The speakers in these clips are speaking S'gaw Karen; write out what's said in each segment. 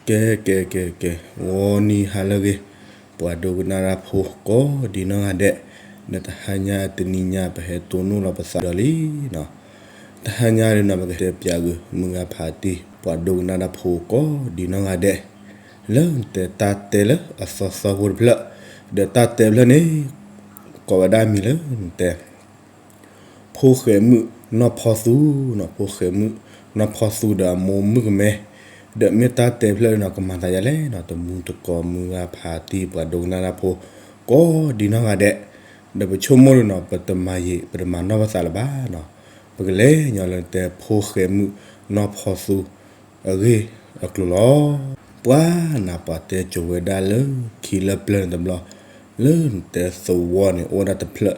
ကဲ ကဲ ကဲ ကဲ, ဂီၤနံၤဟါလၢအဂ့ၤ, ပှၤဒိကနၣ်တၢ်ဖိကိးဒံနီၢ်ဂၤဒဲး, ဒီးတဟါညါတနံၤညါ ပဟဲတိၢ်နီၣ်လီၤပသးဒီးလံနီၤ. တဟါညါဒုးနီၤ ပကတဲပၠးဂ့ၤ မုၢ်ဂၤဖးတံၢ် ပှၤဒိကနၣ်တၢ်ဖိကိးဒံနီၢ်ဂၤဒဲး, လၢနတဲတၢ်တဲလၢအသီသီဖိတဖျၢၣ်, ဒီးတၢ်တဲဖျၢၣ်န့ၣ် ကိးဝဲဒၣ်မံၤလၢနတဲ ဖိဃဲမုၣ်နီၢ်ဖီသူနီၤ, ဖိဃဲမုၣ်နီၢ်ဖီသူဒီးအမိၢ်မုၣ်ကမဲ, ဒီးမ့ၢ်တၢ်တဲဖျၢၣ်ဒုးနီၤ ကမၤသးယၤလဲၣ်နီၤ, တမူတကိး မုၢ်ဂၤဖးတံၢ် ပှၤဒိကနၣ်တၢ်ဖိကိးဒံနီၢ်ဂၤဒဲး, ဒီးပဆိကမိၣ်ဒုးနီၤ ပတမၤယံာ် ပတမၤနီၢ်ပသးလၢၤဘၣ်နီၤ, ပကလဲၤညီလၢနတဲဖိဃဲမုၣ်နီၢ်ဖီသူအဂ့ၢ်အကျိၤလီၤ. ပှၤနၤ ပှၤတဲကိၤဝဲဒၣ်လၢခံလၢပျၢၤန့ၣ်တဘျီ, လၢနတဲသဝီန့ၣ် အိၣ်ဝဲဒၣ်တဖျၢၣ်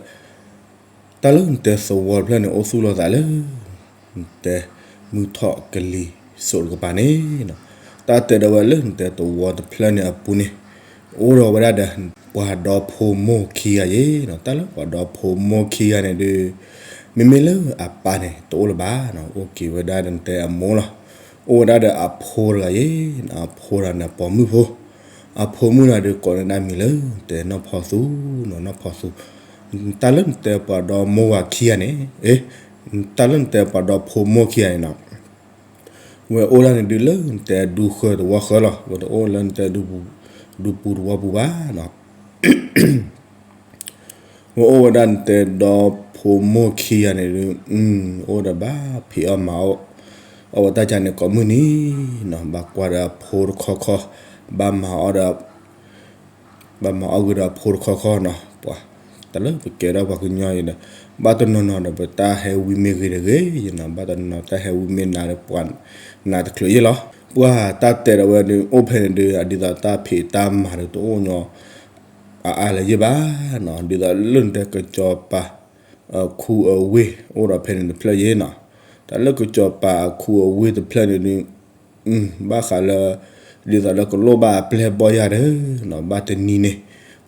တၢ်လၢနတဲသဝီတဖျၢၣ်န့ၣ် အိၣ်သူၣ်လီၤသးလၢ နတဲမုၢ်ထီၣ်ကလံၤစိးတကပၤန့ၣ်နီၤ, တၢ်တဲဒၣ်ဝဲလၢနတဲသဝီတဖျၢၣ်န့ၣ်အပူၤန့ၣ် အိၣ်ဒီးဝဲဒၣ်ဒီး ပှၤဒီဖိမိၢ်ခံဂၤယ့နီၤ, တၢ်လၢပှၤဒီဖိမိၢ်ခံဂၤန့ၣ်ဒုး မ့မ့ၢ်လၢအပၢ်န့ၣ် တအိၣ်လၢၤဘၣ်နီၤ, အိၣ်က့ၤဝဲဒၣ်ဒီးနတဲအမိၢ်လီၤ. အိၣ်ဝဲဒၣ်ဒီးအဖိတဂၤယ့, အဖိတဂၤန့ၣ် ပိာ်မုၣ်ဖိ, အဖိမုၣ်တဂၤဒုးကိးန့ၢ်ဒၣ်မံၤလၢ နတဲနီၢ်ဖီသူနီၤ, နီၢ်ဖီသူ, တၢ်လၢနတဲပှၤဒီမိၢ်ဝၤခံဂၤန့ၣ်, အ့, တၢ်လၢနတဲပှၤဒီဖိမိၢ်ခံဂၤန့ၣ်နီၤ ဝဲအိၣ်ဒၣ်န့ၣ်ဒုးလၢနတဲဒူဃၢၤသဝီဃၢၤလီၤ, ဝဲတအိၣ်လၢနတဲဒူပူၤသဝီပူၤဘၣ်နီၤ. ဝဲအိၣ်ဝဲဒၣ်နတဲဒီဖိမိၢ်ခံဂၤန့ၣ်ဒုး, အိၣ်ဒီးဘၣ်ဖံးအီၣ်မၤအီၣ်, အီၣ်ဝဲတၢ်ကါန့ၣ်ကိးမုၢ်နံၤနီၤ, ဘၣ်ကွၢ်ဒီးအဖိတခီခီ, ဘၣ်မၤအီၣ်ဒီး ဘၣ်မၤအီၣ်ဂ့ၤဒီးအဖိတခီခီနီၤ, ပှၤတၢ်လၢပကဲထီၣ်ပှၤကညီအံၤဒီး ဘၣ်တနီၤနီၤဒီး ပတၢ်ဟဲဝံမ့ၢ်ဂ့ၤတဂ့ၤနီၤ, ဘၣ်တနီၤနီၤတၢ်ဟဲဝံမ့ၢ်နၤဒီး ပှၤနးတချုးယ့ၢ်လီၤ. ပှၤတၢ်တဲဒီးဝဲဒုး အိၣ်ဖဲန့ၣ်ဒုး ဒ်သိးတၢ်ဖံးတၢ်မၤဒီး တအိၣ်ညီအါအါလၢၤယ့ၢ်ဘၣ်နီၤ, ဒ်သိးလၢနတဲကစီၤပၤ အခူအဝ့ၢ် အိၣ်ဒီးဖဲန့ၣ်တဖျၢၣ်ယ့ၢ်နီၤ, တၢ်လၢကစီၤပၤအခူအဝ့ၢ်တဖျၢၣ်န့ၣ်ဒုး ဘၣ်ဃးလၢ ဒ်သိးလၢကလိၣ်ဘၣ်အပျဲၢ်အဘီၣ်ယၤဒီးနီၤ, ဘၣ်တနံၤန့ၣ်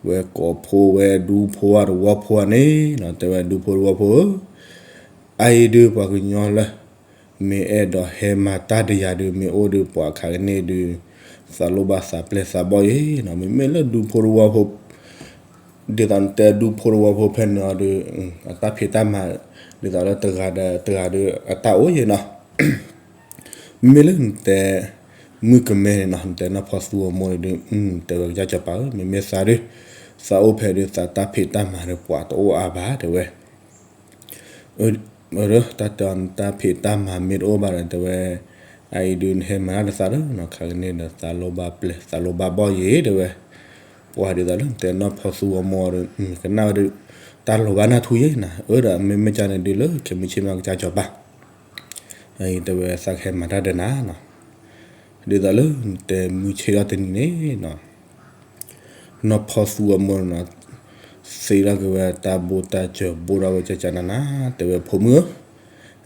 ဝဲကိးဖိဝဲဒူဖိဝဲသဝီဖိန့ၣ်နီၤ, တဲဝဲဒူဖိသဝီဖိဧၢ, အအံၤဒုးပှၤကညီလၢ မ့ၢ်အဲၣ်ဒိးဟဲမၤတၢ်ဒီးယၤဒုး မ့ၢ်အိၣ်ဒုး ပှၤခးကန့ၢ်ဒုး သးလိၣ်ဘၣ်သးပျဲၢ်သးဘီၣ်ယ့ၢ်နီၤ, မ့မ့ၢ်လၢဒူဖိသဝီဖိ ဒ်သိးနတဲဒူဖိသဝီဖိဖဲန့ၣ်အီၤဒုး အတၢ်ဖံးတၢ်မၤ ဒ်သိးလၢတဂၤဒီးတဂၤဒုး အတၢ်အိၣ်ယ့ၢ်နီၤ, မ့မ့ၢ်လၢနတဲ မုၣ်ကမဲန့ၣ်နီၤ, နတဲနီၢ်ဖီသူအမိၢ်န့ၣ်ဒုး တဲဝဲကစၢ်စီၤပၤဧၢ, မ့မ့ၢ်သးဒုး သးအိၣ်ဖဲဒုး သးတၢ်ဖံးတၢ်မၤဒီးပှၤတအိၣ်အါဘၣ်တဲဝဲ တၢ်တဲအီၤ နတၢ်ဖံးတၢ်မၤမ့ၢ်တအိၣ်ဘၣ်ဒီး တဲဝဲ အအံၤဒုးနဟဲမၤတၢ်ဒီးသးဒီးနီၤ, ခးကန့ၢ်ဒီးသးလိၣ်ဘၣ်ပျဲၢ် သးလိၣ်ဘၣ်ဘီၣ်ယ့ၢ်တဲဝဲ, ပှၤဒ်သိးလၢနတဲနီၢ်ဖီသူအမိၢ်ဒီး ကနၣ်ဝဲဒုး တၢ်လိၣ်ဘၣ်နၢ်ထူယ့ၢ်နီၤ, အၢဒီးမ့မ့ၢ်ကန့ၣ်ဒုး လၢခဲမုၢ်ဆ့ၣ်မ့ၢ်ကစၢ်စီၤပၤ အံၤတဲဝဲသးကဟဲမၤတၢ်ဒီးနၤနီၤ, ဒ်သိးလၢနတဲမုၢ်ဆ့ၣ်ထီၣ်တနံၤန့ၣ်နီၤ နီၢ်ဖီသူအမိၢ်နီၤ သ့ထီၣ်က့ၤဝဲတၢ်ဘိၣ်တၢ်စၢၤ ဘိၣ်ထီၣ်ဝဲကကနနၤ တဲဝဲဖိမုၣ်ဧၢ,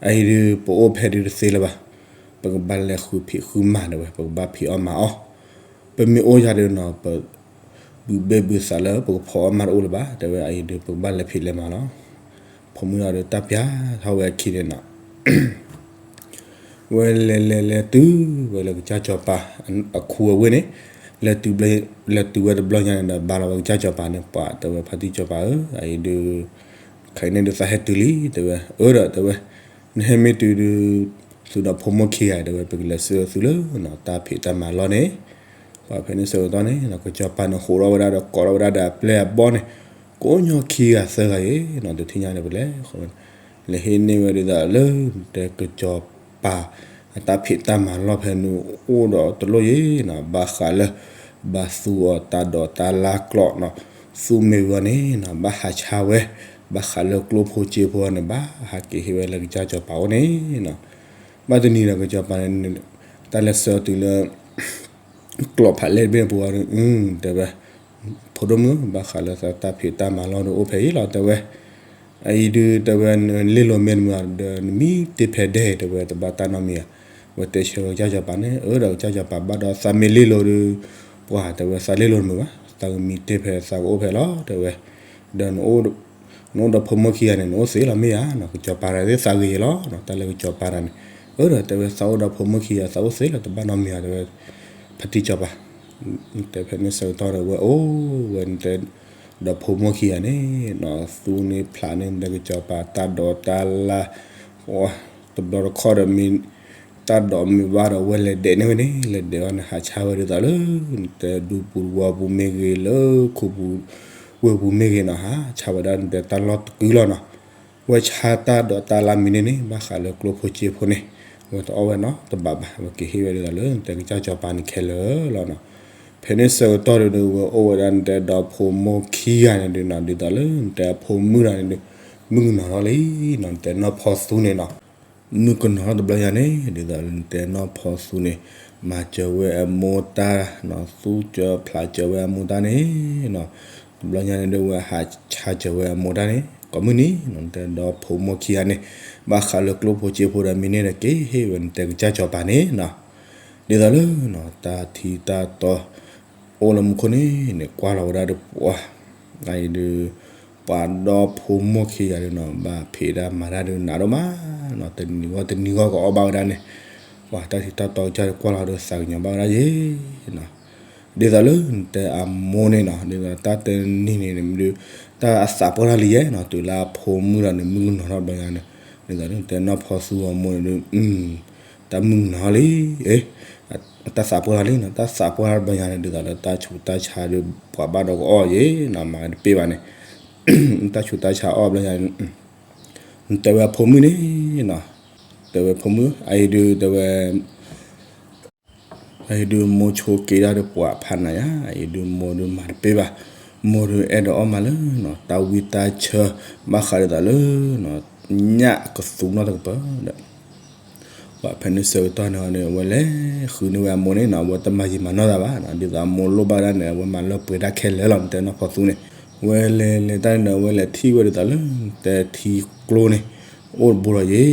အအံၤဒုး ပအိၣ်ဖဲဒုးတသ့လၢၤဘၣ်, ပကဘၣ်လဲၤဃုဖံးဃုမၤတဲဝဲ, ပကဘၣ်ဖံးအီၣ်မၤအီၣ်, ပမ့ၢ်အိၣ်ယၤဒုးနီၤ ပဘုးဘ့ၣ်ဘုးသးလၢပကဖီအီၣ်မၤတအိၣ်လၢၤဘၣ် တဲဝဲ, အအံၤဒုး ပကဘၣ်လဲၤဖံးလဲၤမၤလီၤ. ဖိမုၣ်ဒီးတၢ်ပျၢ်ထီၣ်ဝဲအခံန့ၣ်နီၤ ဝဲလဲၤလဲၤလဲၤတုၤဝဲလၢကစၢ်စီၤပၤ အခူအဝ့ၢ်န့ၣ်, လဲၤတုၤဘျီ, လဲၤတုၤဝဲတဘျီညါန့ၣ်ဒီး ဘါလီၤဝဲကစၢ်စီၤပၤန့ၣ် ပှၤတဲဝဲဖါတံၢ်စီၤပၤဧၢ, အအံၤဒုး ခဲအံၤန့ၣ်ဒုးသးဟဲတုၤလံ တဲဝဲ, အၢဒီးတဲဝဲ, နဟဲမ့ၢ်တုၤဒုး သုဒီးဖိမိၢ်ခံဂၤတဲဝဲ ပကလဲၤဆှၢသုလၢနီၤ တၢ်ဖံးတၢ်မၤလီၢ်န့ၣ်, ပှၤဖဲန့ၣ်ဆၢကတီၢ်န့ၣ်နီၤ ကစၢ်စီၤပၤန့ၣ် ဟးထီၣ်ဝဲဒၣ်ဒီးကိးထီၣ်ဝဲဒၣ်ဒီးအပျဲၢ်အဘီၣ်န့ၣ် ကိးညီခံဂၤသၢဂၤအံၤနီၤ တထံၣ်ညါန့ၣ် ပလဲၤဃီ လဲၤဟ့ၣ်န့ၢ်ဝဲဒ်သိးလၢ တဲကစၢ်စီၤပၤ အတၢ်ဖံးတၢ်မၤလီၢ်ဖဲန့ၣ် အိၣ်ဒီးတလိၣ်ယ့ၢ်နီၤ ဘၣ်ဃးလၢ ဘၣ်သူအီၤတၢ်ဒိးတၢ်လၢကျိာ်နီၤ သူမ့ၢ်ဝံၤန့ၣ်နီၤ ဘၣ်ဟးဆါဝဲ ဘၣ်ဃးလၢကျိၣ်ဖိစ့ဖိန့ၣ် ဘၣ်ဟးက့ၤဟ့ၣ်ဝဲလၢကစၢ်စီၤပၤအိၣ်န့ၣ်နီၤ ဘၣ်တနံၤဒီးကစၢ်စီၤပၤန့ၣ် တၢ်လဲၤဆှၢတုၤလၢ ကျိာ်ဖးလဲၢ်တဘ့ၣ်ပူၤအီၤဒီး တဲဝဲ ဖိဒိၣ်မုၣ် ဘၣ်ဃးလၢတၢ်ဖံးတၢ်မၤလီၢ်ဒီးအိၣ်ဖဲအံၤလီၤ တဲဝဲ, အအံၤဒုး တဲဝဲ နလ့လိာ်မ့ၢ်တမုာ်ဒီး နမံတ့ၢ်ဖဲဒဲ တဲဝဲ တဘၣ်တၢ်နီတမံၤဧါ, ဝဲတဲဆၢကစၢ်စီၤပၤန့ၣ် အၢဒီးကစၢ်စီၤပၤဘၣ်ဒီးသးမ့ၢ်လ့လိာ်ဒီး ပှၤတဲဝဲသးလ့လိာ်တမုာ်ဘၣ် သးကမံတ့ၢ်ဖဲသးကအိၣ်ဖဲလီၤ တဲဝဲ, ဒီး နအိၣ်ဒီးဖိမုၣ်ခံဂၤန့ၣ် နအိၣ်သ့လီၤမ့ၢ်ဧါနီၤ ကစၢ်စီၤပၤတၢ်သ့ၣ်သးဂ့ၤယဲလီၤ တၢ်လၢကစၢ်စီၤပၤတၢ်န့ၣ်, အၢဒီးတဲဝဲသးအိၣ်ဒီးဖိမုၣ်ခံဂၤ သးအိၣ်သ့လီၤ တဘၣ်နီတမံၤဧါ တဲဝဲ, ဖ အတံၤစီၤပၤ, နတဲဖဲန့ၣ်ဆၢကတီၢ်ဒီး ဝဲအိၣ်ဝဲ နတဲ ဒီးဖိမိၢ်ခံဂၤန့ၣ်နီၤ သူန့ၢ်ဖျးန့ၢ် နတဲကစီၤပၤတၢ်ဒိးတၢ်လၢ်, တဘျီတခီၣ်ဒီး မ့ၢ်တၢ်ဒိးမ့ၢ်ဘၣ်ဒီး ဝဲလဲၤဒဲးန့ၢ်ဝဲန့ၣ် လဲၤဒဲးဘၣ်န့ၣ် ဟးဆါဝဲဒ်သိးလၢ နတဲဒူပူၤတဝီပူၤမ့ၢ်ဂ့ၤ လၢခိပူၤဝ့ၢ်ပူၤမ့ၢ်ဂ့ၤနီၤ ဟးဆါဝဲဒၣ် နတဲတၢ်လီၢ်တကုလီၤနီၤ. ဝဲဆါတၢ်ဒိးတၢ်လၢ်မံၤန့ၣ်န့ၣ် ဘၣ်ဃးလၢကျိဖိစ့ဖိန့ၣ် ဝဲတအီၣ်ဝဲနီတဘးဘၣ်. ဝဲက့ၤဟ့ၣ်ဝဲဒ်သိးလၢ နတဲကစၢ်စီၤပၤန့ၣ်ခဲလၢာ်လီၤနီၤ. ဖဲန့ၣ်ဆၢကတီၢ်ဒုး ဝဲအိၣ်ဝဲဒၣ် နတဲဒီဖိမိၢ်ခံဂၤန့ၣ်ဒုးနီၤ ဒ်သိးလၢ နတဲအဖိမုၣ်တဂၤန့ၣ်ဒုး မုၣ်ကနီၤထီၣ်လံနီၤ နတဲနီၢ်ဖီသူန့ၣ်နီၤ. မုၣ်ကနီၤထီၣ်တဘျီညါန့ၣ် ဒ်သိးလၢ နတဲနီၢ်ဖီသူန့ၣ် မၤစၢၤဝဲအမိၢ်တၢ်နီၤ သူစၢၤဖျးစၢၤဝဲအမိၢ်တၢ်န့ၣ်နီၤ. တဘျီညါန့ၣ်ဒုး ဝဲဟးဆါစၢၤဝဲအမိၢ်တၢ်န့ၣ် ကိးမုၢ်နံၤနီၤ နတဲဒီဖိမိၢ်ခံဂၤန့ၣ် ဘၣ်ဃးလၢကျိဖိစ့ဖိဒီး မံၤန့ၣ်ဒီး က့ၤဟ့ၣ်ဝဲ နတဲကစၢ်စီၤပၤန့ၣ်နီၤ. ဒ်သိးလၢ တၢ်ထံတၢ်တီ အိၣ်လၢမူခိၣ်န့ၣ်န့ၣ် ကွၢ်လီၤဝဲဒၣ်ဒီးပှၤ အအံၤဒုး ပှၤဒီဖိမိၢ်ခံဂၤဒုးနီၤ ဘၣ်ဖံးတၢ်မၤတၢ်ဒုးနးဒိၣ်မး တနံၤဂီၢ်တနံၤဂီၢ်ကအီၣ်ဘၣ်ဝဲဒၣ်န့ၣ် ပှၤတၢ်ထံတၢ်တီကစၢ်ဒီးကွၢ်လီၤဒီးသးကညီၤဘၣ်ဝဲဒၣ်ယဲနီၤ. ဒ်သိးလၢနတဲအမိၢ်န့ၣ်နီၤ ဒ်သိးတၢ်တနံၤန့ၣ် မ့ၢ်ဒုး တၢ်အသးပှၢ်ထီၣ်လံယဲနီၤ တုၤလၢအဖိမုၣ်ဒီးန့ၣ် မုၣ်ကနီၤထီၣ်ဘျီညါန့ၣ် ဒ်သိးလၢနတဲနီၢ်ဖီသူအမိၢ်န့ၣ်ဒုး တၢ်မုၣ်ကနီၤလံ တၢ်သးပှၢ်ထီၣ်လံနီၤ တၢ်သးပှၢ်ထီၣ်ဘျီညါန့ၣ် ဒ်သိးလၢတၢ်ဆူးတၢ်ဆါဒီး ပှၤဘၣ်ဒီးကအီၣ်ယဲနီၤ မၤတပ့ၢ်ဘၣ်န့ၣ် တၢ်ဆူးတၢ်ဆါအီၣ်ဘျီညါန့ၣ် နတဲဝဲအဖိမုၣ်န့ၣ်နီၤ တဲဝဲဖိမုၣ် အအံၤဒုးတဲဝဲ အအံၤဒုးမိၢ်ဆိက့ၤဒၣ်ဒီးပှၤဖးနးယါ အအံၤဒုးမိၢ်ဒုးမၤတပ့ၢ်ဘၣ် မိၢ်ဒုးအဲၣ်ဒိးအီၣ်မးလၢနီၤ တၢ်ဝံတၢ်ဆၢ ဘၣ်ဃးဒ်သိးလၢ ညၣ်ကသူနီတကပၤဒီး ပှၤဖဲန့ၣ်ဆၢကတီၢ်န့ၣ် အဝဲလဲၤဃုန့ၢ်ဝဲအမိၢ်န့ၣ်နီၤ အဝဲတမၤယံာ်မၤနီၢ်သးဘၣ်နီၤ ဒ်သိးအမိၢ်လိၣ်ဘၣ်ဒၣ်န့ၣ် အဝဲမၤလၢပှဲၤတၢ်ခဲလၢာ်လီၤ နတဲနီၢ်ဖီသူန့ၣ် ဝဲလဲၤလဲၤတၢ်န့ၣ်ဒီး အဝဲလဲၤထံၣ်ဝဲဒ်သိးလၢ နတဲထံကျိန့ၣ် အိၣ်တဘိလီၤယဲ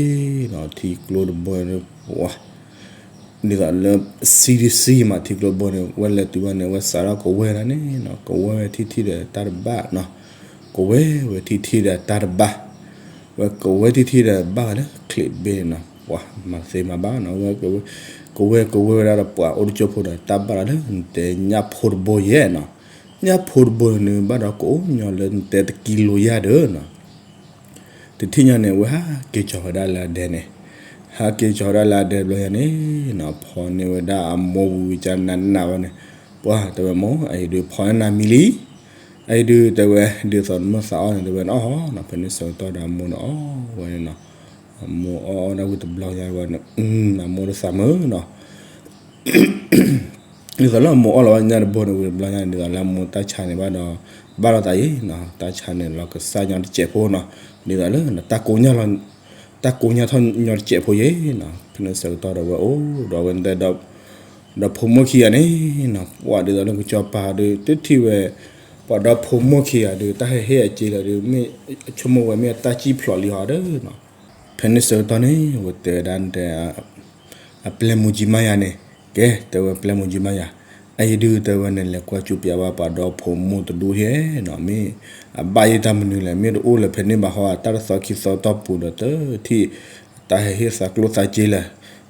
နီၤ ထံကျိတဘိန့ၣ် ပှၤ ဒ်သိးလၢ စံတစံမး ထံကျိတဘိန့ၣ် ဝဲလဲၤတုၤဘၣ်န့ၣ် ဝဲစးထီၣ်ကဝဲၢ်ဒၣ်န့ၣ်နီၤ ကဝဲၢ်ထံၣ်ထံၣ်ဒီးတၢ်တဘၣ်နီၤ ကဝဲၢ်ဝဲထံၣ်ထံၣ်ဒီးတၢ်တဘၣ် ဝဲကဝဲၢ်ထံၣ်ထံၣ်ဒီးဘၣ်ဝဲလၢချံးဘ့ၣ်န့ၣ်နီၤ ပှၤမၤသ့မၤဘၣ်နီၤ ဝဲ ကဝဲၢ်ကဝဲၢ်ဝဲဒၣ်ဒီးပှၤအိၣ်တကၠိဖိဒီး တၢ်ဘၣ်လီၤလၢနတဲညၣ်ဖိတဘိယဲနီၤ ညၣ်ဖိတဘိန့ၣ် ဘၣ်ဒီးကအိၣ်ညီလၢနတဲတကံလိယါဒီးနီၤ တထံၣ်ညါန့ၣ် ဝဲဟးက့ၤကၠီၤဝဲဒၣ်လၢအဒဲန့ၣ် ဟးက့ၤကၠီၤဝဲဒၣ်လၢအဒဲတဘျီညါန့ၣ်နီၤ ဖီန့ၢ်ဝဲဒၣ်အမိၢ်ဝံၤဝံၤကနးနးဝဲန့ၣ် ပှၤတဲဝဲမိၢ် အအံၤဒုးဖီန့ၢ်နၤမံၤလံ အအံၤဒုးတဲဝဲ ဒ်သိးနမ့ၢ်သးအီၣ်န့ၣ် တဲဝဲနအီၣ်ဟီနီၤ ဖဲန့ၣ်ဆၢကတီၢ်ဒီးအမိၢ်န့ၣ်အီၣ်ဝဲန့ၣ်နီၤ အမိၢ်အီၣ်အီၣ်ဒၣ်ဝံၤတဘျီညါဝဲန့ၣ် အမိၢ်ဒီးသးမုာ်နီၤ ဒ်သိးလၢအမိၢ်အီၣ်လီၤဝဲညၣ်တဘိန့ၣ်ဝံၤတဘျီညါန့ၣ် ဒ်သိးလၢအမိၢ်တၢ်ဆါန့ၣ်ဘၣ်ဒီး ဘၣ်လီၤသးယဲနီၤ တၢ်ဆါန့ၣ်လီၤကစၢ်ညီတစဲးဖိနီၤ ဒ်သိးလၢ တၢ်ကိးညၣ်ထီၣ်ညီတစဲးဖိယဲနီၤ ဖဲန့ၣ်ဆၢကတီၢ်ဒီးဝဲအိၣ်ဒီးဝဲ ဒီးဖိမိၢ်ခံဂၤန့ၣ်နီၤ ပှၤဒ်သိးလၢကစၢ်စီၤပၤဒုး တထံၣ်ဝဲ ပှၤဒီဖိမိၢ်ခံဂၤဒုး တၢ်ဟဲဟ့ၣ်အစ့လၢဒုး မ့ၢ်ဆိကမိၣ်ဝဲမ့ၢ်အတၢ်စံၣ်ဖျိးလံဟီဒီးနီၤ ဖဲန့ၣ်ဆၢကတီၢ်န့ၣ် ဝဲတဲဝဲဒၣ်တဲ အပျဲၢ်မူကၠံမါယၤန့ၣ် ကဲ တဲဝဲပျဲၢ်မူကၠံမါယၤ အအံၤဒုးတဲဝဲန့ၣ် လဲၤကွၢ်စူးပၠးဘၣ်ပှၤဒီဖိမိၢ်တဒူၣ်ဟဲနီၤ မ့ၢ်အဘၣ်ယဲတၢ်မနုၤလဲၣ် မ့ၢ်တအိၣ်လၢၤဖဲန့ၣ်ဘၣ်ဟီ တၢ်တသီခံသီတီၢ်ပူၤဒီးတထံၣ် တၢ်ဟဲဟ့ၣ်သးကျိၣ်သးစ့လၢၤ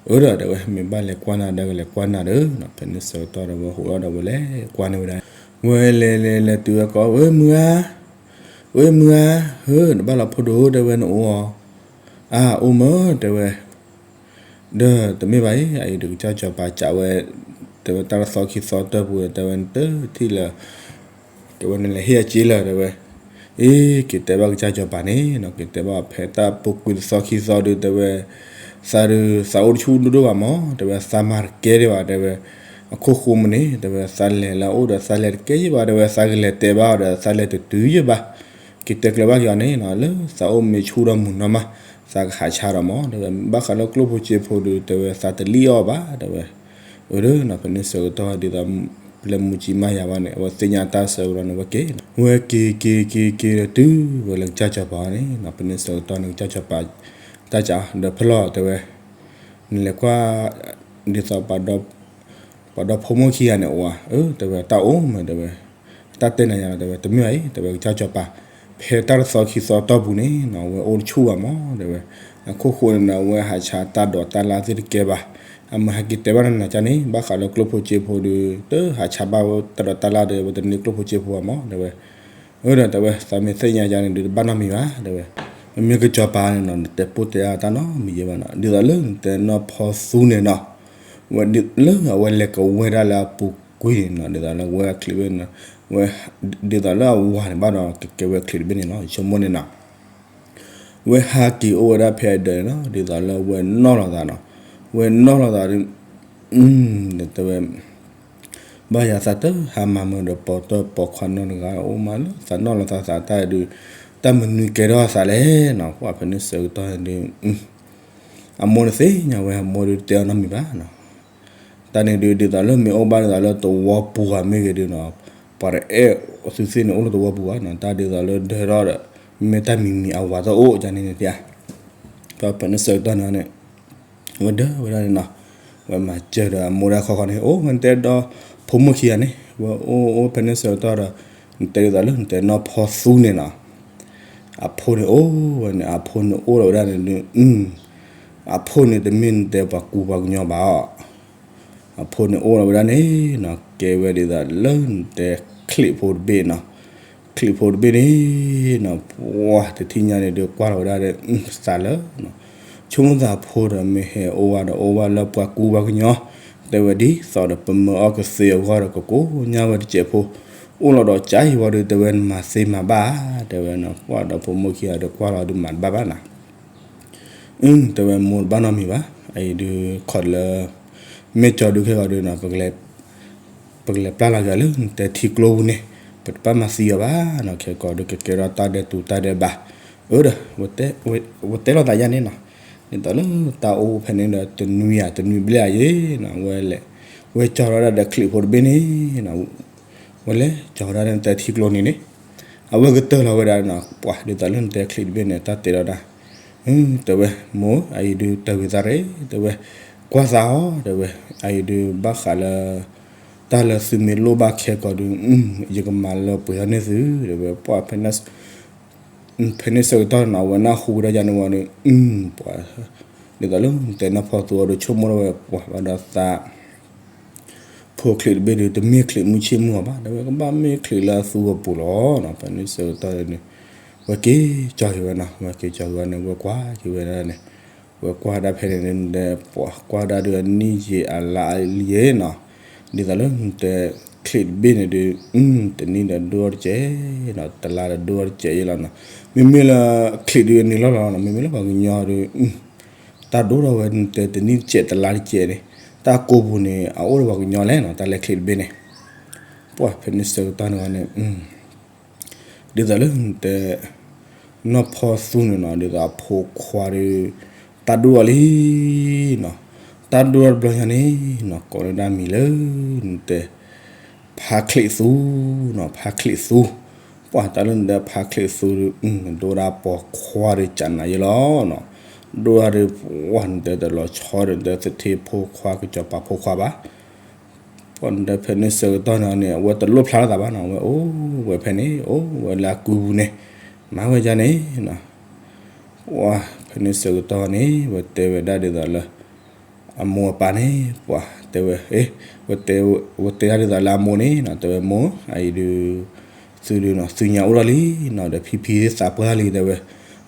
အၢဒီးတဲဝဲ မ့ၢ်ဘၣ်လဲၤကွၢ်နၤဒီးကလဲၤကွၢ်နၤဒီးနီၤ ဖဲန့ၣ်ဆၢကတီၢ်ဒီးဝဲဟိးထီၣ်ဒီးဝဲလဲၤကွၢ်န့ၢ်ဝဲဒၣ် ဝဲလဲၤလဲၤလဲၤတုၤဝဲကိး ဝဲမုၢ်ဧါ ဝဲမုၢ်ဧါ ဧၢ နဘၣ်လီၤဖိဒိၣ် တဲဝဲနအိၣ်အီၤ အၢ အိၣ်မၢ တဲဝဲ ဒီးတမ့ၢ်ဘၣ်အံၤ အအံၤဒုးကစၢ်စီၤပၤစံးဝဲ တဲဝဲတၢ်တသီခံသီတီၢ်ပူၤ တဲဝဲနတထံၣ်လၢၤ တဲဝဲနလဲၤဟ့ၣ်အစ့လၢၤ တဲဝဲ အ့ က့ၤတဲဘၣ်ကစၢ်စီၤပၤန့ၣ်နီၤ က့ၤတဲဘၣ်ဖဲတၢ်ပူၤကွံာ်တသီခံသီဒုး တဲဝဲ သးဒုး သးအိၣ်တဆူၣ်ဒိၣ်ဒိၣ်ဘၣ်မး တဲဝဲသးမၤတကဲဒံးဘၣ် တဲဝဲ အခိၣ်ဃိမ့ၢ်န့ၣ် တဲဝဲသးလဲၤလၢအအိၣ်ဒီးသးလဲၤတကဲယဲၢ်ဘၣ် တဲဝဲသးကလဲၤတဲဘၣ်အီၤဒီး သးလဲၤတတုၤယဲၢ်ဘၣ် က့ၤတဲကျၢၤဘၣ်က့ၤအီၤန့ၣ်နီၤ လၢသးအိၣ်မ့ၢ်ဆူၣ်ဒီးမုာ်နီၢ်မး သးကဟးဆါဒီးမး တဲဝဲ ဘၣ်ဃးလၢကျိၣ်ဖိစ့ဖိဒုး တဲဝဲသးတလံၣ်အီၣ်ဘၣ် တဲဝဲ အၢ ဒီးနီၤ ဖဲန့ၣ်ဆၢကတီၢ်ဒ်သိး ပျဲၢ်မူကၠံမါယၤဘၣ်န့ၣ် အဝဲသ့ၣ်ညါတၢ်ဆၢကတီၢ်န့ၣ် ဝဲက့ၤနီၤ ဝဲက့ၤက့ၤက့ၤက့ၤဒီးတုၤဝဲလၢကစၢ်စီၤပၤန့ၣ်နီၤ ဖဲန့ၣ်ဆၢကတီၢ်န့ၣ် ကစၢ်စီၤပၤ တၢ်စံးဒီးဖဲလီၤ တဲဝဲ နလဲၤကွၢ် ဒ်သိး ပှၤဒီဖိမိၢ်ခံဂၤန့ၣ်အိၣ်ဧါ အၢ တဲဝဲတၢ်အိၣ်မး တဲဝဲ တၢ်တဲနၤယၤလီၤ တဲဝဲ တမ့ၢ်ဘၣ်အံၤ တဲဝဲ ကစၢ်စီၤပၤ ဖဲတၢ်တသီခံသီတီၢ်ပူၤန့ၣ်နီၤ အဝဲအိၣ်တဆူၣ်ဘၣ်မး တဲဝဲ အခိၣ်ဃိန့ၣ်နီၤ အဝဲဟးဆါတၢ်ဒိးတၢ်လၢ်သ့ၣ်တကဲဘၣ် အမၤဟဲက့ၤတဲဘၣ်နၤနၤကန့ၣ် ဘၣ်ဃးလၢကျိၣ်ဖိစ့ဖိဒီး တဟးဆါဘၣ်ဝဲတၢ်ဒီးတၢ်လၢ်ဒီး ဝဲတန့ၢ်ကျိၣ်ဖိစ့ဖိဘၣ်မး တဲဝဲ. အၢဒီးတဲဝဲ သးမ့ၢ်သ့ၣ်ညါယၤန့ၣ်ဒုး တဘၣ်နီတမံၤဘၣ် တဲဝဲ. မ့မ့ၢ်ကစီၤပၤန့ၣ်နီၤ နတဲပိၢ်တဲအါတၢ်နီတမံၤယဲဘၣ်နီၤ ဒ်သိးလၢနတဲနီၢ်ဖီသူန့ၣ်နီၤ ဝဲဒ်လၢအဝဲလဲၤကဝဲဒၣ်လၢအပူၤကွံာ်န့ၣ်နီၤ ဒ်သိးလၢဝဲအချံးဘ့ၣ်န့ၣ် ဝဲ ဒ်သိးလၢအဝၤန့ၣ်ဘၣ်ဒီး ကကဲဝဲအချံးတဘ့ၣ်န့ၣ်လီၤ ယဆိကမိၣ်န့ၣ်နီၤ ဝဲဟးက့ၤအိၣ်ဝဲဒၣ်ဖဲအဒၢးန့ၣ်နီၤ ဒ်သိးလၢဝဲနီၣ်လီၤသးနီၤ ဝဲနီၣ်လီၤသးဒီး တဲဝဲ ဘၣ်ယၤသးတဟါမၤမၢဒီး ပိာ်တၢ်ပိာ်ခွါနီတဂၤ အိၣ်မးလၢသးနီၣ်လီၤသးသးတၢ်ဒုး တၢ်မနုၤကဲထီၣ်အသးလဲၣ်နီၤ ပှၤဖဲန့ၣ်ဆၢကတီၢ်န့ၣ်ဒုး အမိၢ်န့ၣ်သ့ၣ်ညါဝဲ အမိၢ်ဒုးတဲအီၤနီတမံၤဘၣ်နီၤ တၢ်န့ၣ်ဒုး ဒ်သိးလၢမ့ၢ်အိၣ်ဘၣ်ဒ်သိးလၢသဝီပူၤဧါမ့ၢ်ဂ့ၤဒုးနီၤ ပှၤတအဲၣ်အသုသ့ၣ်န့ၣ် အိၣ်လၢသဝီပူၤဘၣ်နီၤ တၢ်ဒ်သိးလၢဒၢထီၣ်ဒီး မ့ၢ်တၢ်မံၤမံၤအဝၤတအိၣ်ကန့ၣ်န့ၣ်ဧါ ပှၤဖဲန့ၣ်ဆၢကတီၢ်န့ၣ်န့ၣ် ဝဲဒၢဝဲဒၣ်န့ၣ်နီၤ ဝဲမၤစၢၤဒီးအမိၢ်ဒၣ်ခီခီန့ၣ် အိၣ်ဝဲနတဲဒီးဖိမုၣ်ခံဂၤန့ၣ် ဝဲအိၣ်အိၣ်ဖဲန့ၣ်ဆၢကတီၢ်ဒီး နတဲဒ်သိးလၢနတဲနီၢ်ဖီသူန့ၣ်နီၤ အဖိန့ၣ်အိၣ်ဝဲန့ၣ် အဖိန့ၣ်အိၣ်လီၤဝဲဒၣ်န့ၣ်ဒုး အဖိန့ၣ်တမ့ၢ်နတဲပှၤကူပှၤကညီဘၣ်အီၤ အဖိန့ၣ်အိၣ်လီၤဝဲဒၣ်န့ၣ်နီၤ ကဲဝဲဒ်သိးလၢနတဲချံးဖိတဘ့ၣ်နီၤ ချံးဖိတဘ့ၣ်န့ၣ်နီၤ ပှၤတထံၣ်ညါန့ၣ်ဒုးကွၢ်လီၤဝဲဒၣ်ဒီး သးလၢ ဆိကမိၣ်သးဖိဒီးမ့ၢ်ဟဲအိၣ်ဝဲဒီးအိၣ်ဝဲလၢပှၤကူပှၤကညီ တဲဝဲဒ်သိးဒီးပမၢအီၣ်ကသ့အဂီၢ်ဒီးကကိးညါဝဲတစဲးဖိ အိၣ်လီၤဒီးကၠါအံၤဝံၤဒီး တဲဝဲနမၤသ့မၤဘၣ် တဲဝဲနီၤ ကွၢ်ဒီးဖိမုၣ်ခံဂၤဒီးကွၢ်လီၤဒုးမၤတဘၣ်ဘၣ်နီၤ အၢ တဲဝဲမိၢ်တဘၣ်နီတမံၤဘၣ် အအံၤဒုးခီလၢ မ့ၢ်ကၠီဒုးခဲဂီၤဒုးနီၤ ပကလဲၤပျၢ်လီၤက့ၤလၢနတဲထံကျိပူၤန့ၣ် ပတဘၣ်မၤသံအီၤဘၣ်နီၤ ခဲကီးဒုးကကဲထီၣ်တၢ်ဒဲးတူၤတၢ်ဒဲးဘး အၢဒီး ဝဲတဲလီၤသးယါန့ၣ်နီၤ ဒ်သိးလၢတၢ်အိၣ်ဖဲန့ၣ်ဒီး တနွံယၤတနွံဘျဲၣ်အယဲနီၤ ဝဲလဲၤ ဝဲကၠီထီၣ်ဝဲဒၣ်ဒီးချံးဖိတဘ့ၣ်န့ၣ်နီၤ ဝဲလဲၤကၠီဝဲဒၣ်ဒီးနတဲထံကျိန့ၣ်န့ၣ် အဝဲကတၢၢ်လီၤဝဲဒၣ်နီၤ ပှၤဒ်သိးလၢနတဲချံးတဘ့ၣ်န့ၣ် တၢ်တဲလီၤဒၣ် တဲဝဲ မိၢ် အအံၤဒုးတၢ်ဝံၤသးရ့ တဲဝဲ ကွၢ်သးအီၤ တဲဝဲ အအံၤဒုးဘၣ်ဃးလၢ တၢ်လၢသုမ့ၢ်လိၣ်ဘၣ်ခဲကီးဒုး ယကမၤလၢပှဲၤထီၣ်န့ၢ်သု တဲဝဲ ပှၤ ဖဲန့ၣ်ဆၢကတီၢ်နီၤ အဝဲနၢ်ဟူဝဲဒၣ်ယါန့ၣ်ဝံၤဒီး ပှၤ ဒ်သိးလၢတဲနီၢ်ဖီသူအီၤဒုးဆိကမိၣ်ထီၣ်ဝဲ ပှၤဘၣ်ဒီးသး ဖိချံးတဘ့ၣ်ဒုး တမ့ၢ်ချံးမုၢ်ဆ့ၣ်မုၢ်ဂီၤဘၣ် တဲဝဲ ကဘၣ်မ့ၢ်ချံးလၢအသူအပူၤလီၤနီၤ ဖဲန့ၣ်ဆၢကတီၢ်န့ၣ် ဝဲက့ၤကၠီက့ၤဝဲနီၤ ဝဲက့ၤကၠီက့ၤဝဲန့ၣ် ဝဲကွၢ်က့ၤဝဲဒၣ်န့ၣ် ဝဲကွၢ်ဒၣ်ဖဲန့ၣ်န့ၣ် ပှၤကွၢ်ဒၣ်ဒုးအနံၣ်ယံာ်အလါယံာ်နီၤ ဒ်သိးလၢနတဲချံးတဘ့ၣ်န့ၣ်ဒုး တနံၣ်ဒီးဒိၣ်ထီၣ်တစဲးနီၤ တလါဒီးဒိၣ်ထီၣ်တစဲးယဲလီၤနီၤ မ့မ့ၢ်လၢချံးဒုးအန့ၣ်လီၤလီၤနီၤ မ့မ့ၢ်လၢပှၤကညီဒုး တၢ်ဒိၣ်ထီၣ်ဝဲနတဲတနံၣ်တစဲးတလါတစဲးန့ၣ် တၢ်ကိးပူၤန့ၣ် အအိၣ်ဒီးပှၤကညီလဲၣ်နီၤ တၢ်လဲၤချံးတဘ့ၣ်န့ၣ် ပှၤဖဲန့ၣ်ဆၢကတီၢ်န့ၣ်ဝဲန့ၣ် ဒ်သိးလၢနတဲ နီၢ်ဖီသူန့ၣ်နီၤ ဒ်သိးအဖိခွါဒီး တၢ်ဒိၣ်ထီၣ်လံနီၤ တၢ်ဒိၣ်ထီၣ်တဘျီညါန့ၣ်နီၤ ကိးန့ၢ်ဒၣ်မံၤလၢ နတဲ ဖါချံးသူနီၤ ဖါချံးသူ ပှၤတၢ်လၢနတဲဖါချံးသူဒီး ဒိၣ်ဒၣ်ပိာ်ခွါဒီးကနၤယဲလီၤနီၤ ဒိၣ်ဒၣ်ဒီး ပှၤနတဲတလီၤဆီဒီး နတဲသထ့ဖိခွါ ကစီၤပၤဖိခွါဘၣ် ပှၤနတဲဖဲန့ၣ်ဆၢကတီၢ်န့ၣ်န့ၣ် အဝဲတလိၣ်ဖျါလီၤသးဘၣ်နီၤ အဝဲအိၣ်ဝဲဖဲန့ၣ် အိၣ်ဝဲလၢအကုပူၤန့ၣ် မၤဝဲဒ်န့ၣ်နီၤ ပှၤဖဲန့ၣ်ဆၢကတီၢ်န့ၣ် ဝဲတဲဝဲဒၣ်ဒ်သိးလၢ အမိၢ်အပၢ်န့ၣ် ပှၤတဲဝဲ ဝဲတဲဒၣ်ဒ်သိးလၢအမိၢ်န့ၣ်နီၤ တဲဝဲမိၢ် အအံၤဒုး သုဒုးနီၤ သုညါအိၣ်ထီၣ်လံနီၤ ဒီးဖံဖံသးပှၢ်လံ တဲဝဲ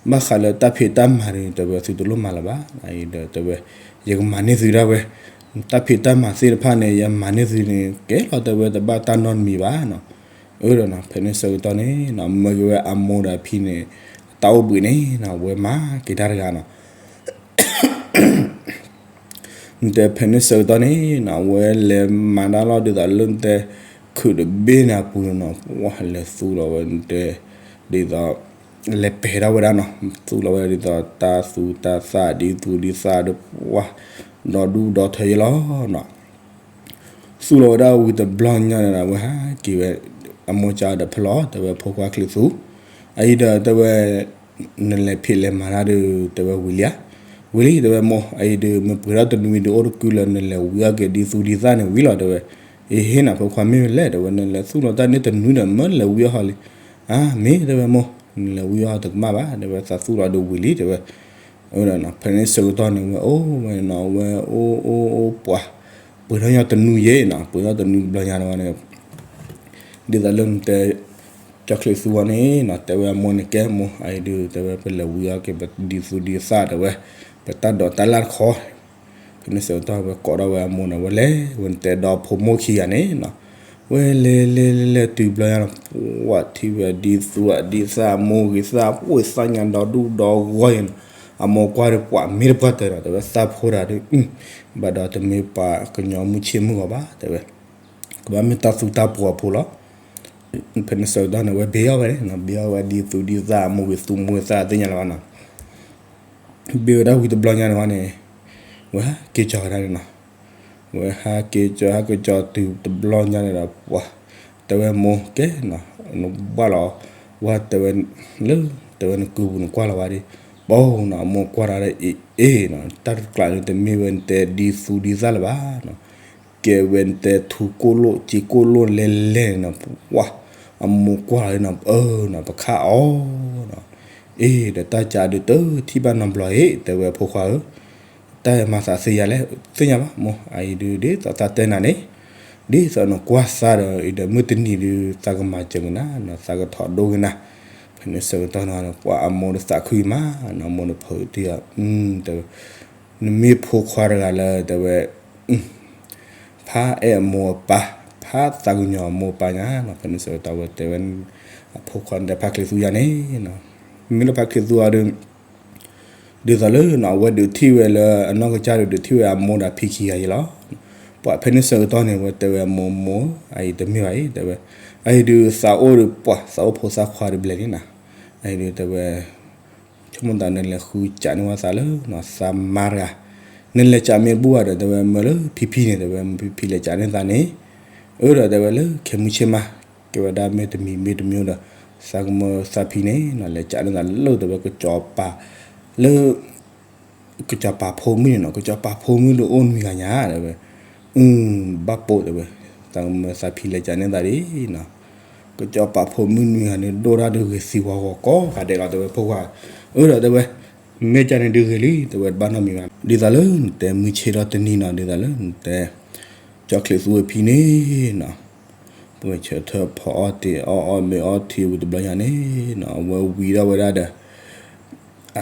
ဘၣ်ဃးလၢတၢ်ဖံးတၢ်မၤန့ၣ် တဲဝဲသုတလိၣ်မၤလၢၤဘၣ် အအံၤဒီးတဲဝဲ ယကမၤန့ၢ်သုဒၣ်ဝဲ တၢ်ဖံးတၢ်မၤသ့ၣ်တဖၣ်န့ၣ် ယမၤန့ၢ်သုန့ၣ် ကဲလီၤတဲဝဲတဘၣ်တၢ်နီတမံၤဘၣ်နီၤ အၢဒီးနီၤ ဖဲန့ၣ်ဆၢကတီၢ်န့ၣ်နီၤ မၢက့ၤဝဲအမိၢ်ဒီးအဖံန့ၣ် တၢ်အိၣ်ဘှံးန့ၣ်နီၤ ဝဲမၤက့ၤတၢ်တဂၤနီၤ နတဲဖဲန့ၣ်ဆၢကတီၢ်န့ၣ်နီၤ အဝဲလဲၤမၤတၢ်လီၤဒ်သိးလၢနတဲ ခုးတဘ့ၣ်န့ၣ်အပူၤန့ၣ်နီၤ ပှၤလဲၤသူလီၤဝဲနတဲ ဒ်သိး လဲၤပဲာ်ထီၣ်ဝဲဒၣ်နီၤ သူလီၤဝဲဒၣ်ဒ်သိးတၢ်သူတၢ်သၣ်ဒ်သူဒ်သၣ်ဒီး ပှၤ ဒီဒူၣ်ဒီထၢယဲလီၤနီၤ သူၣ်လီၤဝဲဒၣ်ဝံၤတဘျီညါန့ၣ်ဒီး အဝဲဟးက့ၤဝဲ အမိၢ်ကၠီဒီးဖဲလီၤ တဲဝဲဖိခွါချံးသူ အအံၤဒီးတဲဝဲ နလဲၤဖံးလဲၤမၤတၢ်ဒီး တဲဝဲဝံၤလံဧါ ဝံၤလံ တဲဝဲမိၢ် အအံၤဒီး မ့ၢ်ပှဲၤထီၣ်တနွံဒီးအိၣ်တကုလၢနလဲၤဝံအီၣ်က့ၤဒ်သူဒ်သၣ်န့ၣ်ဝံၤလီၤ တဲဝဲ အ့ဟ့ၣ်နၤဖိခွါမ့ၢ်ဝဲလဲၣ် တဲဝဲ နလဲၤသူၣ်လီၤတၢ်န့ၣ်တနွံဒီး မၢလဲၤဝံအီၣ်ဟီလံ အါ မ့ၢ် တဲဝဲမိၢ် နလဲၤဝံအီၣ်ဟီတကမၣ်ဘၣ် တဲဝဲ သးသူၣ်လီၤဒီးဝံၤလံ တဲဝဲ ဖဲန့ၣ်ဆၢကတီၢ်န့ၣ် ဝဲအိၣ်ဝဲနီၤ ဝဲအိၣ်အိၣ်အိၣ်ပှၤ ပှဲၤထီၣ်ညီတနွံယဲနီၤ ပှဲၤထီၣ်တနွံတဘျီညါန့ၣ်ဝဲန့ၣ် ဒ်သိးလၢနတဲ ကၠီချံးသူဝဲန့ၣ်နီၤ တဲဝဲအမိၢ်န့ၣ် ကဲမိၢ် အအံၤဒုး တဲဝဲ ပလဲၤဝံၤအီၤက့ၤ ပဒံသူဒံသၣ် တဲဝဲ ပတၢ်ဒိးတၢ်လၢ်တခီ ဖဲန့ၣ်ဆၢကတီၢ်ဝဲကိးထီၣ်ဝဲအမိၢ်န့ၣ် ဝဲလဲၤဝဲန့ၣ်တဲဒီးဖိမိၢ်ခံဂၤန့ၣ်နီၤ ဝဲလဲၤလဲၤလဲၤလဲၤတုၤဘျီညါနီၤ ပှၤထံၣ်ဝဲဒံသူဒံသၣ် အမိၢ်ဂ့ၤသၣ် ပှ့ၤသၣ်ညါဒီဒူၣ်ဒီဂီၢ်ယဲနီၤ အမိၢ်ကွၢ်ဒီးပှၤမ့ၢ်တပှၢ်တၢၢ်နီၤ တဲဝဲသးဖိတဂၤဒီး ဘၣ်ဒီးတမ့ၢ်ပှၤကညီမုၢ်ဆ့ၣ်မုၢ်ဂီၤဘၣ် တဲဝဲ ကဘၣ်မ့ၢ်တၢ်သူတၢ်ပှီၤအဖိလီၤ ဖဲန့ၣ်ဆၢကတီၢ်န့ၣ် ဝဲဘ့အီၣ်ဝဲန့ၣ်နီၤ ဘ့အီၣ်ဝဲဒံသူဒံသၣ် အမိၢ်ဂ့ၤသူမိၢ်ဂ့ၤသၣ်သ့ၣ်ညါလၢၤဘၣ်နီၤ ဘ့ဝဲဒၣ်ဝံၤတဘျီညါန့ၣ်ဝဲန့ၣ် ဝဲဟးက့ၤကၠီၤဝဲဒၣ်န့ၣ်နီၤ ဝဲဟးက့ၤကၠီၤ ဟးက့ၤကၠီၤတုၤတဘျီညါန့ၣ်ဒီး ပှၤ တဲဝဲမိၢ်ကဲနီၤ နဘၣ်လီၤ ဝဲတဲဝဲ လၢ တဲဝဲနကုပူၤနကွၢ်လီၤဝဲဒၣ် ပီနီၤ အမိၢ်ကွၢ်ဒီးအ့ၣ်အ့ၣ်နီၤ တၢ်တကျးန့ၣ် တမ့ၢ်ဝဲနတဲဒံသူဒံသၣ်လၢၤဘၣ်နီၤ ကဲဝဲနတဲထူကိၣ်လိၣ်စ့ကိၣ်လိၣ်လဲၤလဲၤနီၤ ပှၤ အမိၢ်ကွၢ်လီၤနီၤ အၢနီၤ ပခးအီၤနီၤ အ့ၣ် ဒီးတၢ်ကးဒုးတထံၣ်ဘၣ်နီတဘျီအံၤ တဲဝဲဖိခွါဧၢ တၢ်မၤသးသ့ယၤလဲၣ် သ့ၣ်ညါဘၣ်မိၢ် အအံၤဒုးဒ်သိးသးတဲနၤန့ၣ် ဒ်သိးနကွၢ်သးဒီးအံၤဒီးမုၢ်တနံၤဒုး သးကမၤစၢၤက့ၤနၤနီၤ သးကထီၣ်ဒိက့ၤနၤ ဖဲန့ၣ်ဆၢကတီၢ်နီၤ ပှၤအမိၢ်ဒီးသးခုမးနီၤ အမိၢ်ဒီးဖုးတံၢ်အီၤ တဲဝဲ နမ့ၢ်ဖိခွါတဂၤလၢ တဲဝဲ ဖးအဲၣ်အမိၢ်အပၢ် ဖးသးကညီၤအမိၢ်အပၢ်ညါနီၤ ဖဲန့ၣ်ဆၢကတီၢ်ဝဲတဲဝဲ အဖိခွါန့ၣ်ဒီးဖးချံးသူယၤန့ၣ်နီၤ မ့ၢ်လၢဖးချံးသူအီၤဒီး ဒ်သိးလၢနီၤ အဝဲဒုးထံၣ်ဝဲလၢအနီၢ်ကစၢ်ဒီး ဒုးထံၣ်ဝဲအမိၢ်ဒီးအဖံခံဂၤယဲလီၤ. ပှၤဖဲန့ၣ်ဆၢကတီၢ်န့ၣ် ဝဲတဲဝဲအမိၢ်မိၢ် အအံၤတမ့ၢ်ဘၣ်အံၤ တဲဝဲ အအံၤဒုးသးအိၣ်ဒီးပှၤ သးအိၣ်ဖိသၣ်ခွါဒီးဘျဲၣ်န့ၣ်နီၤ အအံၤဒုးတဲဝဲ ဆိကမိၣ်သးနလဲၤဃုစးန့ၢ်ဝဲသးလၢနီၤ သးမါတဂၤ နလဲၤစးမ့ၢ်တဘူၣ်ဘၣ်ဒီး တဲဝဲမၢလၢဖံဖံန့ၣ် တဲဝဲဖံဖံလဲၤစးန့ၢ်သးန့ၣ် အၢဒီးတဲဝဲလၢခဲမုၢ်ဆ့ၣ်မး ကဲဝဲဒၣ်မ့ၢ်တမံၤမ့ၢ်တမံၤဒီး သးကမၢသးဖံန့ၣ်နီၤ လဲၤစးန့ၢ်သးလၢတဲဝဲကစီၤပၤ လၢ ကစီၤပၤဖိမုၣ်န့ၣ်နီၤ ကစီၤပၤဖိမုၣ်ဒီးအိၣ်နွံဂၤညါ တဲဝဲ အု ဘၣ်ပိာ်တဲဝဲ သးကမၢသးဖံလဲၤစးန့ၢ်သးဒ်နီၤ ကစီၤပၤဖိမုၣ်နွံဂၤန့ၣ် ဒိၣ်ဒၣ်ဒုးဂ့ၤသံဝီဂီၤကိးဂၤဒဲးလီၤ တဲဝဲဖိခွါ အၢဒီးတဲဝဲ မ့ၢ်ကန့ၣ်ဒုးဂ့ၤလံ တဲဝဲတဘၣ်နီတမံၤဘၣ် ဒ်သိးလၢနတဲမုၢ်ဆ့ၣ်ထီၣ်တနံၤနီၤ ဒ်သိးလၢနတဲ ကၠီချံးသူအဖံန့ၣ်နီၤ ပှဲၤဆၢထၢၣ်ဖီအီၣ်တ့ၢ်အီၣ်အီၣ်မ့ၤအီထံဝံၤတဘျီညါန့ၣ်နီၤ အဝဲဝံၤဒီးဝဲဒၣ်ဒီး အ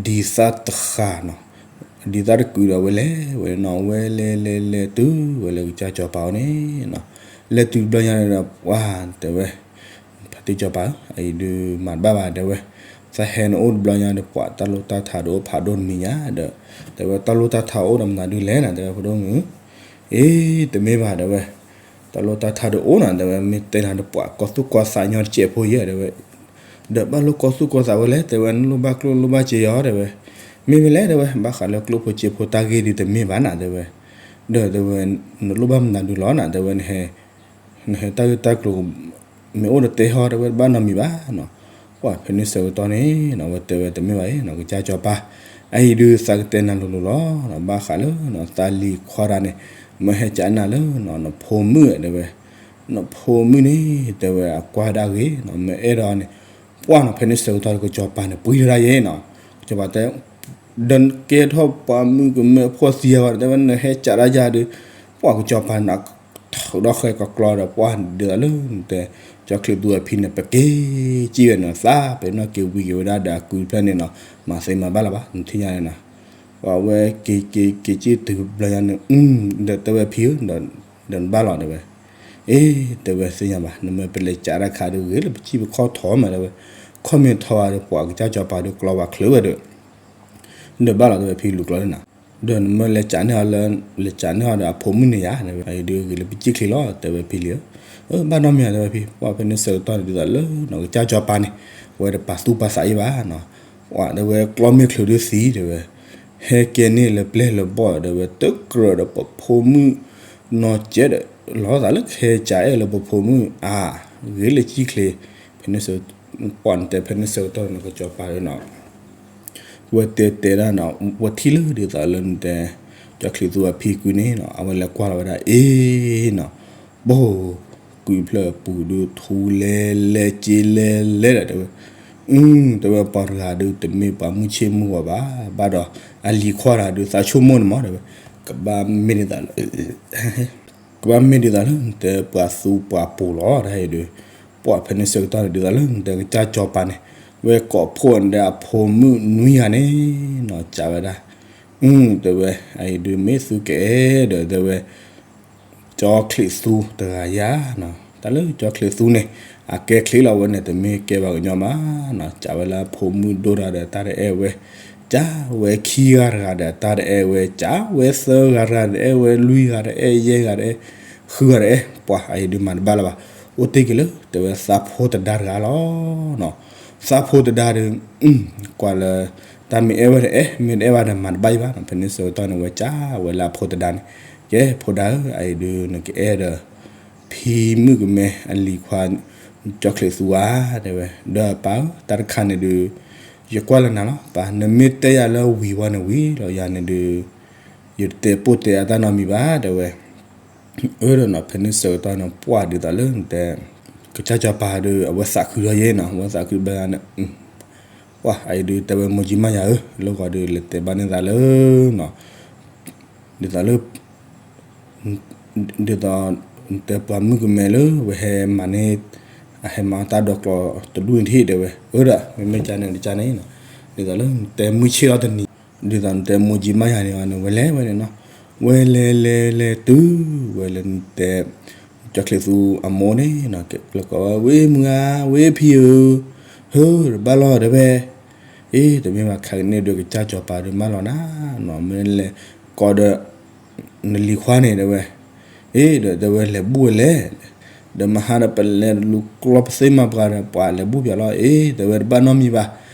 ဒံသၣ်တဃၣ်နီၤ အဒံသၣ်တကုဒီးဝဲလဲၤဝဲနီၤ ဝဲလဲၤလဲၤလဲၤတုၤဝဲလၢကစၢ်စီၤပၤအအိၣ်န့ၣ်နီၤ လဲၤတုၤတဘျီညါန့ၣ်ဒီး ပှၤတဲဝဲ ဖါတံၢ်စီၤပၤဧၢ အအံၤဒုးမၤတဘၣ်ဘၣ်တဲဝဲ သးဟဲန့ၣ်အိၣ်တဘျီညါဒီးပှၤတၢ်လိၣ်တၢ်ထးဒုးအိၣ်ဖးဒိၣ်တမံၤညါဒီး တဲဝဲတၢ်လိၣ်တၢ်ထးအိၣ်ဒီးမနုၤဒုးလဲၣ်နၤ တဲဝဲဖိဒိၣ်မုၣ် အ့ တမ့ၢ်ဘၣ်တဲဝဲ တၢ်လိၣ်တၢ်ထးဒုးအိၣ်နၤ တဲဝဲ မ့ၢ်တဲနၤဒီးပှၤ ကီၢ်သူၣ်ကီၢ်သးညီတစဲးဖိယဲၢ်တဲဝဲ ဒီးဘၣ်လိၣ်ကီၢ်သူၣ်ကီၢ်သးဝဲလဲၣ် တဲဝဲ နလိၣ်ဘၣ်ကျိၣ်လိၣ်ဘၣ်စ့ယီၤတဲဝဲ မ့မ့ၢ်လဲၣ်တဲဝဲ ဘၣ်ဃးလၢကျိၣ်ဖိစ့ဖိတၢ်ဂ့ၢ်ဒုးတမ့ၢ်ဘၣ်နၤတဲဝဲ ဒီးတဲဝဲ နလိၣ်ဘၣ်မနုၤဒုးလီၤနၤ တဲဝဲ နဟဲတၢ်ဂ့ၢ်တၢ်ကျိၤ မ့ၢ်အိၣ်ဒီးတဲဟီ တဲဝဲတဘၣ်နီတမံၤဘၣ်နီၤ ပှၤဖဲန့ၣ်ဆၢကတီၢ်န့ၣ်နီၤ ဝဲတဲဝဲတမ့ၢ်ဘၣ်အံၤနီၤ ကစၢ်စီၤပၤ အအံၤဒုးသးကတဲနၤလိၤလိၤလီၤ ဘၣ်ဃးလၢသးလံၤခွါတဂၤန့ၣ် မၢဟဲကးနၤလၢ နဖိမုၣ်တဲဝဲ နဖိမုၣ်န့ၣ် တဲဝဲ အကွၢ်ဒၣ်ဂ့ၤနီၤ မၢအဲၣ်ဒိးန့ၣ် ပှၤနီၤ ဖဲန့ၣ်ဆၢကတီၢ် ကစီၤပၤန့ၣ် ပှံၤထီၣ်ဒၣ်ယဲနီၤ ကစီၤပၤတဲ ဒီးကဲထီၣ်ပှၤမုၣ်ကမဲအဖှီၣ်သံအဂီၢ် တဲဝဲ နဟဲကးဒၣ်ယၤဒီး ပှၤကစီၤပၤန့ၣ် ထုးဒီးဃဲၤကကျီဒီး ပှၤဒ်သိးလၢနတဲ ကၠီချံးသူအဖံန့ၣ် ပက့ၤစံၣ်ဝဲနီၤ သးပ့ၤနီၣ်က့ၤဝံၤက့ၤဝဲဒၣ်ဒီးအကုတဖျၢၣ်န့ၣ်နီၤ မၤသ့မၤဘၣ်လၢၤဘၣ် နထံၣ်ညါန့ၣ်နီၤ ပှၤဝဲက့ၤက့ၤက့ၤစံၣ်တုၤဘျီညါန့ၣ် ဒီးတဲဝဲဖံဧၢ ဒီးနဘၣ်လီၤတဲဝဲ အ့ တဲဝဲသ့ၣ်ညါဘၣ် နမ့ၢ်ပလဲၤကးတၢ်ခါဒီးဂ့ၤလၢပစံၣ်ပခီၣ်ထီၣ်မးတဲဝဲ ခီၣ်မ့ၢ်ထီၣ်ဝဲဒီး ပှၤကစၢ်စီၤပၤဒီးကျီဝဲချုးဝဲဒီး ဒီးဘၣ်လီၤတဲဝဲဖံလူၤကျီလၢနၤ ဒီးနမ့ၢ်လဲၤကးန့ၢ်အီၤလၢ လဲၤကးန့ၢ်အီၤဒီးအဖိမုၣ်န့ၣ်ယါ တဲဝဲ အံၤဒုးဂ့ၤလၢပစံၣ်ချ့လီၤ တဲဝဲဖံလံဧၢ အၢ ဘၣ်နီတမံၤဧါ တဲဝဲဖံ ပှၤဖဲန့ၣ်ဆၢကတီၢ်န့ၣ် ဒ်သိးလၢနီၤ ကစၢ်စီၤပၤန့ၣ် ဝဲတပာ်သူၣ်ပာ်သးအံၤဘၣ်နီၤ ပှၤတဲဝဲ ကျီမ့ၢ်ချုးဒုးသံ တဲဝဲ ဟဲကဲန့ၢ်လၢပျဲၢ်လၢဘီၣ် တဲဝဲ တကြၢးဒီးပဖိမုၣ်နီၢ်ကဲဒီး လီၤသးလၢကဟဲကးအဲၣ်လၢပဖိမုၣ်အါ ဂ့ၤလၢစံၣ်ချ့ ဖဲန့ၣ်ဆၢ ပှၤနတဲဖဲန့ၣ်ဆၢကတီၢ်န့ၣ် ကစီၤပၤဒီးနီၤ ဝဲတဲတဲဒၣ်နီၤ ဝဲထံၣ်လၢဒ်သိးလၢနတဲ ကၠီချံးသူအဖံကွံာ်န့ၣ်နီၤ အဝဲလဲၤကွၢ်လီၤဝဲဒၣ် အ့နီၤ ဘိ ကွံာ်ဖျၢၣ်အပူၤဒုးထူလဲလဲက့လဲလဲဒီးတဲဝဲ အ တဲဝဲပှၤတဂၤဒုးတမ့ၢ်ပှၤမုၢ်ဆ့ၣ်မုၢ်ဂီၤဘၣ်, ဘၣ်ဒီးအလံၤခွါတဂၤဒုးသးဆိကမိၣ်န့ၣ်မး တဲဝဲ, ကဘၣ်မ့ၢ်ဒ်သိးလၢ ကဘၣ်မ့ၢ်ဒ်သိးလၢနတဲပှၤသူပှၤပိာ်လီၤ တၢ်အံၤဒုး, ပှၤဖဲန့ၣ်ဆၢကတီၢ်န့ၣ် ဒ်သိးလၢနတဲကစၢ်စီၤပၤန့ၣ် ဝဲကိးဖှိၣ်နတဲအဖိမုၣ်နွံဂၤန့ၣ်နီၤ စံးဝဲဒၣ်, အ တဲဝဲ, အအံၤဒုးမ့ၢ်သုကအဲၣ်ဒီး တဲဝဲ ကၠီချံးသူတဂၤယၤနီၤ, တၢ်လၢကၠီချံးသူန့ၣ် အကဲချံးလီၤဝဲန့ၣ် တမ့ၢ်ကဲဘၣ်ကညီမးနီၤ, စံးဝဲလၢအဖိမုၣ်ဒိၣ်တဂၤဒီးတၢ်တအဲၣ်ဝဲ, စံးဝဲခံဂၤတဂၤဒီးတၢ်တအဲၣ်ဝဲ, စံးဝဲသၢဂၤတဂၤတအဲၣ်ဝဲ, လွံၢ်ဂၤတအဲၣ်, ယဲၢ်ဂၤတအဲၣ်, ဃုဂၤတအဲၣ်, ပှၤအအံၤဒုးမၤတဘၣ်လၢၤဘၣ်, အိၣ်တ့ၢ်က့ၤလၢ တဲဝဲသးဖိတဒါတဂၤလီၤနီၤ, သးဖိတဒါဒီး ကွၢ်လၢ တၢ်မ့ၢ်အဲၣ်ဝဲတအဲၣ် မ့ၢ်တအဲၣ်ဘၣ်ဒီးမၤတဘၣ်ယံၤဘၣ်နီၤ, ဖဲန့ၣ်ဆၢကတီၢ်န့ၣ် ဝဲစံးဝဲလၢအဖိတဒါန့ၣ်, ကဲဖိဒါဧၢ အအံၤဒုးနကအဲၣ်ဒီး ဖံမုၣ်ကမဲအလံၤခွါ ကၠီချံးသူဧါ တဲဝဲ, ဒီးပၢ်ဧၢ တၢ်တခါန့ၣ်ဒုး ယကွၢ်လၢနၤလီၤ, ပၢ် နမ့ၢ်တဲယၤလၢဝံၤဝဲန့ၣ်ဝံၤလီၤ, ယၤန့ၣ်ဒုး ယတတဲပိၢ်တဲအတၢ်နီတမံၤဘၣ် တဲဝဲ, အၢဒီးနီၤ ဖဲန့ၣ်ဆၢကတီၢ်န့ၣ် ပှၤဒ်သိးလၢနတဲ ကစၢ်စီၤပၤဒီး အဝဲသးခုဒီးယဲနီၤ, အဝဲသးခုဘၣ်န့ၣ် ပှၤအအံၤဒုးတဲဝဲမိၢ်ကၠံမါယၤဧၢ, လၢဂီၤဒုး လဲၤတဲဘၣ်န့ၢ်သးလၢနီၤ, ဒ်သိးလၢ ဒ်သိး နတဲပှၤမုၣ်ကမဲလၢ ဝဲဟဲမၤန့ၢ် အဟဲမၤတၢ်ဒိးကျိးတဒူၣ်န့ၣ်တဟ့ၣ် တဲဝဲ, အၢဒီး မ့မ့ၢ်ကန့ၣ်တကန့ၣ်နီၤ, ဒ်သိးလၢနတဲမုၢ်ဆ့ၣ်ထီၣ်တနံၤ ဒ်သိးနတဲမိၢ်ကၠံမါယၤန့ၣ်န့ၣ် ဝဲလဲၤဝဲန့ၣ်နီၤ, ဝဲလဲၤလဲၤလဲၤတုၤဝဲလၢနတဲ ကၠီချံးသူအမိၢ်န့ၣ်နီၤ, ကဲပျၢၤကိးဝဲ ဝဲမုၢ်ဧါ ဝဲဖံဧၢ, ဟၢ တဘၣ်လီၤ တဲဝဲ, အ့ တမ့ၢ်ဘၣ်ခါကန့ၣ်ဒုး ကစၢ်စီၤပၤဒုးမၢလီၤနၤ နီၤ, မ့ၢ်လဲၤကိးဒီး နလံၤခွါန့ၣ် တဲဝဲ, အ့ ဒီးတဲဝဲလဲၤဘူၣ်ဝဲလဲၣ်, ဒီးမဟါဒီးပလဲၤလူၤကျီပသ့မၤပှၤဒီး ပှၤလဲၤဘူၣ်ပၠးလီၤ, အ့ တဲဝဲတဘၣ်နီတမံၤဘၣ်,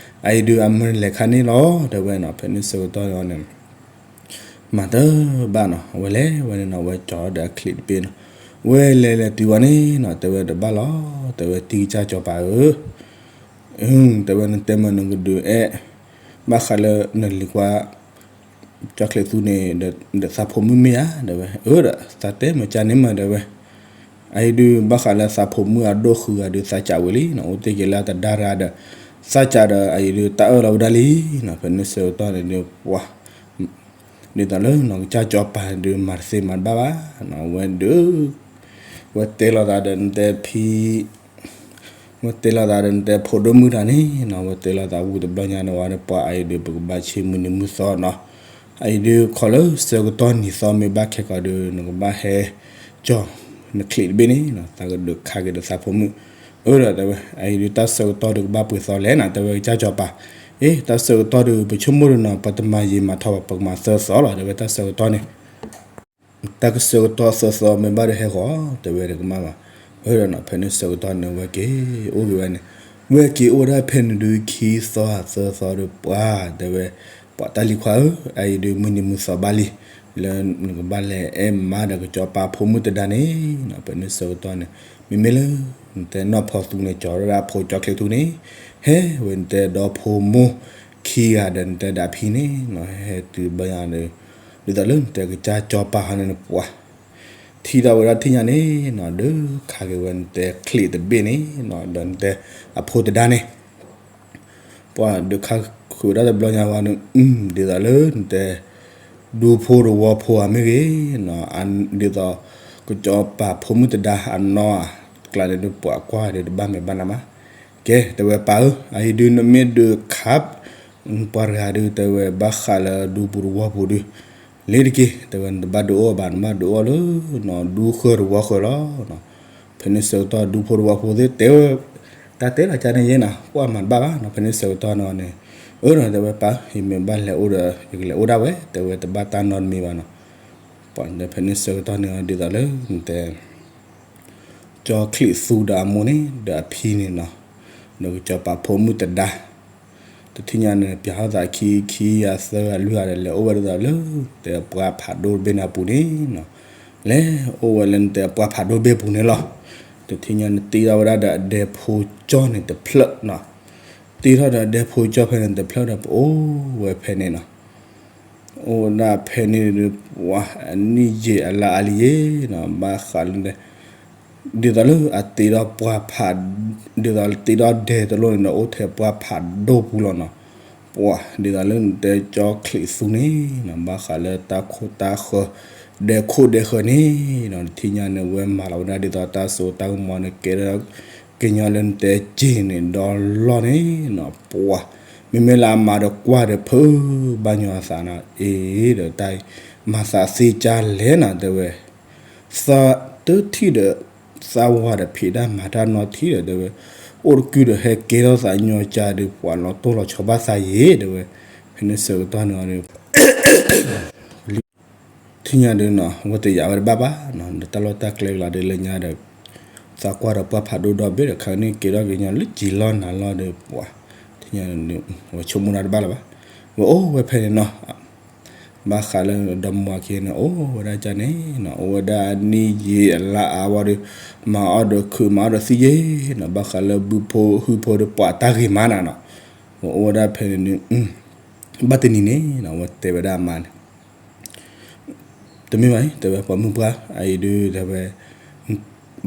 အအံၤဒုးအမ့ၢ်လဲၤခါန့ၣ်လီၤ တဲဝဲနီၤ, ဖဲန့ၣ်ဆၢကတီၢ်န့ၣ် မၤတဘၣ်နီၤ, အဝဲလဲၤဝဲန့ၣ်နီၤ, အဝဲကၠီဒီးအချံးတဘ့ၣ်နီၤ, ဝဲလဲၤလဲၤတုၤဝဲန့ၣ်နီၤ, တဲဝဲတဘၣ်လီၤ, တဲဝဲတံၤကစၢ်စီၤပၤဧၢ, တဲဝဲနတဲမ့ၢ်နကဒုးအဲၣ် ဘၣ်ဃးလၢနလံၤခွါ ကၠီချံးသူန့ၣ် ဒီးသးဖိမုၣ်မ့ၢ်ဧါ တဲဝဲ, အၢဒီး သးတဲမ့ၢ်ကန့ၣ်မ့ၢ် တဲဝဲ, အအံၤဒုးဘၣ်ဃးလၢသးဖိမုၣ်အဒိၣ်ဃုာ်ဂၤဒုးသးစံးဝံၤလံနီၤ, အိၣ်တ့ၢ်က့ၤလၢတဒါတဂၤဒီး သးစံးဒီး အအံၤဒုးတၢ်အၢၣ်လီၤဝဲဒၣ်လံနီၤ, ဖဲန့ၣ်ဆၢကတီၢ်န့ၣ်ဒုး ပှၤ ဒ်သိးလၢနီၤ ကစၢ်စီၤပၤဒုးမၤတသ့မၤတဘၣ်ဘၣ်နီၤ, ဝဲဒုး ဝဲတဲလိာ်သးဒီးနတဲဖံ ဝဲတဲလိာ်သးဒီးနတဲဖိဒိၣ်မုၣ်တဂၤန့ၣ်နီၤ, ဝဲတဲလိာ်သးဝံၤတဘျီညါန့ၣ်ဝဲဒီး ပှၤအအံၤဒုးပကဘၣ်ဆ့မုၢ်နံၤမုၢ်သီနီၤ, အအံၤဒုးခီလၢဆၢကတီၢ်နံၤသီမ့ၢ်ဘၣ်ခဲကီးဒုး နကဘၣ်ဟဲကၠီ နချံးတဘ့ၣ်န့ၣ်နီၤ, သးကဒုးခးက့ၤဒီးသးဖိမုၣ်, အၢဒီးတဲဝဲ အအံၤဒုးတၢ်ဆၢကတီၢ်ဒုးကဘၣ်ပှဲၤသီလဲၣ်နီၤ, တဲဝဲကစၢ်စီၤပၤ, အ့ တၢ်ဆၢကတီၢ်ဒုး ပဆိကမိၣ်ဒုးနီၤ ပတမၤယံာ်မၤထီၣ်ဘၣ် ပကမၤသၢသီလီၤ တဲဝဲတၢ်ဆၢကတီၢ်န့ၣ် တၢ်ကဆၢကတီၢ်သၢသီမ့ၢ်ဘၣ်ဒီးဟဲဃီၤ တဲဝဲတကမၣ်ဘၣ်, အၢဒီးနီၤ ဖဲန့ၣ်ဆၢကတီၢ်န့ၣ် ဝဲက့ၤအိၣ်က့ၤဝဲန့ၣ်, ဝဲက့ၤအိၣ်ဒၣ်ဖဲန့ၣ်ဒုးခံသီသၢသီဒီးပှၤ တဲဝဲ, ပှၤတၢ်လံၤခွါဧၢ, အအံၤဒုးမုၢ်နံၤမုၢ်သီဘၣ်လံ, လၢနကဘၣ်လဲၤအဲၣ်မါဒီးကစီၤပၤဖိမုၣ်တဒါန့ၣ်နီၤ, ဖဲန့ၣ်ဆၢကတီၢ်န့ၣ် မ့မ့ၢ်လၢ နတဲနီၢ်ဖီသူန့ၣ် ကၠီဝဲဒၣ်အဖိကၠီချံးသူန့ၣ်, ဟဲဝဲနတဲဒီဖိမိၢ်ခံဂၤဒီးနတဲဒၣ်ဖံန့ၣ်နီၤ, ဟဲတုၤဘၣ်ယၤဒီး ဒ်သိးလၢနတဲကစၢ်စီၤပၤဟီန့ၣ်နပှၤ ထံၣ်ထီၣ်ဝဲဒၣ်ထံၣ်ညါန့ၣ်နီၤ, ဒုးခးက့ၤဝဲနတဲချံးတဘ့ၣ်န့ၣ်နီၤ, ဒီးနတဲအဖိတဒါန့ၣ် ပှၤဒုးခးဃုာ်ဒၣ်တဘျီညါဝဲန့ၣ် ဒ်သိးလၢနတဲ ဒူဖိတဝီဖိဧါမ့ၢ်ဂ့ၤနီၤ, ဒ်သိး ကစီၤပၤဖိမုၣ်တဒါအနီၢ်ဧါ, ကျါန့ၣ်ဒုးပှၤကွၢ်ဒီးတဘၣ်မဲာ်ဘၣ်နါမး, ကဲ တဲဝဲပၢ်ဧၢ, အအံၤဒုးနမ့ၢ်ဒုးခး ပှၤတဂၤဒုး တဲဝဲဘၣ်ဃးလၢဒူပူၤတဝီပူၤဒုး လ့ၤတက့ၢ်, တဲဝဲနတဘၣ်ဒုးအိၣ်ဘၣ် နဘၣ်ဒုးအိၣ်လၢ ဒူဃၢၤတဝီဃၢၤလီၤ. ဖဲန့ၣ်ဆၢကတီၢ်ဒူဖိတဝီဖိသ့ၣ်တဲဝဲ တၢ်တဲလီၤကါန့ၣ်ယဲနီၤ, ကွၢ်မၤတဘၣ်ဘၣ်နီၤ, ဖဲန့ၣ်ဆၢကတီၢ်န့ၣ်န့ၣ်, အၢဒီးတဲဝဲပၢ် ယမ့ၢ်ဘၣ်လဲၤအိၣ်ဒီး ယကလဲၤအိၣ်ဒၣ်ဝဲ တဲဝဲတဘၣ်တၢ်နီတမံၤဘၣ်နီၤ, ပှၤတဲဖဲန့ၣ်ဆၢကတီၢ်န့ၣ် ဒ်သိးလၢနတဲ ကၠီချံးသူဒီးအမိၢ်န့ၣ် ဒီးအဖံန့ၣ်နီၤ, ဒီးကစီၤပၤဖိမုၣ်တဒါ တထံၣ်ညါန့ၣ် ပျဲထီၣ်သးခံ ခံဂၤသၢဂၤလွံၢ်ဂၤဒီး လဲၤအိၣ်ဝဲဒၣ်လၢ တဲပှၤဖးဒိၣ်တဘ့ၣ်န့ၣ်အပူၤန့ၣ်နီၤ, လဲၤအိၣ်ဝဲလၢနတဲပှၤဖးဒိၣ်တဘ့ၣ်ပူၤန့ၣ်လီၤ. တထံၣ်ညါန့ၣ် တ့ထီၣ်ဝဲဒၣ်ဒီးအဒဲဖိကၠီန့ၣ်တဖျၢၣ်နီၤ, တ့ထီၣ်ဒီးအဒဲဖိကၠီဖဲန့ၣ်တဖျၢၣ်ဒီး ပအိၣ်ဝဲဖဲန့ၣ်နီၤ အိၣ်ဝဲဒၣ်ဖဲန့ၣ်ဒီး ပှၤအနံၣ်ယံာ်အလါအါလံယဲနီၤ, ဘၣ်ဃးလၢ ဒ်သိးလၢအတ့ဒီးပှၢ်ဖး, ဒ်သိးတ့ဒီးဒဲတလိၣ်န့ၣ်ဒီး အိၣ်ထဲပှၢ်ဖးဒိၣ်ပူၤလီၤနီၤ. ပှၤ ဒ်သိးလၢနတဲကၠီချံးသူန့ၣ်နီၤ, ဘၣ်ဃးလၢတၢ်ခိၣ်တၢ်ဃၢၤ ဒဲခိၣ်ဒဲဃၢၤန့ၣ်နီၤ, တထံၣ်ညါန့ၣ် ဝဲမၤလီၤဝဲဒၣ်ဒ်သိးတၢ်စိတၢ်ကမီၤန့ၣ် ကဲထီၣ်ကညီလၢနတဲက့ၤန့ၣ် ဒီလီၢ်န့ၣ်နီၤ. ပှၤ မ့မ့ၢ်လၢအမါဒီးကွၢ်ဒီး ဖုးဘၣ်ညီအသးနီၤ, အ့ဒီးတၢ်အံၤ မၤသးသ့ကၢ်လဲၣ်နီၤ တဲဝဲ သးတထံၣ်ဒီး သးဝၤဒီးဖံးတၢ်မၤတၢ်နီတထံၣ်ဒီး တဲဝဲ အိၣ်တကုၢ်ဒီးဟဲကဲထီၣ်သးညီကၢ်ဒီး ပှၤလီၤတိၢ်လီၤဆီဘၣ်သးယံၤ တဲဝဲ. ဖဲန့ၣ်ဆၢကတီၢ်န့ၣ် ထံၣ်ညါဒီးနီၤ ဝဲတယာ်ဝဲတဘၣ်ဘၣ်နီၤ, ဒီးတၢ်လီၢ်တၢ်ကျဲကလီၤဒီးလၢညါဒီး သးကွၢ်ဒီးပှၢ်ဖးဒိၣ်ဒီဘ့ၣ်ဒီး ခါန့ၣ်ကဲထီၣ်ကညီလၢကံၤလီၢ်နၤလီၢ်ဒီး ပှၤ ထံၣ်ညါန့ၣ် ဝဲဆိကမိၣ်တၢ်တဘၣ်လၢၤဘၣ်, ဝဲအိၣ်ဝဲဖဲန့ၣ်နီၤ. ဘၣ်ဃးလၢဒီမါဝၤခံဂၤန့ၣ် အိၣ်ဝဲဒၣ်ကၢ်န့ၣ်နီၤ, အိၣ်ဝဲဒၣ်နံၣ်ယံာ်အလါအါဝံၤဒီး မၤအီၣ်ဒီးခုး မၤအီၣ်ဒီးသံယ့ၤနီၤ, ဘၣ်ဃးလၢဘုဖိဟုဖိဒီး ပှၤတၢ်ဂ့ၤမးနၤနီၤ. ဝဲအိၣ်ဝဲဒၣ်ဖဲန့ၣ်န့ၣ် ဘၣ်တနံၤန့ၣ်နီၤ ဝဲတဲဝဲဒၣ်အမါန့ၣ် တမ့ၢ်ဘၣ်အံၤ တဲဝဲ ပှၤမုၣ်ပှၢ် အအံၤဒုး တဲဝဲ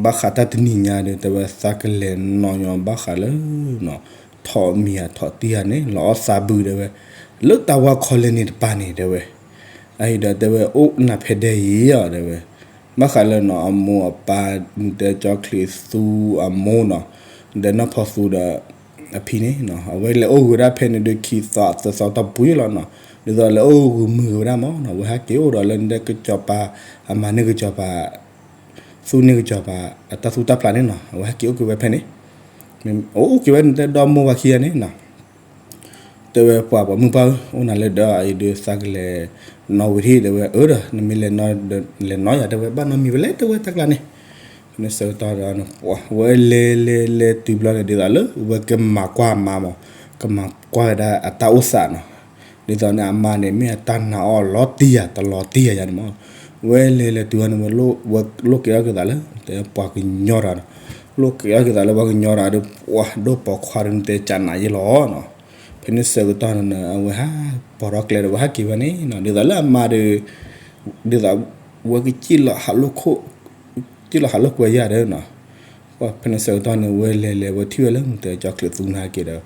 ဘၣ်ဃးတၢ်တနံၤညါဒီး တဲဝဲ သးကလဲၤနီၤညီဘၣ်ဃးလၢ ထိးမံၤဧါထိးတံၢ်ဧါန့ၣ် လီၤအီၣ်သးဘု တဲဝဲ လၢတၢ်ဝါခီလဲၣ်န့ၣ်တပၤန့ၣ် တဲဝဲ. အအံၤဒီး တဲဝဲ အိၣ်နၤဖဲဒဲအံၤဧါ တဲဝဲ ဘၣ်ဃးလၢနီၤ အမိၢ်အပၢ် တဲကၠီချံးသူအမိၢ်နီၤ, ဒီးနီၢ်ဖီသူဒီး အဖံန့ၣ်နီၤ အဝဲလဲၤအိၣ်ဂ့ၤဝဲဒၣ်ဖဲန့ၣ်ဒီး ခံသီသၢသီတီၢ်ပူၤလီၤနီၤ, ဒ်သိးလဲၤအိၣ်ဂ့ၤမုာ်ဂ့ၤဝဲဒၣ်မးနီၤ, အဝဲဟဲက့ၤအိၣ်ဒီးလၢနတဲကစီၤပၤ အမၤန့ၢ်ကစီၤပၤ သူန့ၢ်ကစီၤပၤ အတၢ်သူၣ်တၢ်ဖျးန့ၣ်နီၤ, အဝဲဟဲက့ၤအိၣ်က့ၤဝဲဖဲန့ၣ်, အိၣ်က့ၤဝဲနတဲဒီမိၢ်ဝၤခံဂၤန့ၣ်နီၤ တဲဝဲပှၤ ပှၤမုၣ်ပှၢ်ဧၢ အိၣ်နၤလၢဒီးအံၤဒီး သးကလဲၤနီၤဝံၤထံၣ် တဲဝဲ အၢဒီး နမ့ၢ်လဲၤနီၤဒီး လဲၤနီၤယၤ တဲဝဲ ဘၣ်နီတမံၤဝဲလဲၣ် တဲဝဲ တၢ်ကျါန့ၣ်. ဖဲန့ၣ်ဆၢကတီၢ်ဒီး ဝဲလဲၤလဲၤလဲၤတုၤဘျီန့ၣ် ဒ်သိးလၢ ဝဲကမၤကွၢ်အမါမး ကမၤကွၢ်ဝဲဒၣ်အတၢ်အိၣ်သးနီၤ, ဒ်သိးန့ၣ် အမါန့ၣ် မ့ၢ်အတၢ်နာ်အီၤလီၤတံၢ်ယၤ တလီၤတံၢ်ယၤယၤန့ၣ်မး, ဝဲလဲၤလဲၤတုၤဘျီန့ၣ် ဝဲလိၣ်က့ၤအီၣ်က့ၤသးလၢ တဲပှၤကညီတဂၤနီၤ, လိၣ်က့ၤအီၣ်က့ၤသးလၢပှၤကညီတဂၤဒီး ပှၤဒိၣ်ပိာ်ခွါဒီးနတဲကနၤယ့လီၤနီၤ. ဖဲန့ၣ်ဆၢကတီၢ်န့ၣ် အဝဲဟးပိာ်ထီၣ်ကျဲဒီး ဝဲဟးက့ၤဝဲန့ၣ်နီၤ, ဒ်သိးလၢအမါဒီး ဒ်သိး ဝဲကစံၣ်လီၤဟးလိာ်ခိၣ် စံၣ်လီၤဟးလိာ်ကွဲယၤဒီးနီၤ, ပှၤဖဲန့ၣ်ဆၢကတီၢ်န့ၣ် ဝဲလဲၤလဲၤဝဲထံၣ်ဝဲလၢ နတဲကၠီချံးသူန့ၣ်က့ၤဒီး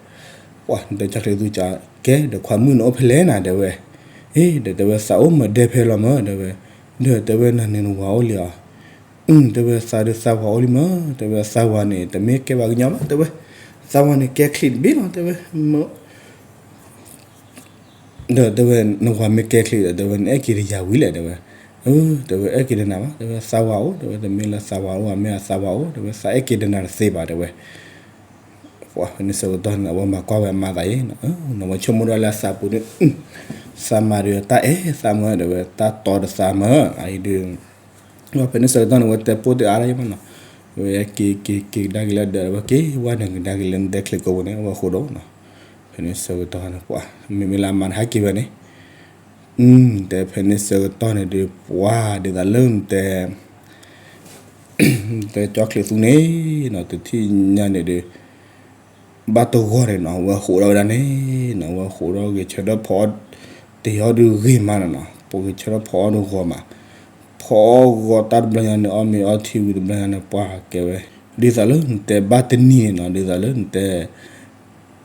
ပှၤ နတဲကၠီချံးသူကကဲ ဒီးခွါမုၣ်န့ၣ်အိၣ်ဖဲလဲၣ်နၤ တဲဝဲ, အ့ ဒီးတဲဝဲ သးအိၣ်မၤဒဲဖဲလီၤမၢ တဲဝဲ, ဒီးတဲဝဲ နၤန့ၣ်နဝၤအိၣ်လံဧါ, အု တဲဝဲ သးဒီးသးဝၤအိၣ်လံမၢ တဲဝဲ သးဝၤန့ၣ် တမ့ၢ်ကဲပှၤကညီဘၣ် တဲဝဲ, သးဝၤန့ၣ်ကဲချံးတဘ့ၣ်လီၤ တဲဝဲ, မၢ ဒီးတဲဝဲ နဝၤမ့ၢ်ကဲချံးဒီး တဲဝဲ နအဲၣ်က့ၤဒီးယၤဝံၤလဲၣ် တဲဝဲ, အၢ တဲဝဲ အဲၣ်က့ၤဒီးနၤဘၣ် တဲဝဲ သးဝၤအိၣ် တဲဝဲ တမ့ၢ်လၢသးဝၤအိၣ် မ့ၢ်အသးဝၤအိၣ် တဲဝဲ သးအဲၣ်က့ၤဒီးနၤတသ့ဘၣ် တဲဝဲ, ပှၤဖဲန့ၣ်ဆၢကတီၢ်န့ၣ် အဝဲမၤကွၢ်ဝဲအမါသးယ့ၣ်နီၤ, နီၤဝဲဆိကမိၣ်ဒီးလၢအသးပူၤန့ၣ် သးမၤဒီးတၢ်အဲၣ်သးမၢ တဲဝဲ တၢ်တီဒီးသးမၢ အအံၤဒီး ဖဲန့ၣ်ဆၢကတီၢ်န့ၣ် ဝဲတဲပိၢ်တအါလၢယမးနီၤ, ဝဲက့ၤက့ၤက့ၤကဒါက့ၤလၢဒီး ဝဲက့ၤဝဲန့ၣ်ကဒါက့ၤလၢနတဲချံးကိာ်ပူၤန့ၣ် အဝဲဃိဒီးနီၤ, ဖဲန့ၣ်ဆၢကတီၢ်န့ၣ် ပှၤ မ့မ့ၢ်လၢအမါန့ၣ်ဟဲက့ၤဝဲန့ၣ် တဲဖဲန့ၣ်ဆၢကတီၢ်န့ၣ်ဒီး ပှၤဒ်သိးလၢနတဲ နတဲကၠီချံးသူန့ၣ်နီၤ တထံၣ်ညါန့ၣ်ဒီး ဘၣ်တဂီၢ်န့ၣ်နီၤ ဝဲဃိးထီၣ်ဝဲဒၣ်န့ၣ်နီၤ ဝဲဃိးထီၣ်ဂဲၤဆၢထၢၣ်ဖီအီၣ် တယီဒုးဂ့ၤမးနီၤနီၤ ပဂဲၤဆၢထၢၣ်ဖီအီၣ်တဂီၤမး ဖီအီၣ်ဂီၤတၢ်တဘျီညါန့ၣ် အီၣ်မ့ၤအီထံဝံၤတဘျီညါန့ၣ် ပှၤကဲဝဲ ဒ်သိးလၢနတဲဘၣ်တနံၤန့ၣ်နီၤ ဒ်သိးလၢနတဲ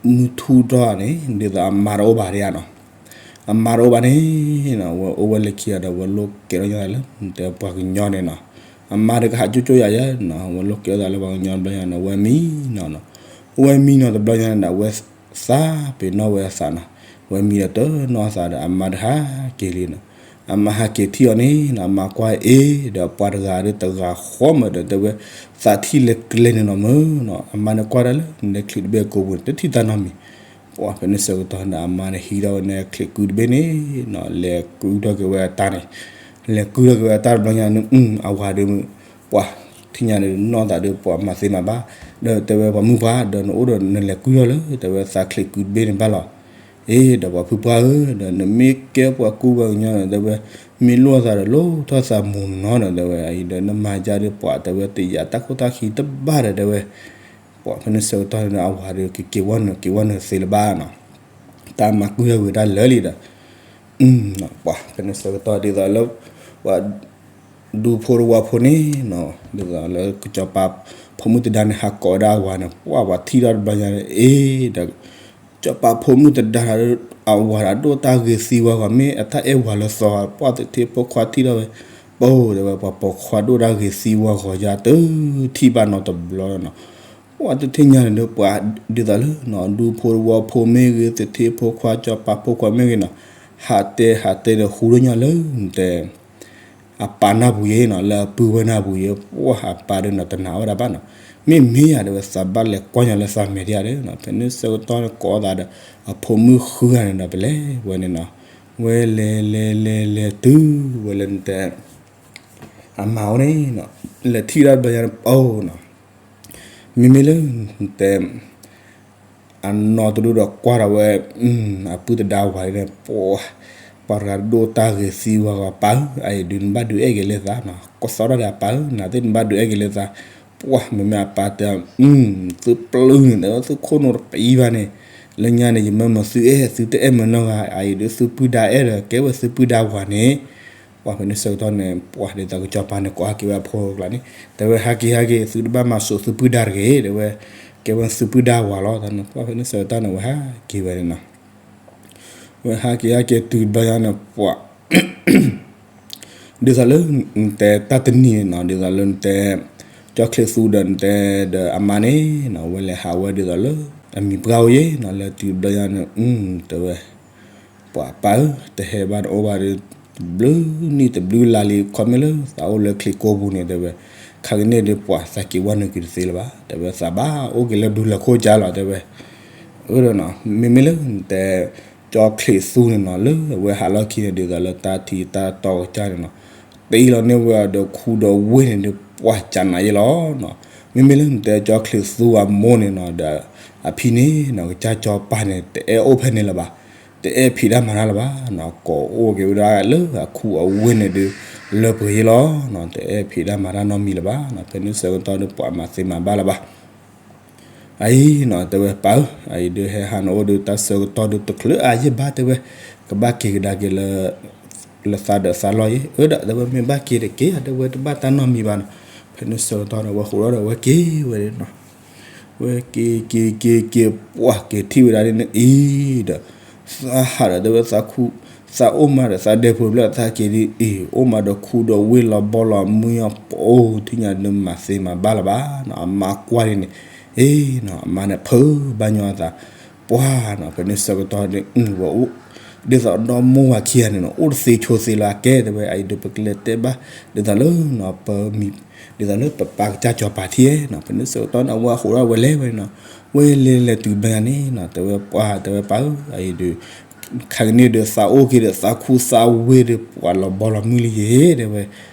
မုၢ်ထူၣ်ထီၣ်န့ၣ် ဒ်သိးအမါတအိၣ်ဘၣ်ဒံးဧါနီၤ အမါတအိၣ်ဘၣ်န့ၣ်နီၤ ဝဲအိၣ်ဝဲလၢခံဂၤဒီး ဝဲလိၣ်ကဲထီၣ်ညီသးလၢ နတဲပှၤကညီန့ၣ်နီၤ အမါဒီးကဟးကၠိကၠိယၤယၤနီၤ ဝဲလိၣ်ကဲထီၣ်သးလၢပှၤကညီတဘျီညါနီၤ ဝဲမံနီၤနီၤ ဝဲမံနီၤတဘျီညါန့ၣ်ဒီး အဝဲသးပ့ၤနီၣ်ဝဲအသးနီၤ ဝဲမံဒီးတနီၣ်အသးဒီး အမါတဟးက့ၤလံနီၤ အမါဟးက့ၤထံၣ်အီၤန့ၣ်နီၤ အမါကွၢ်အ့ၣ်ဒီးပှၤတဂၤဒီးတဂၤဃီမၢ်ဒီး တဲဝဲ သးထံၣ်လဲၤကျဲန့ၣ်နီၤမၢ်နီၤ အမါန့ၣ်ကွၢ်ဒၣ်လၢ နတဲချံးတဘ့ၣ်အကိာ်ပူၤန့ၣ် တထံၣ်တၢ်နီတမံၤ ပှၤဖဲန့ၣ်ဆၢကတီၢ်န့ၣ် အမါန့ၣ်ဟံးထီၣ်ဝဲန့ၣ်ချံးကုတဘ့ၣ်န့ၣ်နီၤ လဲၤကုထီၣ်က့ၤဝဲအတၢ်န့ၣ် လဲၤကုထီၣ်က့ၤဝဲအတၢ်တဘျီညါန့ၣ် အဝၤဒီး ပှၤထံၣ်ညါန့ၣ်နီၢ်သးဒီး ပှၤမၤသ့မၤဘၣ် ဒီးတဲဝဲပှၤမုၣ်ပှၢ် ဒီးနအိၣ်ဒီးနလဲၤကုထီၣ်လၢ တဲဝဲသးချံးကုတဘ့ၣ်န့ၣ်ဘၣ်လီၤ အ့ ဒီးပှၤဖုပှၢ်ဧၢ ဒီးနမ့ၢ်ကဲပှၤကူပှၤကညီန့ၣ် တဲဝဲ မ့ၢ်လိၣ်သးဒီးလိၣ်ထီၣ်သးမူၤနီၤဒီး တဲဝဲ အအံၤဒီးနမၤကါဒီးပှၤ တဲဝဲတယာ်တၢ်ခိၣ်တၢ်ခံတဘၣ်ဒီး တဲဝဲ ပှၤဖဲန့ၣ်ဆၢကတီၢ်န့ၣ် အဝၤဒီးကက့ၤဝဲနုာ် က့ၤဝဲနုာ်သ့လၢၤဘၣ်နီၤ တၢ်မၤကုထီၣ်ဝဲတၢ်လၢာ်လံဒီး ပှၤဖဲန့ၣ်ဆၢကတီၢ်ဒ်သိးလၢ ပှၤ ဒူဖိတဝီဖိန့ၣ်နီၤ ဒ်သိးလၢကစီၤပၤဖိမုၣ်တဒါန့ၣ် ဟးကိးဝဲဒၣ်အဝၤန့ၣ် ပှၢ်ပှၤထံၣ်ထီၣ်တဘျီညါန့ၣ် အ့ ဒီး ကစီၤပၤဖိမုၣ်တဒါ အဝၤဒၣ်ဒိၣ်တၢ်ဂ့ၤသံဝါဂီၤ မ့ၢ်အတၢ်အဲၣ်ဝၤလၢသီ ပှၢ်သထ့ဖိခွါထံၣ်ထီၣ်ဝဲ ပၢ်တဲဝဲ ပှၤပိာ်ခွါဒိၣ်တၢ်ဂ့ၤသံဝါဂီၤယါ တထံၣ်ဘၣ်နီတဘျီနီၤ ပှၢ်တထံၣ်ညါန့ၣ်ဒီး ပှၤဒ်သိးလၢနီၤ ဒူဖိတဝီဖိမ့ၢ်ဂ့ၤ သထ့ဖိခွါ ကစီၤပၤဖိခွါမ့ၢ်ဂ့ၤနီၤ ဟးတဲဟးတဲဒီး ဃူဒိၣ်ညါလၢနတဲ အပၢ်နၢ်ပူၤယ့ၤနီၤ လၢအပုၢ်ဝဲၢ်နၢ်ပူၤယ့ၤ ပှၢ်အပၢ်ဒီးနီၤ တနာ်ဝဲဒၣ်ဘၣ်နီၤ မ့မ့ၢ်ယၤတဲဝဲ သးဘၣ်လဲၤကွၢ်ညီလၢသးမဲာ်ဒ်ယၤဒီးနီၤ ဖဲန့ၣ်ဆၢကတီၢ်န့ၣ် ကိးသးဒီး အဖိမုၣ်ဃုဂၤန့ၣ်ဒီး ပလဲၤဝဲန့ၣ်နီၤ ဝဲလဲၤလဲၤလဲၤလဲၤတုၤဝဲလၢနတဲ အမါအိၣ်န့ၣ်နီၤ လဲၤထံၣ်ဒၣ်တဘျီညါန့ၣ် ပၢ်နီၤ မ့မ့ၢ်လၢနတဲ အနီၢ်တဒူၣ်ဒီးကွၢ်ဒီးဝဲ အပုၢ်တဒါဝၤန့ၣ် ပှၤ ပှၤတဂၤဒိၣ်တၢ်ဂ့ၤသံဝါဂီၤ ပၢ်ဧၢ အအံၤဒုးနဘၣ်ဒုးအဲၣ်က့ၤလၢသးနီၤ ကသီထီၣ်ဒီးအပၢ်ဧၢ နသ့ၣ်နဘၣ်ဒုးအဲၣ်က့ၤလၢသး ပှၢ်မ့မ့ၢ်အပၢ်တဲ သုပျုၢ်န့ၣ် တဲဝဲသုခိၣ်နူာ်တပံဘၣ်န့ၣ် လၢညါန့ၣ် ယမၢမၤသုအဲၣ် သုတအဲၣ်မၤနီတဂၤ အအံၤဒုးသုပုၢ်ဒါအဲၣ်ဒီး ကဲဝဲသုပုၢ်ဒါဝၤန့ၣ် ပှၢ်ဖဲန့ၣ်ဆၢကတီၢ်န့ၣ် ပှၢ်ဒ်သိးကစီၤပၤန့ၣ် ကိးဟဲက့ၤဝဲအဖိအကျါန့ၣ် တဲဝဲ ဟဲက့ၤ ဟဲက့ၤ သုတဘၣ်မၤစိာ်သုပုၢ်ဒါတဂ့ၤ တဲဝဲ ကဲဝဲသုပုၢ်ဒါဝၤလီၤ တၢ်န့ၣ် ပှၢ်ဖဲန့ၣ်ဆၢကတီၢ်န့ၣ် ဝဲဟဲက့ၤဝဲန့ၣ်နီၤ ဝဲဟဲက့ၤ ဟဲက့ၤတုၤတဘျီညါန့ၣ် ပှၢ် ဒ်သိးလၢ နတဲတၢ်တနံၤန့ၣ်နီၤ ဒ်သိးလၢနတဲ ကၠီချံးသူဒီးနတဲဒီးအမါန့ၣ်နီၤ ဝဲလဲၤဟးဝဲဒ်သိးလၢ အမံၤပှၢ်အိၣ်ယ့ၣ်နီၤ လဲၤတုၤတဘျီညါန့ၣ် တဲဝဲ ပှၤပၢ်ဧၢ တဟဲဘၣ်တအိၣ်ဘၣ်ဒီး တဘျုးနံၣ်တဘျုးလါလံ ခီမ့ၢ်လၢသးအိၣ်လၢချံးကိပူၤန့ၣ် တဲဝဲ ခါကန့ၣ်ဒီးပှၤသးက့ၤဝဲနုာ်က့ၤတသ့လၢၤဘၣ် တဲဝဲ သးဘၣ်အိၣ်က့ၤလၢဘျုးလၢ်ခိၣ်ကၢလီၤ တဲဝဲ အၢ မ့မ့ၢ်လၢနတဲ ကၠီချံးသူန့ၣ်နီၤ လၢအဝဲဟးလီၢ်ခံန့ၣ် ဒ်သိးလၢတၢ်ထံတၢ်တီကစၢ်န့ၣ်နီၤ တအံၤလီၤန့ၢ်ဝဲဒီးခူဒီးဝ့ၢ်န့ၣ်ဒီး ပှၤကနးယ့လီၤနီၤ မ့မ့ၢ်လၢနတဲကၠီချံးသူအမိၢ်န့ၣ်နီၤ ဒီးအဖံန့ၣ်နီၤ ကစၢ်စီၤပၤန့ၣ် တအဲၣ်အိၣ်ဖဲန့ၣ်လၢၤဘၣ် တအဲၣ်ဖံးတၢ်မၤတၢ်လၢၤဘၣ်နီၤ ကိးအိၣ်က့ၤဝဲဒၣ်လၢအခူအဝ့ၢ်န့ၣ်ဒီး လၢပှဲၤယ့လီၤနီၤ တအဲၣ်ဖံးတၢ်မၤတၢ်နီတမံၤလၢၤဘၣ်နီၤ ဖဲန့ၣ်ဆၢကတီၢ်ဒီးပှၤမၤသ့မၤဘၣ်လၢၤဘၣ် အအံၤနီၤ တဲဝဲပၢ်ဧၢ အအံၤဒုးဟဲဟးနအိၣ်ဒီးတၢ်ဆၢကတီၢ်ဒီးတချုးအါယဲၢ်ဘၣ် တဲဝဲ ကဘၣ်က့ၤကဒါက့ၤလၢ လၢသးဒီးသးလီၢ်ယ့ၣ် အၢ ဒီးတဲဝဲ မ့ၢ်ဘၣ်က့ၤတက့ၢ် တဲဝဲ တဘၣ်တၢ်နီတမံၤဘၣ်နီၤ ဖဲန့ၣ်ဆၢကတီၢ်ဒီး ဝဲဃိးဒီးဝဲက့ၤဝဲနီၤ ဝဲက့ၤက့ၤက့ၤက့ၤ ပှၢ်က့ၤထံၣ်ဝဲဒၣ်န့ၣ်အံၤဒီး သးဟးဒီးတဲဝဲ သးခူ သးအိၣ်မးဒီးသးဒဲဖိတဖျၢၣ် သးက့ၤဒ်အံၤ အိၣ်မးဒီးခူဒီးဝ့ၢ်လီၤဘီလီၤမုၢ်အီၤ ပအိၣ်ထံၣ်ညါဒုးမၤသ့မၤဘၣ်လၢၤဘၣ်နီၤ အမါကွၢ်ဒ်န့ၣ် အ့နီၤ အမါန့ၣ်ဖုးဘၣ်ညီအသး ပှၢ်နီၤ ဖဲန့ၣ်ဆၢကတီၢ်န့ၣ် ဝဲအိၣ် ဒ်သိးဒီမိၢ်ဝၤခံဂၤန့ၣ်နီၤ အိၣ်တသ့ဆိသ့လၢၤအကဲ တဲဝဲ အအံၤဒုးပကလဲၤတဲဘၣ် ဒ်သိးလၢနီၤ ပမံၤ ဒ်သိးလၢပပၢ်ကစၢ်စီၤပၤထံၣ်နီၤ ဖဲန့ၣ်ဆၢကတီၢ်န့ၣ် အဝဲဃိးဒီးဝဲလဲၤဝဲနီၤ ဝဲလဲၤလဲၤတုၤဘျီညါန့ၣ်နီၤ တဲဝဲပှၢ် တဲဝဲပၢ်ဧၢ အအံၤဒုး ခါကန့ၣ်ဒီးသးအိၣ်က့ၤဒီးသးခူသးဝ့ၢ်ဒီး ပှၤလီၤဘီလီၤမုၢ်လံယ့ၣ် တဲဝဲ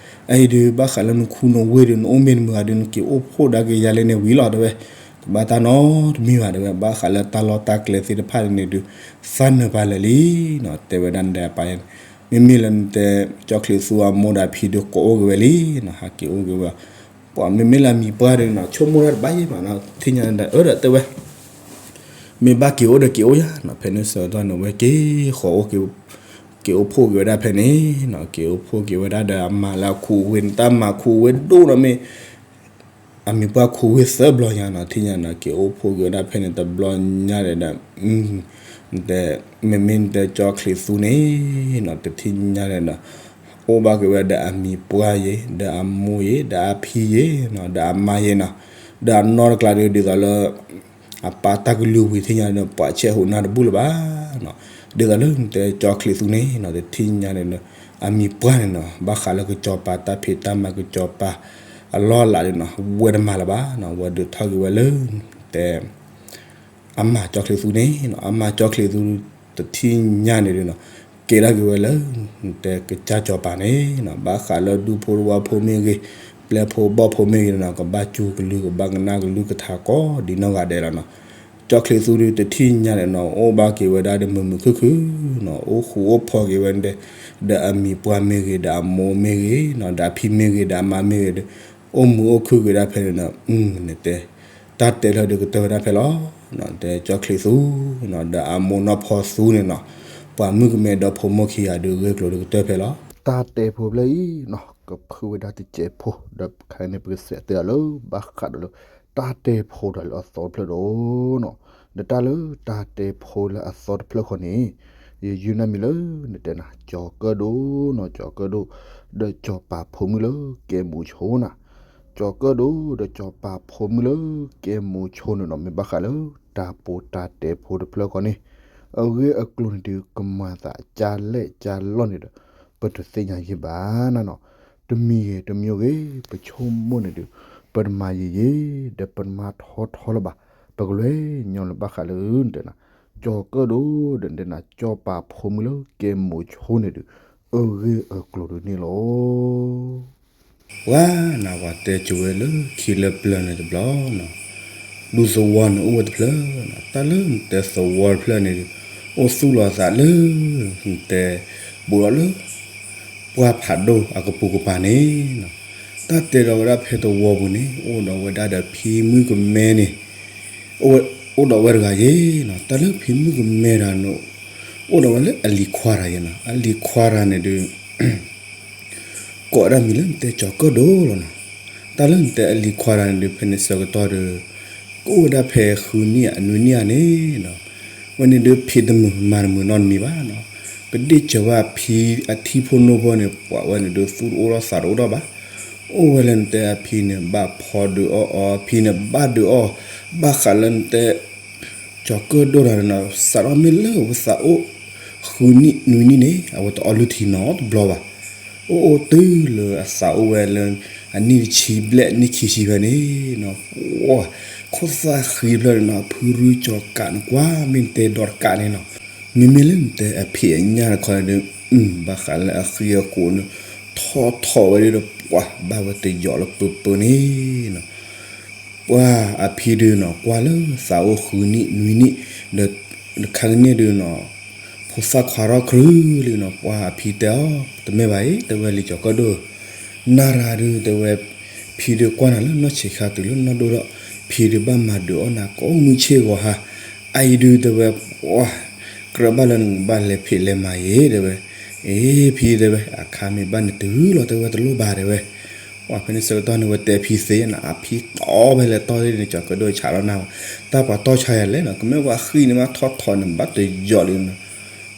အအံၤဒုး ဘၣ်ဃးလၢနခူနဝ့ၢ်ဒီး နအိၣ်မ့ၢ်တမုာ်ဂ့ၤဒီး နက့ၤအိၣ်ဖှိၣ်ဒါက့ၤယၤလၢန့ၣ်ဝံၤလီၤ တဲဝဲ ကဘၣ်တၢ်နီတမံၤဘၣ် တဲဝဲ ဘၣ်ဃးလၢတၢ်လီၢ်တၢ်ကျဲသ့ၣ်တဖၣ်န့ၣ်ဒုး သးနၢၤပာ်လၢာ်လံနီၤ တဲဝဲဒၣ်နတဲအပၢ်န့ၣ် မ့မ့ၢ်လၢနတဲ ကၠီချံးသူအမိၢ်ဒီးအဖံဒီး ကိးအိၣ်က့ၤဝဲလံနီၤ ဟးက့ၤအိၣ်က့ၤဝဲ ပှၤမ့မ့ၢ်လၢအမံၤပှၢ်ဒီးနီၤ ဆိကမိၣ်တၢ်တဘၣ်ယဲၢ်မးနီၤ ထံၣ်ညါဒီး အၢ ဒီးတဲဝဲ မ့ၢ်ဘၣ်က့ၤအိၣ်ဒီးက့ၤအိၣ်ယၤနီၤ ဖဲန့ၣ်ဆၢကတီၢ်န့ၣ် ဝဲက့ၤဃီၤအိၣ်က့ၤ က့ၤအိၣ်ဖှိၣ်က့ၤဝဲဒၣ်ဖဲန့ၣ်နီၤ က့ၤအိၣ်ဖှိၣ်က့ၤဝဲဒၣ်ဒီးအမါလၢအခူအဝ့ၢ်န့ၣ် တၢ်မၤခူအဝ့ၢ်ဒိၣ်နီၤ မ့ၢ် အမံၤပှၢ်ခူဝ့ၢ်သၢဘျီညါနီၤ ထံၣ်ညါနီၤ က့ၤအိၣ်ဖှိၣ်က့ၤဝဲဒၣ်ဖဲန့ၣ်တဘျီညါဒီး တဲ မ့မ့ၢ်နတဲကၠီချံးသူန့ၣ်နီၤ တထံၣ်ညါန့ၣ်ဒီး အိၣ်ဘၣ်က့ၤဝဲဒီးအမံၤပှၢ်ယ့ၣ် ဒီးအမိၢ်ယ့ၣ် ဒီးအမါယ့ၣ်နီၤ ဒီးအနီၢ်တကျါဒီး ဒ်သိးလၢ အပၢ်တၢ်ကလုၢ်ဝံၤထံၣ်ညါဒီး ပှၤဆဲးဟူးနၢ်တဘူၣ်လၢၤဘၣ်နီၤ ဒ်သိးလၢနတဲကၠီချံးသူန့ၣ်နီၤ တထံၣ်ညါန့ၣ်ဒီး အမံၤပှၢ်န့ၣ်နီၤ ဘၣ်ဃးလၢကစီၤပၤတၢ်ဖံးတၢ်မၤကစီၤပၤ အလီၢ်အလၤန့ၣ်နီၤ ဝဲတမၤလၢၤဘၣ်နီၤ ဝဲဒုးထီၣ်က့ၤဝဲလၢ တဲ အမါကၠီချံးသူန့ၣ်နီၤ အမါကၠီချံးသူ တထံၣ်ညါန့ၣ်ဒီးနီၤ ကဲထီၣ်က့ၤဝဲလၢ တဲကစၢ်စီၤပၤန့ၣ်နီၤ ဘၣ်ဃးလၢဒူဖိတဝီဖိမ့ၢ်ဂ့ၤ ပျဲဖိဘီၣ်ဖိမ့ၢ်ဂ့ၤန့ၣ်နီၤ ကဘၣ်စူၤကလုၢ် ကဘၣ်ကနၣ်ကလုၢ်ကထါကိးဒ်နီၢ်ဂၤဒဲးလီၤနီၤ ကၠီချံးသူဒီးတထံၣ်ညါန့ၣ်နီၤ အိၣ်ဘၣ်က့ၤဝဲဒၣ်ဒီးမုာ်မုာ်ခုၣ်ခုၣ်နီၤ အိၣ်ဃူအိၣ်ဖိးက့ၤဝဲဒၣ် ဒီးအမံၤပှၢ်မ့ၢ်ဂ့ၤ ဒီးအမိၢ်မ့ၢ်ဂ့ၤနီၤ ဒီးအဖံမ့ၢ်ဂ့ၤ ဒီးအမါမ့ၢ်ဂ့ၤဒီး အိၣ်မုာ်အိၣ်ခုၣ်က့ၤဒၣ်ဖဲန့ၣ်နီၤ နတဲ တၢ်တဲလၢဒုးကတၢၢ်ဝဲဒၣ်ဖဲလီၤ. တဲကၠီချံးသူနီၤ ဒီးအမိၢ်နီၢ်ဖီသူန့ၣ်နီၤ ပှၤမုၣ်ကမဲဒီးဖိမိၢ်ခံဂၤဒုးဂ့ၢ်ကျိၤဒုးကတၢၢ်ဖဲလီၤ. တၢ်တဲဖိဖျၢၣ်အံၤနီၤ ကဖုဝဲဒၣ်တစဲးဖိ ဒီးခဲအံၤန့ၣ် ပကစးတဲအီၤလၢ ဘၣ်ဃးဒီးလၢ တၢ်တဲဖိတၢ်လၢအသီတဖျၢၣ်ဒီးနီၤ, ဒီးတၢ်လၢတၢ်တဲဖိလၢအသီတဖျၢၣ်ဃီန့ၣ် ယယုၢ်နၢ်မံၤလၢ နတဲနၤ ကၠီၤကၢၣ်ဒိၣ်နီၤ, ကၠီၤကၢၣ်ဒိၣ် ဒီးစီၤပၤဖိမုၣ်လၢကဲမူဆိနၤ, ကၠီၤကၢၣ်ဒိၣ် ဒီးစီၤပၤဖိမုၣ်လၢကဲမူဆိန့ၣ်နီၤ မ့ၢ်ဘၣ်ဃးလၢ တၢ်ပီးတၢ်တဲဖိတဖျၢၣ်ဃီန့ၣ် အဂ့ၢ်အကျိၤန့ၣ်ဒုး ကမၤသးကၢ်လဲၣ်ကၢ်လီၢ်န့ၣ်ဒီး ပတသ့ၣ်ညါယံာ်ဘၣ်နၤနီၤ, တမံၤဂ့ၤတမံၤဂ့ၤ ပဆိကမိၣ်န့ၣ်ဒုး ပတမၤယံာ်ယံာ် ဒီးပတမၤထီထီလၢၤဘၣ်, ပကလဲၤညီလၢဘၣ်ဃးလၢ နတဲနၤ ကၠီၤကၢၣ်ဒိၣ် ဒီးနတဲနၤ စီၤပၤဖိမုၣ်လၢကဲမူဆိန့ၣ်ဒုး အဂ့ၢ်အကျိၤဒုးန့ၣ်လီၤ. ပှၤနၤ ပှၤတဲကိၤဝဲလၢခံလၢပျၢၤန့ၣ်တဘျီနီၤ, ဒူသဝီန့ၣ်အိၣ်ဝဲတဖျၢၣ်နီၤ, တၢ်လၢနတဲသဝီတဖျၢၣ်န့ၣ်ဒုး အိၣ်သူၣ်လီၤသးလၢ နတဲ ဘူးဒီးလၢ ပှၢ်ဖးဒိၣ်အကပိာ်ကပၤန့ၣ်နီၤ, တၢ်တဲဒီးဝဲဒၣ်ဖဲသဝီပူၤန့ၣ် အိၣ်ဒီးဝဲဒၣ်ဒီးဖံမုၣ်ကမဲန့ၣ် အိၣ်ဒီးဝဲတဂၤယ့ၤနီၤ, တၢ်လၢဖံမုၣ်ကမဲတဂၤန့ၣ် အိၣ်ဒီးဝဲလၢအလံၤခွါတဂၤယ့ၤနီၤ, အလံၤခွါတဂၤန့ၣ်ဒုး ကိးဝဲဒၣ်မံၤလၢနတဲကၠီၤကၢၣ်ဒိၣ်လီၤနီၤ, တၢ်လၢနတဲအလံၤခွါတဂၤန့ၣ်ဒုး ဖဲန့ၣ်ဆၢကတီၢ်ဒီး ကအိၣ်ဝဲဒၣ်ဖဲဃုနံၣ်ဧါ နွံနံၣ်ဧါန့ၣ်နီၤ, ဝဲန့ၣ်ဒုးဖံတမုာ်မၤတမုာ်နီတမံၤဘၣ်နီၤ, ကဒ့ၣ်စၢၤဝဲဖံအထံဖိနိဖိန့ၣ် ပှၤဝဲန့ၣ်ဒုး သူၣ်တအိၣ်ထီၣ်သးတအိၣ်ထီၣ်ဘၣ်, အိၣ်ဝဲလၢနတဲအဖံန့ၣ် ဘၣ်ဖီဒုးအီၣ်အီၤ အဖံန့ၣ်ဘၣ်ဒုးအီၣ်, ဘၣ်ဃးလၢနတဲ ကၠီၤကၢၣ်ဒိၣ်တဂၤန့ၣ်နီၤ စးထီၣ်မ့ၢ်လၢအဝဲသးအိၣ် ဃုနံၣ်နွံနံၣ်န့ၣ် အဝဲတအီၣ်လုၢ်ထံနီတဘျီဘၣ်, အိၣ်အိၣ်တုၤလၢအသးအိၣ်ဝဲလၢ အနံၣ်တဆံဘျဲၣ် နံၣ်ခံဆံဖဲန့ၣ်နီၤ, ခိၣ်သၣ်ဃံဖျၢၣ်န့ၣ်နီၤ ဖုရူကၠီၤကးန့ၣ် ကွၢ်မ့ၢ်နတဲဒီးတကးန့ၣ်နီၤ, မ့မ့ၢ်လၢနတဲအဖံးအညၣ်တခီန့ၣ်ဒုး ဘၣ်ဃးလၢအဃံအဃိန့ၣ် ထီၣ်ထီၣ်ဝဲဒၣ်ဒီး ပှၤဘၣ်ဝဲတယီၤလၢပၢပၢန့ၣ်နီၤ ပှၤအဖံဒုးနီၤ ကွၢ်လၢသးအိၣ်ဃုနံၣ်နွံနံၣ် ဒီးခါကန့ၣ်ဒုးနီၤ ဖိသၣ်ခွါထီၣ်ခရံာ်လံနီၤ, ပှၤအဖံတဲအီၤ တမ့ၢ်ဘၣ်အံၤ တဲဝဲလံာ်ကၠီၤကၢၣ်ဒိၣ်, နၤရၤဒုး တဲဝဲ ဖံဒုးကွၢ်နၤလၢနီၢ်ဆံးခါတုၤလၢနီၢ်ဒိၣ်ဒီး ဖံဒုးဘၣ်မၤဒုးအီၣ်နၤကိးမုၢ်ဆ့ၣ်ဂီၤဟါ, အအံၤဒုး တဲဝဲ ပှၤ ကြၢးဘၣ်လၢနကဘၣ်လဲၤဖံးလဲၤမၤယ့ၤ တဲဝဲ, အ့ ဖံ တဲဝဲ အခါမ့ၢ်ဘၣ်န့ၣ်တုၤလီၤ တဲဝဲတလိၣ်ဘၣ် တဲဝဲ ပှၤဖဲန့ၣ်ဆၢကတီၢ်န့ၣ် ဝဲတဲဖံသ့နီၤ အဖံတီဖဲလဲၣ်တီၢ်န့ၣ် ကၠီၤကၢၣ်ဒိၣ်ဆးလီၤနၤဘၣ်, တၢ်ပှၤတီၢ်ဆါယၤလဲၣ်နီၤ ကမ့ၢ်ပှၤဃံန့ၣ်မးထီၣ်ထီၣ်န့ၣ် ဘၣ်တယီၤလံနီၤ,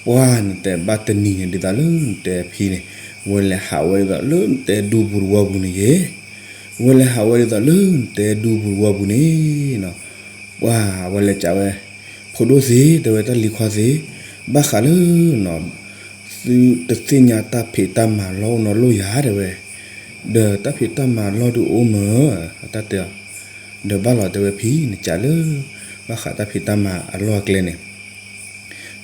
ပှၤနတဲဘၣ်တနံၤန့ၣ် ဒ်သိးလၢနတဲဖံန့ၣ် ဝဲလဲၤဟးဝဲဒ်သိးလၢနတဲဒူပူၤတဝီပူၤန့ၣ်ယ့ၤ, ဝဲလဲၤဟးဝဲဒ်သိးလၢနတဲဒူပူၤတဝီပူၤန့ၣ်နီၤ, ပှၤဝဲလဲၤကးဝဲ ဖိဒိၣ်သ့ၣ် တဲဝဲတၢ်လံၤခွါသ့ၣ်, ဘၣ်ဃးလၢနီၤ သုတသ့ၣ်ညါတၢ်ဖံးတၢ်မၤလီၢ်အိၣ်နီၤလိၣ်ယၤ တဲဝဲ, ဒီးတၢ်ဖံးတၢ်မၤလီၢ်ဒုးအိၣ်မး အတၢ်တဲအီၤ, ဒီးဘၣ်လီၤ တဲဝဲဖံ နကးလၢ ဘၣ်ဃးတၢ်ဖံးတၢ်မၤအလီၢ်အကျဲန့ၣ်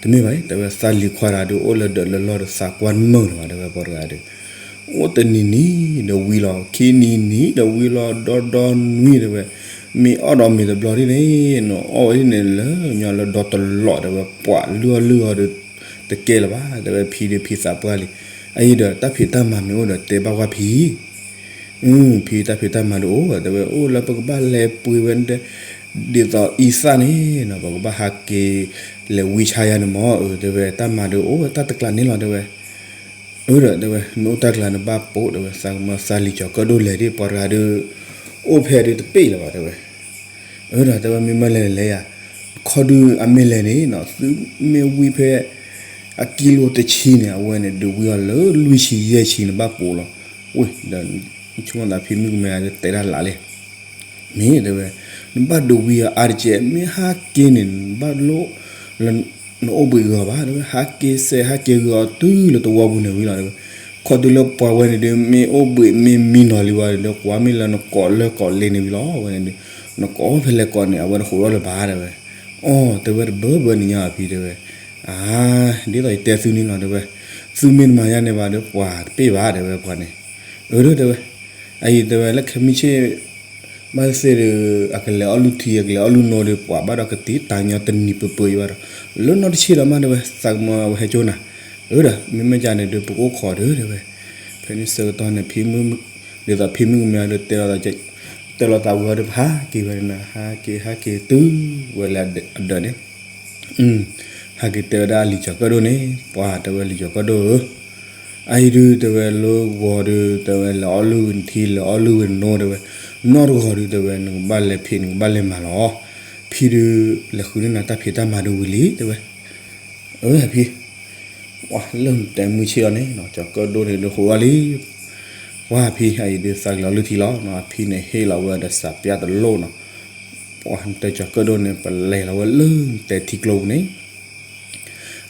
တမ့ၢ်ဘၣ်အံၤ တဲဝဲသးလံၤခွါတဂၤဒုး အိၣ်လၢဒၢးလၢလီၢ်ဒီးသးကွၢ်မုာ်လၢၤဘၣ် တဲဝဲပှၤတဂၤဒုး, အိၣ်တနံၤနံၤဒီးဝံၤလီၤ ခံနံၤနံၤဒီးဝံၤလီၤ ဒီဒီနွံ တဲဝဲ, မ့ၢ်အီၣ်ဒီးမ့ၤတဘျီဒ်န့ၣ် နအီၣ်ဝဲဒ်န့ၣ်လၢညီလၢဒီတလီၢ် တဲဝဲ ပှၤလုၢ်အီၣ်လုၢ်အီဒီး တကဲလၢၤဘၣ် တဲဝဲ ဖံဒုးဖံသးပှၢ်လံ, အအံၤဒီးတၢ်ဖံးတၢ်မၤမ့ၢ်အိၣ်ဒီးတဲဘၣ်ကွၢ်ဖံ ဖံတၢ်ဖံးတၢ်မၤဒုးအိၣ် တဲဝဲ အိၣ်လၢပကဘၣ်လဲၤပှ့ၤဝဲ ဒ်သိးအံသၣ်န့ၣ်နီၤ ပကဘၣ်ဟးက့ၤ လဲၤဝံဆါယၤန့ၣ်မး အၢ တဲဝဲ တၢ်မၤဒုးအိၣ်ဝဲတၢ်တကျးန့ၣ်လီၤ တဲဝဲ, အၢ ဒီးတဲဝဲ နအိၣ်တၢ်ကျးနဘၣ်ပိာ် တဲဝဲ သးကမၢသးလံၤကၠီၤကၢၣ်ဒိၣ်လဲၤဒ်ပှၤတဂၤဒုး အိၣ်ဖဲဒုးတပ့ၢ်လၢၤဘၣ် တဲဝဲ, အၢ ဒီးတဲဝဲ မ့မ့ၢ်လဲၤလဲၤယၤ ခီဒုးအမ့ၢ်လဲၤန့ၣ်နီၤ သုမ့ၢ်ဝံဖဲ အကံလိတဆံန့ၣ် အဝဲန့ၣ် ဒုးဝံအီၤလၢလွံၢ်ဆံယဲၢ်ဆံန့ၣ် ဘၣ်ပိာ်လီၤ. ဝ့ၢ် ဒီး ဆိကမိၣ်သးဖံမုၣ်ကမဲဒီးတဲတၢ်လၢ်လံ မ့ၢ်တဲဝဲ နဘၣ်ဒုးဝံအီၤအါတက့ၢ် မ့ၢ်ဟးက့ၤန့ၣ် နဘၣ်လိၣ်လၢ နအိၣ်ဘှံးဂီၤဘၣ် တဲဝဲ ဟးက့ၤစဲးဟးက့ၤဂီၤတုၤလၢတဝီပူၤန့ၣ်ဝံၤလီၤ တဲဝဲ ခီတုၤလၢပှၤဝဲန့ၣ်ဒုး မ့ၢ်အိၣ်ဘှံးမ့ၢ်မံနီၤလံဝဲဒီး ကွၢ်မ့ၢ်လၢနကိးလၢကိးလ့န့ၣ်ဝံၤလီၤ အဝဲန့ၣ်ဒုး နကိးဖဲလဲၣ်ကိးန့ၣ် အဝဲတဃိးထီၣ်လၢၤဘၣ် တဲဝဲ အီ တဲဝဲတဘၢဘၢန့ၣ်ညါအဖံ တဲဝဲ အါ ဒ်သိးယတဲသုန့ၣ်လီၤ တဲဝဲ သုမ့ၢ်တမၤယၤန့ၣ်ဘၣ်ဒီး ပှၤတပ့ၢ်ဘၣ် တဲဝဲပှၤန့ၣ် အၢ တဲဝဲ အအံၤ တဲဝဲ လၢခဲမုၢ်ဆ့ၣ် ဘၣ်သ့ၣ်ဒီး အကလဲၤအီၣ်လုၢ်ထံ အကလဲၤအီၣ်လုၢ်နိဒီး ပှၤဘၣ်ဒီးကတံာ်တၢ်ညီတနံၤပၢၢ်ပၢၢ်အံၤဘၣ်ဒီး လၢနီၢ်တဆံဒီးမး တဲဝဲ သးကမၢအဝဲဟဲကၠိနၤ အၢ ဒီး မ့မ့ၢ်ကန့ၣ်ဒီး ပကအိၣ်ခိးဒီး တဲဝဲ ဖဲန့ၣ်ဆၢကတီၢ်န့ၣ် ဖံမုၣ် ဒ်သိးဖံမုၣ်ကမဲဒီး တဲလီၤသးဝံၤအီၤဒီး ပဟးက့ၤဝဲန့ၣ် ဟးက့ၤ ဟးက့ၤတုၤဝဲလၢအဒၢးန့ၣ် ဟဲက့ၤတဲဝဲဒၣ်လံာ်ကၠီၤကၢၣ်ဒိၣ်န့ၣ် ပှၤတဲဝဲလံာ်ကၠီၤကၢၣ်ဒိၣ်ဧၢ အအံၤဒုးတဲဝဲလၢဂီၤဒုး တဲဝဲလဲၤအီၣ်လုၢ်ဝံၤနထံ လဲၤအီၣ်လုၢ်ဝံၤနနိ တဲဝဲ, နီၢ်တဂီၤဒုး တဲဝဲ နကဘၣ်လဲၤဖံး နကဘၣ်လဲၤမၤလီၤ. ဖံဒုး လဲၤဃုန့ၢ်နၤတၢ်ဖံးတၢ်မၤဒုးဝံၤလံ တဲဝဲ. အဖံ, လၢနတဲမုၢ်ဆ့ၣ်အီၤန့ၣ် ကၠီၤကၢၣ်ဒိၣ်န့ၣ်ဒုးဃိးလီၤလံ. ပှၢ်ဖံ အအံၤဒုးသးကလီၤလုၢ်ထံလီၤ. အဖံန့ၣ်ဟ့ၣ်လီၤဝဲဒီးစးပျၢ်တလိၣ်နီၤ. ပှၢ်နတဲကၠီၤကၢၣ်ဒိၣ်န့ၣ် ပလဲၤလီၤဝဲလၢနတဲထံကျိပူၤန့ၣ်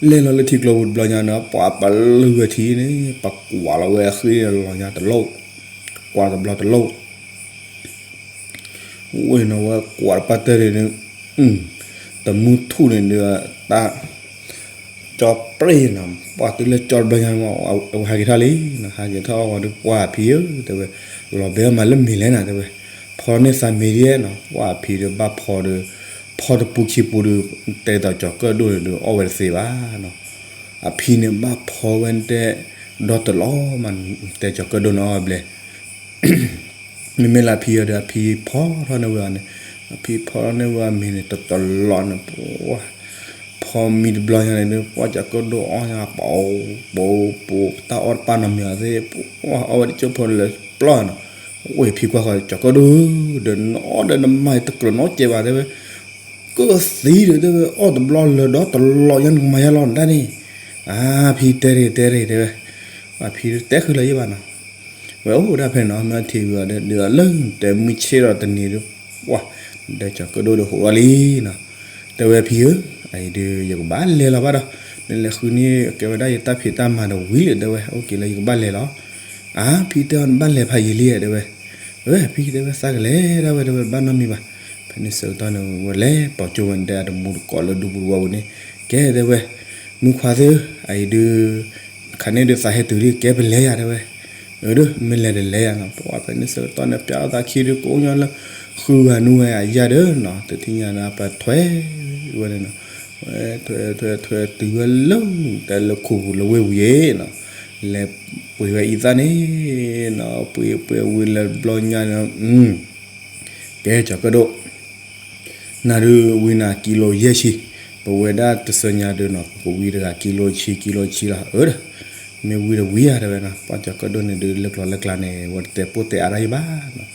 လဲၤလီၤလၢထံကျိပူၤတဘျီညါန့ၣ် ပှၤပလုၢ်ဝဲထံန့ၣ် ပကွၢ်လီၤဝဲအဃ့လီၤညါတလိၣ်, ကွၢ်တဘျီတလိၣ်, ဝဲန့ၣ်ဝဲကွၢ်တပၢ်တၢၢ်န့ၣ်, တမုၢ်ထူၣ်န့ၣ်ဒီး တၢ် ကၠီပျ့ၢ်နီၤ, ပှၤတုၤလၢကၠီတဘျီညါန့ၣ် အဝဲဟးက့ၤထီၣ်လံ, ဟးက့ၤထီၣ်အဂီၢ်ဒီး ပှၢ်ဖံဧၢ တဲဝဲ, လီၤဘဲအီၣ်မးလၢမ့ၢ်လဲၣ်နၤ တဲဝဲ, ဖီန့ၢ်သးမ့ၤဒ်နီၤ, ပှၢ်ဖံဒီးဘၣ်ဖီဒီး, ဖီတပူၤခံပူၤဒီး, တဲသိးကၠီၤကၢၣ်ဒိၣ်န့ၣ်ဒီးအီၣ်ဝဲတသ့ဘၣ်နီၤ, အဖံန့ၣ်ဘၣ်ဖီဝဲတဲ, ဒီတလီၤမး, တဲကၠီၤကၢၣ်ဒိၣ်န့ၣ်အီၣ်ဝဲဘျဲၣ် မ့မ့ၢ်လၢအဖံအံၤဒီး အဖံဖီထီၣ်န့ၢ်ဝဲအီၤန့ၣ်, အဖံဖီထီၣ်န့ၢ်ဝဲအမ့ၤန့ၣ် တတလီၤန့ၣ်, ပှၢ်, ဖီမံတဘျီညါန့ၣ်ဒီး ပှၢ်ကၠီၤကၢၣ်ဒိၣ်အီၣ်ညါ ပှၤ, ပှၤ, ပှၤ, တၢ်အီၣ်တပၢ်နီတမံၤအီၤသ့ၣ်, ပှၢ်အီၣ်ဝဲတကၠိဖိလၢပျီၢ်နီၤ, ဝဲဖံကွၢ်ဃီကၠီၤကၢၣ်ဒိၣ်ဧၢ, ဒီးနအီၣ်ဒီးနမၤတကြၢးနီတစဲးဘၣ် တဲဝဲ ကသံဒီး တဲဝဲ အီၣ်တဘျီလၢာ်ဒီတလီၤညါ နကမၤယါလီၤနတၢ်န့ၣ်, အါ ဖံတဲတဂ့ၤ တဲတဂ့ၤ တဲဝဲ, အဖံတဲဃုာ်လၢၤယဲဘၣ်နီၤ, ဝဲအိၣ်ဒၣ်ဖဲန့ၣ်နီၤ မ့ၢ်ထံၣ်ဝံၤဒီး ဒ်သိးလၢနတဲမုၢ်ဆ့ၣ်ဒီးတနံၤဒီး, ပှၢ်, ဒီးကၠီၤကၢၣ်ဒိၣ်ဒီးဟိးထီၣ်လံနီၤ, တဲဝဲဖံဧၢ, အအံၤဒီး ယကဘၣ်လဲၤလီၤဘၣ်ဒီး, နလဲၤဃုန့ၢ်ကဲဝဲဒၣ်ယတၢ်ဖံးတၢ်မၤဒီးဝံၤလံ တဲဝဲ, အိၣ်က့ၤလၢယကဘၣ်လဲၤလီၤ, အါ ဖံတဲအီၤ နဘၣ်လဲၤဖးယံာ်လံ တဲဝဲ, ဝဲဖံတဲဝဲသးကလဲၤဒၣ်ဝဲ တဲဝဲ ဘၣ်နီတမံၤဘၣ်, ဖဲန့ၣ်ဆၢကတီၢ်န့ၣ် ဝဲလဲၤပိာ်ကၠိဝဲန့ၣ် တဲအတမူတကိးလၢဒူပူၤတဝီပူၤန့ၣ်, ကဲ တဲဝဲ, မုၢ်ခွါသ့ၣ်ဧၢ, အအံၤဒီး, ခါန့ၣ်ဒီးသးဟဲတုၤလံ ကဲပလဲၤယၤ တဲဝဲ, အၢဒီး မ့ၢ်လဲၤဒီးလဲၤယၤနီၤ, ပှၢ်ဖဲန့ၣ်ဆၢကတီၢ်န့ၣ် ပျၢ်အသးခံဒီး ကအိၣ်ညီလၢ, ဃုဂၤနူဝဲအယၢ်ဒီးနီၤ, တထံၣ်ညါန့ၣ် ပထွဲဝဲန့ၣ်နီၤ, ဝဲထွဲထွဲထွဲတုၤဝဲလၢ, တဲလၢခိၣ်ပူၤလၢဝ့ၢ်ပူၤယဲနီၤ, လဲၤပှ့ၤဝဲအံသၣ်န့ၣ်နီၤ, ပှ့ၤပှ့ၤဝံၤလၢဘျီညါန့ၣ်, ကဲကၠီၤကၢၣ်ဒိၣ် နၤဒုးဝံနၤကံလိယဲၢ်ဆံ, ပဝဲဒၣ်တစၢညါဒုးနီၤ ပကဝံတဂၤကံလိဆံ ကံလိဆံလီၤ အၢဒီး, မ့ၢ်ဝံဒီးဝံဧါ တဲဝဲနီၤ, ပှၢ်ကၠီၤကၢၣ်ဒိၣ်န့ၣ်ဒုး လၢကျိၤလၢကျါန့ၣ် ဝဲတတဲပိၢ်တဲအါတၢ်ယံဘၣ်နီၤ,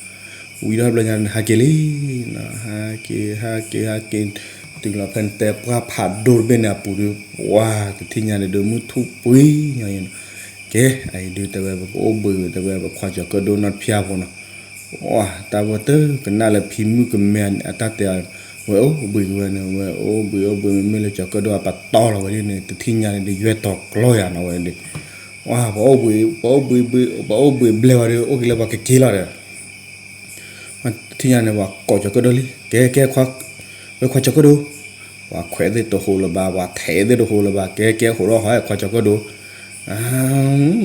ဝံထီၣ်ဘျီညါန့ၣ် ဟးက့ၤလံနီၤ, ဟးက့ၤ ဟးက့ၤ ဟးက့ၤ, တုၤလီၤဖဲနတဲပှၢ်ဖးဒိၣ်တဘ့ၣ်န့ၣ်အပူၤဒုး, ပှၢ်တထံၣ်ညါန့ၣ်ဒုး မုၢ်ထူၣ်ပှဲၤညီယဲနီၤ, ကဲ အအံၤဒုးတဲဝဲ ပကအိၣ်ဘှံးတဲဝဲ ပခွါကၠီၤကၢၣ်ဒိၣ်နီတဖၠၣ်ဖိနီၤ တၢ်ဝဲတကနၣ်လၢဖံမုၣ်ကမဲအတၢ်တဲအီၤ, ဝဲအိၣ်ဘှံးက့ၤဝဲန့ၣ် ဝဲအိၣ်ဘှံးအိၣ်ဘှံး မ့မ့ၢ်လၢကၠီၤကၢၣ်ဒိၣ်အပတီၢ်လီၤဝဲဒ်န့ၣ် တထံၣ်ညါန့ၣ်ဒုး ယွဲၢ်တီၤကျီယၤနီၤဝဲဒၣ်, ဝဲ ပှၤအိၣ်ဘှံး ပှၤအိၣ်ဘှံးဘှံး ပှၤအိၣ်ဘှံးဘျဲၣ်ဝဲဒီး အိၣ်က့ၤလၢပှၤကက့ၤလီၤဒီး တထံၣ်ညါန့ၣ် ပှၤကိးကၠီၤကၢၣ်ဒိၣ်လံ ကဲကဲခွါ, ဝဲခွါကၠီၤကၢၣ်ဒိၣ်, ပှၤခွဲးသ့ၣ်တဟိးလၢၤဘၣ် ပှၤထဲးသ့ၣ်တဟိးလၢၤဘၣ် ကဲကဲဟိးထီၣ်ဟီခွါကၠီၤကၢၣ်ဒိၣ်,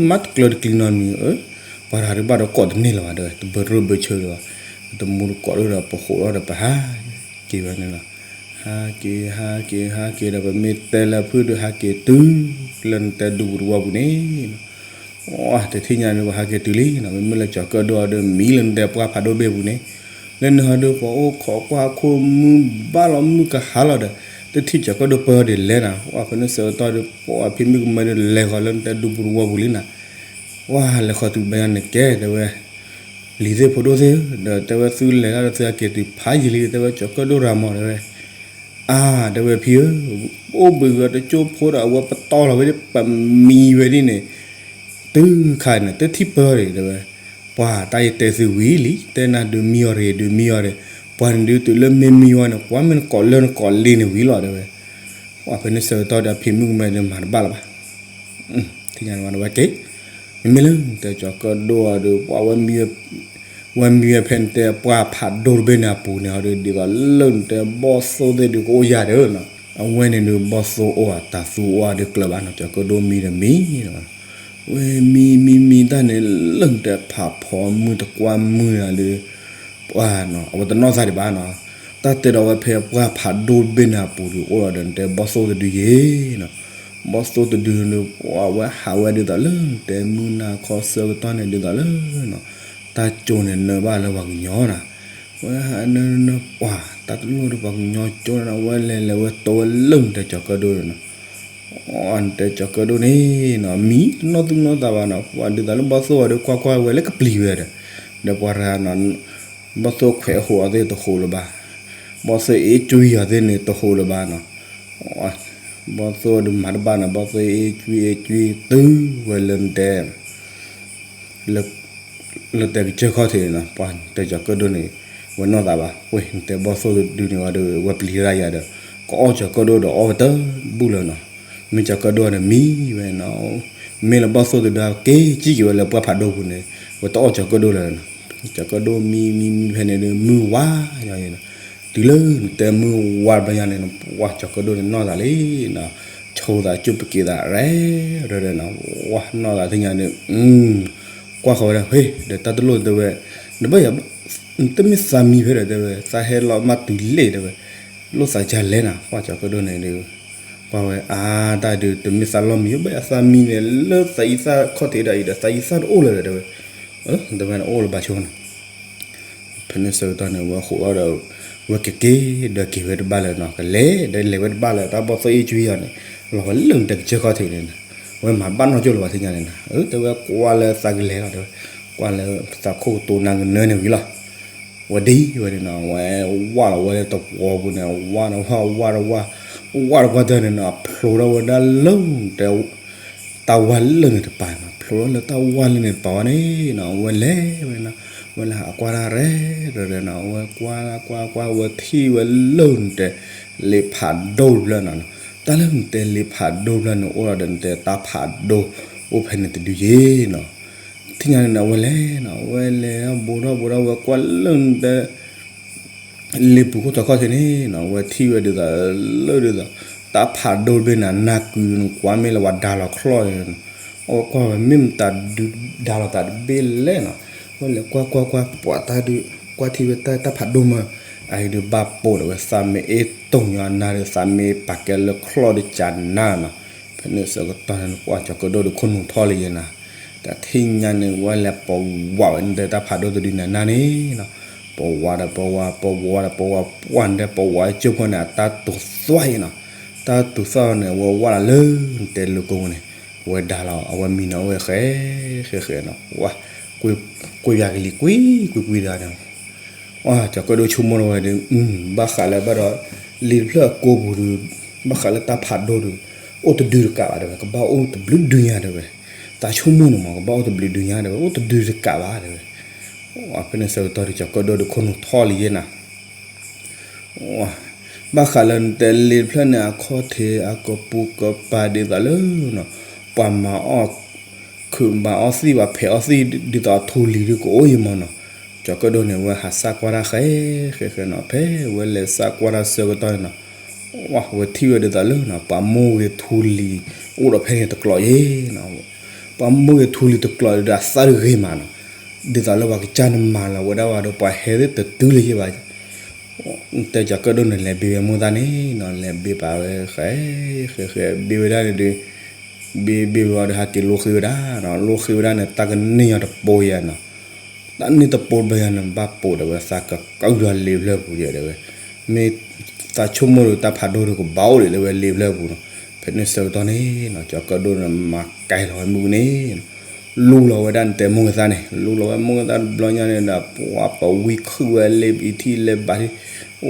မ့ၢ်တကျၢၤတကျံၤနီတမံၤ, ပှၤတဂၤဒုးဘၣ်ဒီးကိးတန့ၢ်လၢၤဘၣ်ဒီး တဘၢတရၢၢ်ဘၢဆၢလၢၤဘၣ်, တမူတကိးဒုးဒီး ပဟိးထီၣ်ဒီးပဟးက့ၤဝဲန့ၣ်လီၤ, ဟးက့ၤ ဟးက့ၤ ဟးက့ၤဒီး ပမ့ၢ်တဲလၢဖုၣ်ဒုး ဟးက့ၤတုၤလၢနတဲဒူပူၤတဝီပူၤန့ၣ် တထံၣ်ညါန့ၣ် ပှၤဟးက့ၤတုၤလံနီၤ, မ့မ့ၢ်လၢကၠီၤကၢၣ်ဒိၣ်အီၤဒီး မံလၢနတဲပှၢ်ဖးဒိၣ်တဘ့ၣ်ပူၤန့ၣ်, လၢန့ၣ်ဟီဒီး ပှၤအိၣ်ခိးကွၢ်ခိၣ်မုၢ်ဘၣ်လီၤမုၢ်ကဟါလီၤဒီး, တထံၣ်ကၠီၤကၢၣ်ဒိၣ်ပၢဒ်လဲၣ်နီၤ, ပှၢ်ဖဲန့ၣ်ဆၢကတီၢ်ဒီး ပှၤဖံမုၣ်ကမဲဒီး လဲၤဃီၤလၢနတဲဒူပူၤတဝီပူၤလံနီၤ, ပှၢ်လဲၤဃီၤတုၤဘၣ်ညါန့ၣ်ကဲတဲဝဲ လံၤသ့ၣ်ဖိဒိၣ်သ့ၣ်ဧၢ, ဒီးတဲဝဲသုလဲၤတၢ်ဒီးသုဟဲက့ၤတုၤဖးယံာ်လံ တဲဝဲကၠီၤကၢၣ်ဒိၣ်ရၤမီၤတဲဝဲ, အါ တဲဝဲဖံဧၢ, အိၣ်ဘှံးဂ့ၤတကၠိဖိဒီးအဝဲပတီၢ်လီၤဝဲဒ် ပမံဝဲဒ်န့ၣ်, တုၤခါန့ၣ် တထံၣ်ပၢဒံးတဲဝဲ, ပှၤတၢ်ယတဲသုဝံၤလံ တဲနၤဒုးမံအီၤတဂ့ၤ ဒုးမံအီၤတဂ့ၤ, ပှၤန့ၣ်ဒုးတုၤလၢမ့ၢ်မံဝဲန့ၣ် ကွၢ်မ့ၢ်နကိးလၢနကိးလံန့ၣ်ဝံၤလီၤတဲဝဲ, ပှၢ်ဖဲန့ၣ်ဆၢကတီၢ်ဒီးဖံမုၣ်ကမဲဒီးမၤတဘၣ်လၢၤဘၣ် ထံၣ်ညါန့ၣ်ဝဲက့ၤ, မ့မ့ၢ်လၢနတဲကၠီၤကၢၣ်ဒိၣ်အီၤဒီး ပှၤဝဲမံဝဲ, ဝဲမံဝဲဖဲနတဲပှၢ်ဖးဒိၣ်တဘ့ၣ်န့ၣ်အပူၤန့ၣ်ဟီဒီး ဒ်သိးလၢနတဲဘီၣ်သိၣ်သ့ၣ်ဒုးကအိၣ်ယၤဒီးနီၤ, အဝဲန့ၣ်ဒုးဘီၣ်သိၣ်အိၣ်ဧါ တၤသူအိၣ်ဧါဒီးကျၢၤဘၣ်နီၤ, ကၠီၤကၢၣ်ဒိၣ်မံဒီးမံနီၤ, ဝဲမံမံမံတၢ်န့ၣ် လၢနတဲဖးဖီမုၢ်တကွၢ်မုၢ်န့ၣ်ဒီး ပှၤနီၤ အဝဲတနီၣ်သးဒံးဘၣ်နီၤ, တၢ်တဲဒီးဝဲဖဲပှၢ်ဖးဒိၣ်တဘ့ၣ်န့ၣ်အပူၤဒုး အိၣ်ဒီးနတဲဘီၣ်သိၣ်တဒုယဲနီၤ, ဘီၣ်သိၣ်တဒုန့ၣ် ပှၤဝဲဟးဝဲဒ်သိးလၢနတဲမုၢ်နၤခီဆၢကတီၢ်န့ၣ်ဒ်သိးလၢနီၤ, တၢ်ကၠိန့ၣ်နၢဘၣ်လၢပှၤကညီနီၤ, ဝဲဟးနၢနၢပှၤ တၢ်တလိၣ်ဒီးပှၤကညီကၠိန့ၣ် ဝဲလဲၤလဲၤဝဲတိဝဲလၢနတဲကၠီၤကၢၣ်ဒိၣ်န့ၣ်နီၤ အတဲကၠီၤကၢၣ်ဒိၣ်န့ၣ်နီၤ မံတနီၣ်သူၣ်နီၣ်သးဘၣ်နီၤ, ပှၤဒ်သိးလၢဘီၣ်သိၣ်အီၤဒီးကွၢ်ကွၢ်ဝဲလၢကပျံၤဝဲဒီး, ဒီးပှၤတဂၤနီၤ, ဘီၣ်သိၣ်ခွဲးဟိးအီၤသ့ၣ်တဟိးလၢၤဘၣ်, ဘီၣ်သိၣ်အ့ၣ်ကွံအီၤသ့ၣ်န့ၣ်တဟိးလၢၤဘၣ်နီၤ, ဘီၣ်သိၣ်ဒုးမၤတဘၣ်နီၤ, ဘီၣ်သိၣ်အ့ၣ်ကွံအ့ၣ်ကွံတုၤဝဲလၢနတဲ လၢတဲကစၢၢ်ခီၣ်ထံးန့ၣ်နီၤ, ပှၤတဲကၠီၤကၢၣ်ဒိၣ်န့ၣ် ဝဲနီၢ်သးဘၣ်, ဝဲနတဲဘီၣ်သိၣ်တဒုန့ၣ်ဝဲဒီး ဝဲပျံၤရၣ်ယၤဒီး ကအီၣ်ကၠီၤကၢၣ်ဒိၣ်ဒီးအီၣ်ဝဲတဘူၣ်လၢၤနီၤ, မ့ၢ်ကၠီၤကၢၣ်ဒိၣ်န့ၣ်မံဝဲနီၤ, မ့ၢ်လၢဘီၣ်သိၣ်တဒုက့ၤစံၣ်က့ၤဝဲလၢပှၢ်ဖးဒိၣ်ပူၤန့ၣ် ဝဲတအီၣ်ကၠီၤကၢၣ်ဒိၣ်လၢၤနီၤ, ကၠီၤကၢၣ်ဒိၣ်မံမံမံဖဲန့ၣ်ဒီး မုၢ်ဝါယီၤန့ၣ်နီၤ, တုၤလၢနတဲမုၢ်ဝါတဘျီညါန့ၣ်နီၤ, ပှၤကၠီၤကၢၣ်ဒိၣ်န့ၣ်နီၢ်သးလံနီၤ, ဆိသးကၠိပက့ၤသးရဲၣ်ရဲၣ်နီၤ, ဝဲနီၢ်သးထံၣ်ညါန့ၣ် ကွၢ်ဃီၤဝဲဒၣ် ဟ့ၣ် ဒီးတၢ်တလိၣ်တဲဝဲ, နဘၣ်ယၤ တမ့ၢ်သးမံဖဲဒီးတဲဝဲ သးဟဲလီၤမၢ်တုၤလ့ၣ်တဲဝဲ, လိၣ်သးယၤလဲၣ်နီၤ, ပှၤကၠီၤကၢၣ်ဒိၣ်န့ၣ်ဒီး ကွၢ်ဝဲ အါ တၢ်ဒုးတမ့ၢ်သးလီၢ်မံ, ဘၣ်ယၤသးမံန့ၣ် လၢသးအံသၣ်ခီၣ်ထံးဒၣ်အံၤဒီး သးအံသၣ်တအိၣ်လၢၤဒီးတဲဝဲ, တဲဝဲန့ၣ်အိၣ်လၢၤဘၣ်ဆိနီၤ ဖဲန့ၣ်ဆၢကတီၢ်န့ၣ် ဝဲဃိးဒီး ဝဲကက့ၤဒီးက့ၤဝဲတဘၣ်လၢၤနီၤ, ကလဲၤဒီးလဲၤဝဲတဘၣ်လၢၤ, တၢ်ဘီၣ်သိၣ်အ့ၣ်ကွံအီၤန့ၣ် လီၤဝဲလၢနတဲကစၢၢ်ခီၣ်ထံးန့ၣ်နီၤ, ဝဲမၤဘၣ်နီၢ်ကၠိၣ်လၢၤဘၣ်ထံၣ်ညါန့ၣ်နီၤ, တဲဝဲကွၢ်လၢသးကလဲၤလီၤတဲဝဲ, ကွၢ်လၢသးခိၣ်ကတိၤနၤကနၢန့ၣ်ဝံၤလီၤ ဝဲဒ်ဝဲန့ၣ်နီၤ, ဝဲဝၣ်လီၤဝဲလၢတဝီပူၤန့ၣ် ဝၣ်ဒီးဝၣ် ဝၣ်ဒီးဝၣ်, ဝၣ်တကွၢ်တၢၢ်န့ၣ်နီၤ ဖျိးထီၣ်ဝဲဒၣ်လၢတဲ တၢ်ဝၣ်လၢန့ၣ်တပၤနီၤ, ဖျိးထီၣ်လၢတၢ်ဝၣ်လၢန့ၣ်တပၤဝဲန့ၣ်နီၤ, ဝဲလဲၤဝဲနီၤ, ဝဲလဲၤဟးကွၢ်တၢ်ရဲၣ်ရဲၣ်နီၤ, ဝဲကွၢ်ကွၢ်ကွၢ် ဝဲထံၣ်ဝဲလၢနတဲ လ့ဖးဒိၣ်တဖျၢၣ်နီၤ, တၢ်လၢနတဲလ့ဖးဒိၣ်တဖျၢၣ်န့ၣ် အိၣ်ဒီးနတဲတၢ်ဖးဒိၣ် အိၣ်ဖဲန့ၣ်တဒုယ့ၣ်နီၤ ထံၣ်ညါန့ၣ်နီၤ ဝဲလဲၤနီၤ, ဝဲလဲၤဘိးထီၣ်ဘိးထီၣ် ဝဲကွၢ်လၢနတဲ လ့ပူၤခိၣ်ထီခီၣ်ထံးန့ၣ်နီၤ, ဝဲထံၣ်ဝဲဒ်သိးလၢဒ်သိး တၢ်ဖးဒိၣ်တဘ့ၣ်န့ၣ် နၢ်ကုနကွၢ်မ့ၢ်လၢဝဲဒါလီၤချီၣ်န့ၣ်နီၤ, အဝဲကွၢ်ဝဲမ့ၢ်မတၤဒုးဒါလီၤသးတဘ့ၣ်လဲၣ်နီၤ, ဝဲလဲၤကွၢ်ကွၢ်ကွၢ် ပှၤတၢ်ဒုး ကွၢ်ထံၣ်ဝဲတၢ်တၢ်ဖးဒိၣ်မး, အအံၤဒုးဘၣ်ပိာ်ဒီးဝဲသးမ့ၢ်အ့ၣ်တိၢ်ညီအနၢ်ဒီး သးမ့ၢ်ပာ်ကဲလၢချီၣ်ဒီးကနၢ်နီၤ, ဖဲန့ၣ်ဆၢကတီၢ်န့ၣ် ပှၤကၠီၤကၢၣ်ဒိၣ်ဒီးခိၣ်နူာ်ထီၣ်လံယဲနီၤ, တၢ်ထံၣ်ညါန့ၣ် ဝဲလဲၤပဝးဝဲနတဲတၢ်ဖးဒိၣ်တဒုန့ၣ်အနၢ်န့ၣ်နီၤ, ပဝးဒီးပဝး ပဝးဒီးပဝး ပှၢ်နတဲပဝးကၠိဖိန့ၣ် အတၢ်တူၢ်သွၣ်အံၤနီၤ, တၢ်တူၢ်သွၣ်န့ၣ် ဝဲဝးလီၤလၢနတဲလၢကိပူၤန့ၣ်, ဝဲဒါလီၤ အဝဲမံနီၤ အဝဲဃဲ ဃဲဃဲနီၤ, ဝဲ ကွံယၤကလံၤကွံကွံကွံတဂၤန့ၣ် ကၠီၤကၢၣ်ဒိၣ်ဆိကမိၣ်လီၤဝဲဒီး ဘၣ်ဃးလၢဘၣ်ဒီး လံာ်တဖျၢၣ်အကိပူၤဒီး ဘၣ်ဃးလၢတၢ်ဖးဒိၣ်ဒီး အိၣ်တဒုတကးဘၣ်တဲဝဲ ကဘၣ်အိၣ်တဘျုးဒုညါတဲဝဲ, တၢ်ဆိကမိၣ်န့ၣ်မး ကဘၣ်အိၣ်တဘျုးဒုညါတဲဝဲ အိၣ်တဒုတကးဘၣ်တဲဝဲ, ဖဲန့ၣ်ဆၢကတီၢ်ဒီး ကၠီၤကၢၣ်ဒိၣ်ဒီးခိၣ်နူာ်ထီၣ်လံယဲနီၤ ဘၣ်ဃးလၢနတဲလံာ်တဖျၢၣ်န့ၣ် အခီၣ်ထံး အကပူၤကပၤဒ်သိးလၢ ပှၤမၤအီၣ်ခုးမၤအီၣ်သံၣ် ပှၤဖဲးအီၣ်သံၣ် ဒ်သိးအထူလံၤဒုးကအိၣ်ယံၤမးနီၤ, ကၠီၤကၢၣ်ဒိၣ်န့ၣ် ဝဲဟးစၢ်ကွၢ်တၢ်ဃဲ ဃဲဃဲနီၤ, ဖဲဝဲလဲၤစၢ်ကွၢ်တၢ်ဆၢကတီၢ်န့ၣ်နီၤ, ဝဲထံၣ်ဝဲဒ်သိးလၢ ပှၤမိၢ်ဂ့ၤထူလံၤ အိၣ်ဒီးဖဲန့ၣ်တကျိးယဲနီၤ, ပှၤမိၢ်ဂ့ၤထူလံၤတကျိးဒီး အသၣ်တဂ့ၤမးနီၤ, ဒ်သိးလၢပှၤကစၢ်န့ၣ်မၤလီၤဝဲဒၣ်ဝဲဒီး ပှၤဟဲသ့ၣ်တတုၤလၢၤယဲဘၣ် တဲကၠီၤကၢၣ်ဒိၣ်န့ၣ် လဲၤဘ့ဝဲမိၢ်သၣ်န့ၣ်နီၤ, လဲၤဘ့ပာ်ဝဲဃဲ ဃဲဃဲ ဘ့ဝဲဒၣ်န့ၣ်ဒီး ဘ့ဘ့ဝဲဒီး ဟဲက့ၤလိဃ့ဝဲဒၣ်နီၤ, လိဃ့ဝဲဒၣ်န့ၣ် တၢ်ကန့ၢ်ညီတပိယဲနီၤ, တၢ်န့ၢ်တပိတဘျီယဲန့ၣ် ဘၣ်ပိာ်ဒီးဝဲ သးကကၢၢ်ဒီးလံာ်ဖျၢၣ်ပူၤယဲတဲဝဲ, မ့ၢ်သးဆိကမိၣ်ဒီး တၢ်ဖးဒိၣ်ဒီးကဘၣ်အိၣ်ဒံးလၢဝဲလံာ်ဖျၢၣ်ပူၤနီၤ, ဖဲန့ၣ်ဆၢကတီၢ်န့ၣ်နီၤ ကၠီၤကၢၣ်ဒိၣ်န့ၣ် မၤကဲလီၤဝဲမုၢ်န့ၣ် လူလီၤဝဲဒၣ်နတဲမိၢ်ဂ့ၤသၣ်န့ၣ်, လူလီၤဝဲမိၢ်ဂ့ၤသၣ်တဘျီညါန့ၣ်ဒီး ပှၤပဝံခုၣ်ဝဲလၢအံၤထံၣ်လၢဘၣ်ထံၣ်,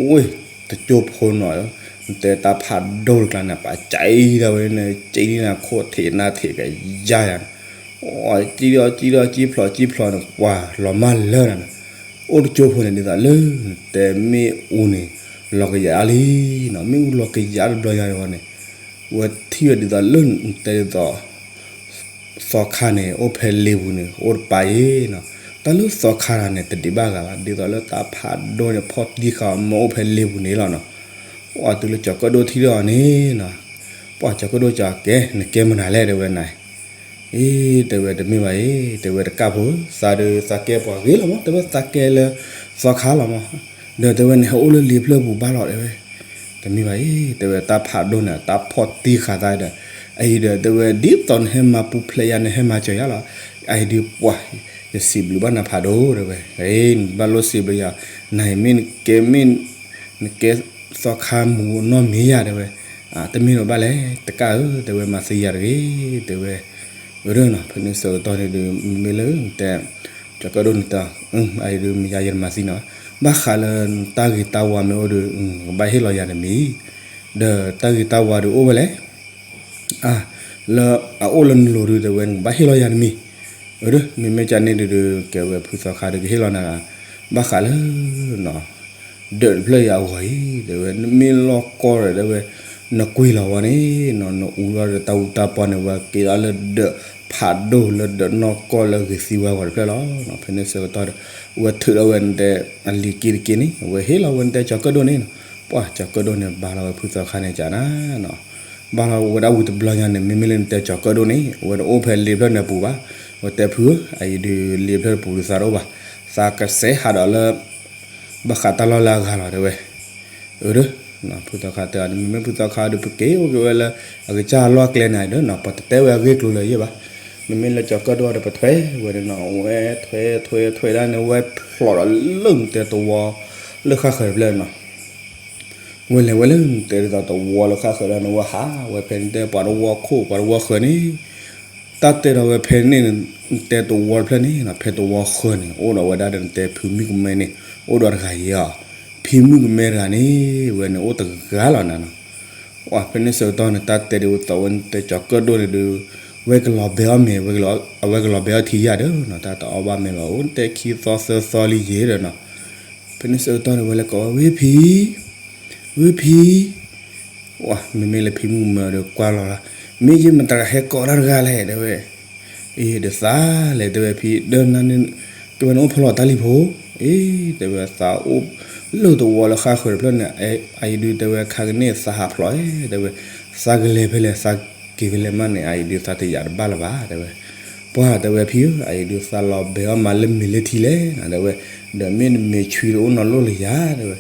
ဝ့ၢ် တကၠိဖိနီၤ, နတဲတၢ်ဖးဒိၣ်တကျါန့ၣ် ပှၤကံဒၣ်ဝဲန့ၣ် ကံဒ်န့ၣ် ခိၣ်ထံးနၢ်ထံးကယါယၤန့ၣ်, ကံဒီးကံဒီးကံဖျိးကံဖျိးန့ၣ် ပှၤလီၤမၢ်လၢာ်န့ၣ်, အိၣ်တကၠိဖိန့ၣ် ဒ်သိးလၢ နတဲမ့ၣ်အူန့ၣ် လီၤကယၤအါလံနီၤ, မ့ၣ်အူလီၤကယၤတဘျီညါန့ၣ်, ဝဲထံၣ်ဝဲဒ်သိးလၢနတဲဒ်သိး သီခါန့ၣ် အိၣ်ဖဲလ့ပူၤန့ၣ် အိၣ်တပၤအံၤနီၤ, တၢ်လၢသီခါတဂၤန့ၣ် တဒံးဘၣ်ဂၤဘၣ်, ဒ်သိးလၢတၢ်ဖးဒိၣ်န့ၣ် ဖီၣ်တံၢ်ဃာ်အီၤ မ့ၢ်အိၣ်ဖဲလ့ပူၤန့ၣ်လီၤနီၤ, ပှၤတုၤလၢကၠီၤကၢၣ်ဒိၣ်ထံၣ်ထီၣ်အီၤန့ၣ်နီၤ, ပှၤကၠီၤကၢၣ်ဒိၣ်ကၠီၤကဲ နကဲမနုၤလဲၣ် တဲဝဲနၤ အံၤ တဲဝဲတမ့ၢ်ဘၣ်အံၤ တဲဝဲတကၢ်ဖိ သးဒီးသးကဲပှၤဂ့ၤလီၤမး တဲဝဲသးကဲလၢသီခါလီၤမး, ဒီးတဲဝဲန့ၣ် ဟဲအိၣ်လၢလံာ်ဖျၢၣ်ပူၤဘၣ်လီၤ တဲဝဲ, တမ့ၢ်ဘၣ်အံၤ တဲဝဲတၢ်ဖးဒိၣ်န့ၣ် တၢ်ဖီၣ်တံၢ်ဃာ်သးဒီး အံၤဒီး တဲဝဲဒ်သိးနဟဲမၤပူၤဖျဲးယၤ နဟဲမၤစၢၤယၤလီၤ, အံၤဒီးပှၤ ယစံးဘျုးဘၣ်နၤဖးဒိၣ် တဲဝဲ, အံၤ နဘၣ်လိၣ်စံးဘျုးယၤ, နၤအံၤမ့ၢ်နကဲမ့ၢ် နကဲသီခါမူၤနီၢ်မ့ၢ်ယၤ တဲဝဲ, တမ့ၢ်လၢၤဘၣ်လဲၣ် တကးဧၢ တဲဝဲ မၤသံယၤတဂ့ၤ တဲဝဲ. အၢ ဒီးနီၤ ဖဲန့ၣ်ဆၢကတီၢ်န့ၣ်ဒီး မ့မ့ၢ်လၢတဲ ကၠီၤကၢၣ်ဒိၣ်န့ၣ်တဲ အအံၤဒုး မ့ၢ်ယၤယတမၤသံနီၤ, ဘၣ်ဃးလၢတၢ်ဂ့ၤတၢ်ဝါမ့ၢ်အိၣ်ဒီး ကဘၣ်ဟ့ၣ်လီၤယၤတမံၤ, ဒီးတၢ်ဂ့ၤတၢ်ဝါဒီးအိၣ်ဝဲလဲၣ် လၢအအိၣ်လၢနလိၤဒုး တဲဝဲ နကဘၣ်ဟ့ၣ်လီၤယၤတမံၤ. အၢ မ့မ့ၢ်ကန့ၣ်ဒုး ကဲဝဲဖုသီခါဒီး ကဟ့ၣ်လီၤနၤ ဘၣ်ဃးလၢ ဒၢးတဖျၢၣ်အံၤအဂီၢ်အံၤ တဲဝဲ နမ့ၢ်လီၢ်ကီၢ်ဒီး တဲဝဲ နကွံာ်လီၤဝဲန့ၣ်နီၤ နအူထီၣ်ဒီးတၢ်အူတၢ်ပီန့ၣ် ဝဲက့ၤဒီးလၢဒၢးဖးဒိၣ်လၢဒၢးနီၢ်ကီၢ်လၢဂ့ၤသံဝဲအဂီၢ်တဖျၢၣ်လီၤ. ဖဲန့ၣ်ဆၢကတီၢ်ဒီး ဝဲထုးထီၣ်ဝဲနတဲ အလံၤက့တက့န့ၣ် ဝဲဟ့ၣ်လီၤဝဲနတဲကၠီၤကၢၣ်ဒိၣ်န့ၣ်နီၤ, ပှၤကၠီၤကၢၣ်ဒိၣ်န့ၣ် ဘါလီၤဝဲဖုသီခါန့ၣ်ကနၤနီၤ ဘၣ်လီၤဝဲဒၣ်ဝံၤတဘျီညါန့ၣ် မ့မ့ၢ်လၢနတဲကၠီၤကၢၣ်ဒိၣ်န့ၣ် အဝဲတအိၣ်ဖဲလံာ်ဖျၢၣ်န့ၣ်အပူၤဘၣ်, ဝဲတဲဖုဧၢ အအံၤဒုးလံာ်ဖျၢၣ်တပူၤဒုးသးတအိၣ်ဘၣ်, သးကစဲးဟးဒီးလၢ ဘၣ်ဃးတၢ်လီၢ်လၢအဂၤလီၤ တဲဝဲ. အၢ ဖုသီခါတဲ မ့မ့ၢ်ဖုသီခါဒီး ပက့ၤအိၣ်က့ၤဝဲလၢ အကစၢ်လီၢ်ကျဲန့ၣ်ဒီးနီၤ ပတတဲဝဲအဂ့ၢ်ကျိၤလၢၤယဲၢ်ဘၣ်, မ့မ့ၢ်လၢကၠီၤကၢၣ်ဒိၣ်ဒီး ပထွဲဝဲန့ၣ်နီၤ ဝဲထွဲထွဲထွဲဒၣ်န့ၣ် ဝဲဖျိးဒီးလၢနတဲတဝီ လၢဃၣ်ဃၢၤတဖျၢၣ်နီၤ ဝဲလဲၤဝဲလၢနတဲဒ်သိးတဝီလၢဃၣ်ဃၢၤဒၣ်န့ၣ် ဝဲဟးဝဲဖဲနတဲပှၤတဝီခိၣ် ပှၤတဝီဃၢၤန့ၣ်, တၢ်တဲဒီးဝဲဖဲန့ၣ် နတဲတဝီတဖျၢၣ်န့ၣ်နီၤ ဖဲတဝီဃၢၤန့ၣ် အိၣ်ဒီးဝဲဒၣ်ဒီးနတဲဖံမုၣ်ကမဲန့ၣ် အိၣ်ဒီးတဂၤယဲၢ်အီၤ, ဖံမုၣ်ကမဲတဂၤန့ၣ် ဝဲန့ၣ်အိၣ်တဂၤလီၤနၤနီၤ ဝဲဖဲန့ၣ်ဆၢကတီၢ်န့ၣ် တၢ်တဲဒ်သိးဝဲနတဲကၠီၤကၢၣ်ဒိၣ်န့ၣ်ဒီး ဝဲကလီၤဘဲအီၣ်မ့ၤ အဝဲကလီၤဘဲအီၣ်ထံယၤဒီးနီၤ တၢ်တအီၣ်ဘၣ်မ့ၤဘၣ် အိၣ်နတဲခံသီသၢသီလံယဲၢ်ဒီးနီၤ, ဖဲန့ၣ်ဆၢကတီၢ်န့ၣ် ဝဲလဲၤကိးဝဲ ဝ့ၢ်ဖံ ဝ့ၢ်ဖံ ဝဲ မ့မ့ၢ်လၢဖံမုၣ်ကမဲဒီးကွၢ်လီၤလၢ မ့ၢ်ယဲမတၤတဂၤဟဲကိးတၢ်တဂၤလဲၣ် တဲဝဲ, အ့ ဒီးသးလဲၣ် တဲဝဲဖံ ဒီးနၤန့ၣ် တဲဝဲနအိၣ်ဖဲလဲၣ်တၢ်လံၤဖိ, အ့ တဲဝဲသးအိၣ်လၢတဝီလၢဃၣ်ဃၢၤတဖျၢၣ်န့ၣ် အအံၤဒုး တဲဝဲခါကန့ၣ်သးဟးဖျိး တဲဝဲ, သးကလဲၤဖဲလဲၣ် သးက့ၤဖဲလဲၣ်မးန့ၣ် အအံၤဒုးသးတယာ်တဘၣ်လၢၤဘၣ် တဲဝဲ, ပှၤတဲဝဲဖံဧၢ အအံၤဒုးသးလီၤဘဲအီၣ်မးလၢမ့ၤလၢထံလဲၣ် တဲဝဲ, ဒီးမ့ၢ်နမ့ၤဆွံတအိၣ်နီတလီၢ်လၢၤယၤ တဲဝဲ,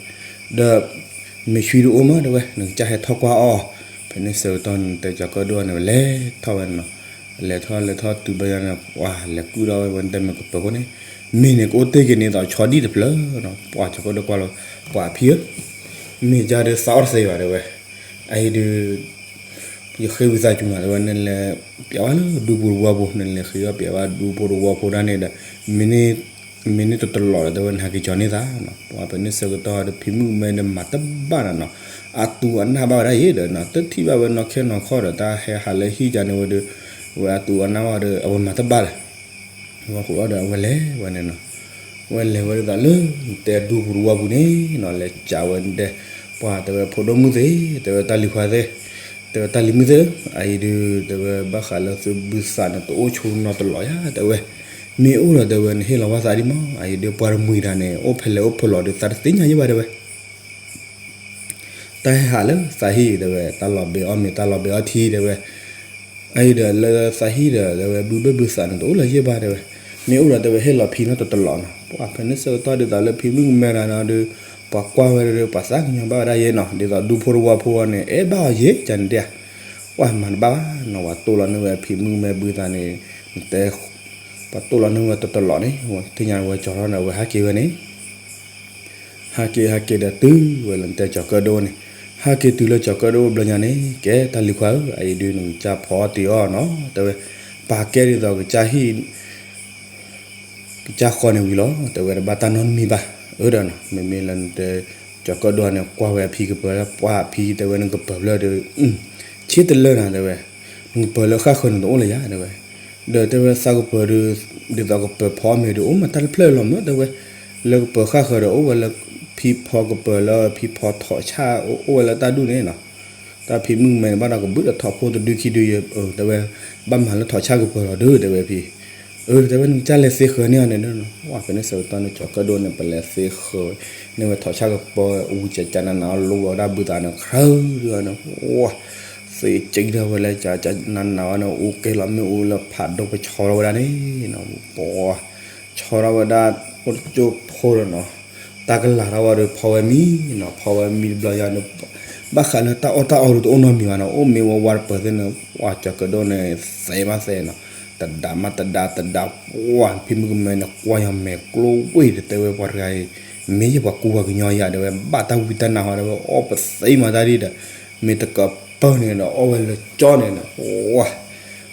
ဒီး မ့ၤဆွံတအိၣ်မး တဲဝဲ နကစၢ်ဟဲထီၣ်ကွၢ်အီၣ်, ဖဲန့ၣ်ဆၢကတီၢ်န့ၣ် တဲကၠီၤကၢၣ်ဒိၣ်န့ၣ် ဝဲလဲၤထီၣ်ဝဲန့ၣ်နီၤ, လဲၤထီၣ်လဲၤထီၣ်တုၤဘျီညါန့ၣ် ပှၤလဲၤကုၢ်ထီၣ်ဝဲ ဝဲနတဲမ့ၤကပၢၤခိၣ်န့ၣ်, မ့ၤန့ၣ်ကအိၣ်တ့ၢ်က့ၤန့ၣ်သိးဆီဒံၣ်တဖျၢၣ်နီၤ, ပှၤကၠီၤကၢၣ်ဒိၣ်ကွၢ်လီၤ, ပှၤဖံဧၢ မ့ၢ်ကဒီးသးအီၣ်တသ့ဘၣ် တဲဝဲ, အအံၤဒုး ယဃ့ဝံသးစူၤနီၤ တဲဝဲ နလဲၤပျးဝဲလၢဒူဖိတဝီဖိ နလဲၤဃ့အီၣ်ပျးဝဲဒူဖိတဝီဖိဒၣ်န့ၣ်ဒီး မ့ၢ်န့ၢ်တတလီၢ်ဒီး တဲဝဲ နဟးက့ၤကၠီၤန့ၢ်သးနီၤ, ပှၤဖဲန့ၣ်ဆၢကတီၢ်ဒီး ဖံမုၣ်ကမဲဒီးမၤတဘၣ်နီၤနီၤ, အသူအနၢ်ဘၣ်ဝဲဒၣ်ယဲဒီးနီၤ တထံၣ်ဘၣ်ဝဲနီၢ်ခဲနီၢ်ခီဒီး တၢ်ဟဲဟးလၢဟံၣ်ကန့ၣ်ဝဲဒီး ဝဲအသူအနၢ်ဘၣ်ဒီး အဝဲမၤတဘၣ်လဲၣ် ဝဲဃိးဒီးအဝဲလဲၤဝဲန့ၣ်နီၤ, ဝဲလဲၤဝဲဒ်သိးလၢ တဲဒူပူၤတဝီပူၤန့ၣ်နီၤ လဲၤကးဝဲတဲ, ပှၤတဲဝဲဖိဒိၣ်မုၣ်သ့ၣ် တဲဝဲတၢ်လံၤခွါသ့ၣ်, တဲဝဲတၢ်လံၤမုၣ်သ့ၣ်, အအံၤဒုး တဲဝဲဘၣ်ဃးလၢသုဘုသးန့ၣ် တအိၣ်ဆိနီတလီၢ်ယါ တဲဝဲ, မ့ၢ်အိၣ်ဒီးတဲဝဲနဟ့ၣ်လီၤဝဲသးဒံးမး, အအံၤဒုးပှၤတမှံၤတၢ်န့ၣ် အိၣ်ဖဲလဲၣ်အိၣ်ဖဲလဲၣ်ဒီး သးတသ့ၣ်ညါယဲဘၣ်တဲဝဲ တၢ်ဟဲဟးလၢသးဟံၣ်တဲဝဲ တၢ်လီၤဘဲအီၣ်မ့ၤ တၢ်လီၤဘဲအီၣ်ထံတဲဝဲ, အအံၤဒီးလၢသးဟံၣ်ဒီး တဲဝဲ ဘုဘၣ်ဘုသးန့ၣ် တအိၣ်လၢၤယဲၢ်ဘၣ်တဲဝဲ, မ့ၢ်အိၣ်ဒီးတဲဝဲဟ့ၣ်လီၤဖံနီတတလီၢ်နီၤ, ပှၤဖဲန့ၣ်ဆၢကတီၢ်ဒ်သိးလၢဖံမုၣ်ကမဲတၢ်နီၤဒီး ပှၤကွၢ်ဝဲဒီး ပှၤသးကညီၤဘၣ်ဝဲဒၣ်ယဲနီၤ, ဒ်သိးဒူဖိတဝီဖိအီၤန့ၣ် အဲၣ်ဘၣ်အီၤယဲၢ်ကန့ၣ်တဲ, ပှၤမၤတဘၣ်ဘၣ်နီၤ, ပှၤတိၢ်လီၤန့ၢ်ဝဲဖံမုၣ်ကမဲဘုသးန့ၣ်, တဲ ပှၤတိၢ်လီၤန့ၢ်ဝဲတတလီၢ်န့ၣ်, သ့ၣ်ညါဝဲကၠီၤထီၣ်န့ၣ် အဝဲဟးက့ၤဝဲန့ၣ် ဟဲက့ၤ ဟဲက့ၤဒီးတုၤဝဲလၢနတဲကၠီၤကၢၣ်ဒိၣ်န့ၣ်, ဟဲက့ၤတုၤလၢကၠီၤကၢၣ်ဒိၣ်ဘျီညါန့ၣ် ကဲတၢ်လံၤခွါဧၢ, အအံၤဒုးနကစၢ်ဖီအီၣ်တ့ၤအီၣ်နီၤ တဲဝဲ, ပာ်ကဲဒ်သိးကစၢ်ဟံၣ် ကစၢ်ဃီန့ၣ်ဝံၤလီၤ တဲဝဲတဘၣ်တၢ်နီတမံၤဘၣ်, အၢဒီးနီၤ မ့မ့ၢ်လၢနတဲ ကၠီၤကၢၣ်ဒိၣ်န့ၣ် ကွၢ်ဝဲအဖံကပၢၤလၢ ပှၤအဖံတဲဝဲနကပၢၤဖျၢၣ်ဒီး ဆ့တလၢနၤတဲဝဲ, နကပၢၤလၢဃၣ်ဃၢၤန့ၣ်တအိၣ်လၢၤယါတဲဝဲ, ဒီးတဲဝဲသးကပၢၤဒီး ဒ်သိးကပၢၤဖီအီၣ်မ့ၤဒီး အိၣ်မးတၢ်တဖျၢၣ်လီၤမးတဲဝဲ, လၢကပၢၤဃၣ်ဃၢၤဒီး အိၣ်ဝဲလၢဖံဖီကပၢၤလၢဖံဖီထိးဆၣ် အိၣ်ဝဲလၢတၢ်ဒူၣ်န့ၣ်နီၤ, တၢ်ဖံမုၣ်ကမဲန့ၣ် ဘၣ်ဒီးကဘုၣ်ဒီးထိးဖိတဒုခံဒုယဲၢ် တဲဝဲ, ဘၣ်မၤလၢထိးဆၣ်ကပၢၤလီၤဒုးတဲဝဲဖံ, အၢ တဲဝဲနကစၢ်လဲၤသ့ဃၢၤန့ၢ်အီၤန့ၣ်, ပှၤဖဲန့ၣ်ဆၢကတီၢ်န့ၣ် ကၠီၤကၢၣ်ဒိၣ်န့ၣ် ပလဲၤသ့ဃၢၤန့ၢ်ဝဲထိးဆၣ်ကပၢၤ ဝံၤကကနနၤအီၤလိဝဲဒၣ်ဘုသးန့ၣ် ခရၢဒီးန့ၣ်ပှၤ သ့ကံထီၣ်ဝဲလၢကကနနၤအီၤန့ၣ် အူကဲလီၤမ့ၣ်အူလၢဖးဒိၣ်ပဆီထီၣ်ဝဲဒၣ်န့ၣ်နီၤ, ပှၤ ဆီထီၣ်ဝဲဒၣ် အိၣ်တကၠိဖိဒီးနီၤ, တၢ်ကလၤထီၣ်ဝဲဒီးဖီဝဲမံနီၤ, ဖီဝဲမံတဘျီယါန့ၣ် ဘၣ်ဃးလၢတၢ်အီၣ်တၢ်အီဒီးတအိၣ်နီတမံၤဘၣ်နီၤ, အိၣ်မ့ၢ်ဝဲဝါတပၢၤသ့ၣ်န့ၣ် ပှၤကၠီၤကၢၣ်ဒိၣ်န့ၣ် သဲမးသဲနီၤ, တဒါမးတဒါတဒါ, ပှၤဖံမုၣ်ကမဲန့ၣ် ကွၢ်ညီမဲာ်ကျိဝ့ၢ်ဒီးတဲဝဲပှၤတဂၤအံၤ မ့ၢ်ယဲပှၤကူပှၤကညီယါတဲဝဲ ဘၣ်တၢ်ဝံတၢ်နါဟီတဲဝဲ အီၣ်ပသ့မးတၢ်ဒ်ဒီး မ့ၢ်တက ပၢၢ်န့ၣ်ဒီးအီၣ်ဝဲလၢကၠီန့ၣ်ဒီး ဝါ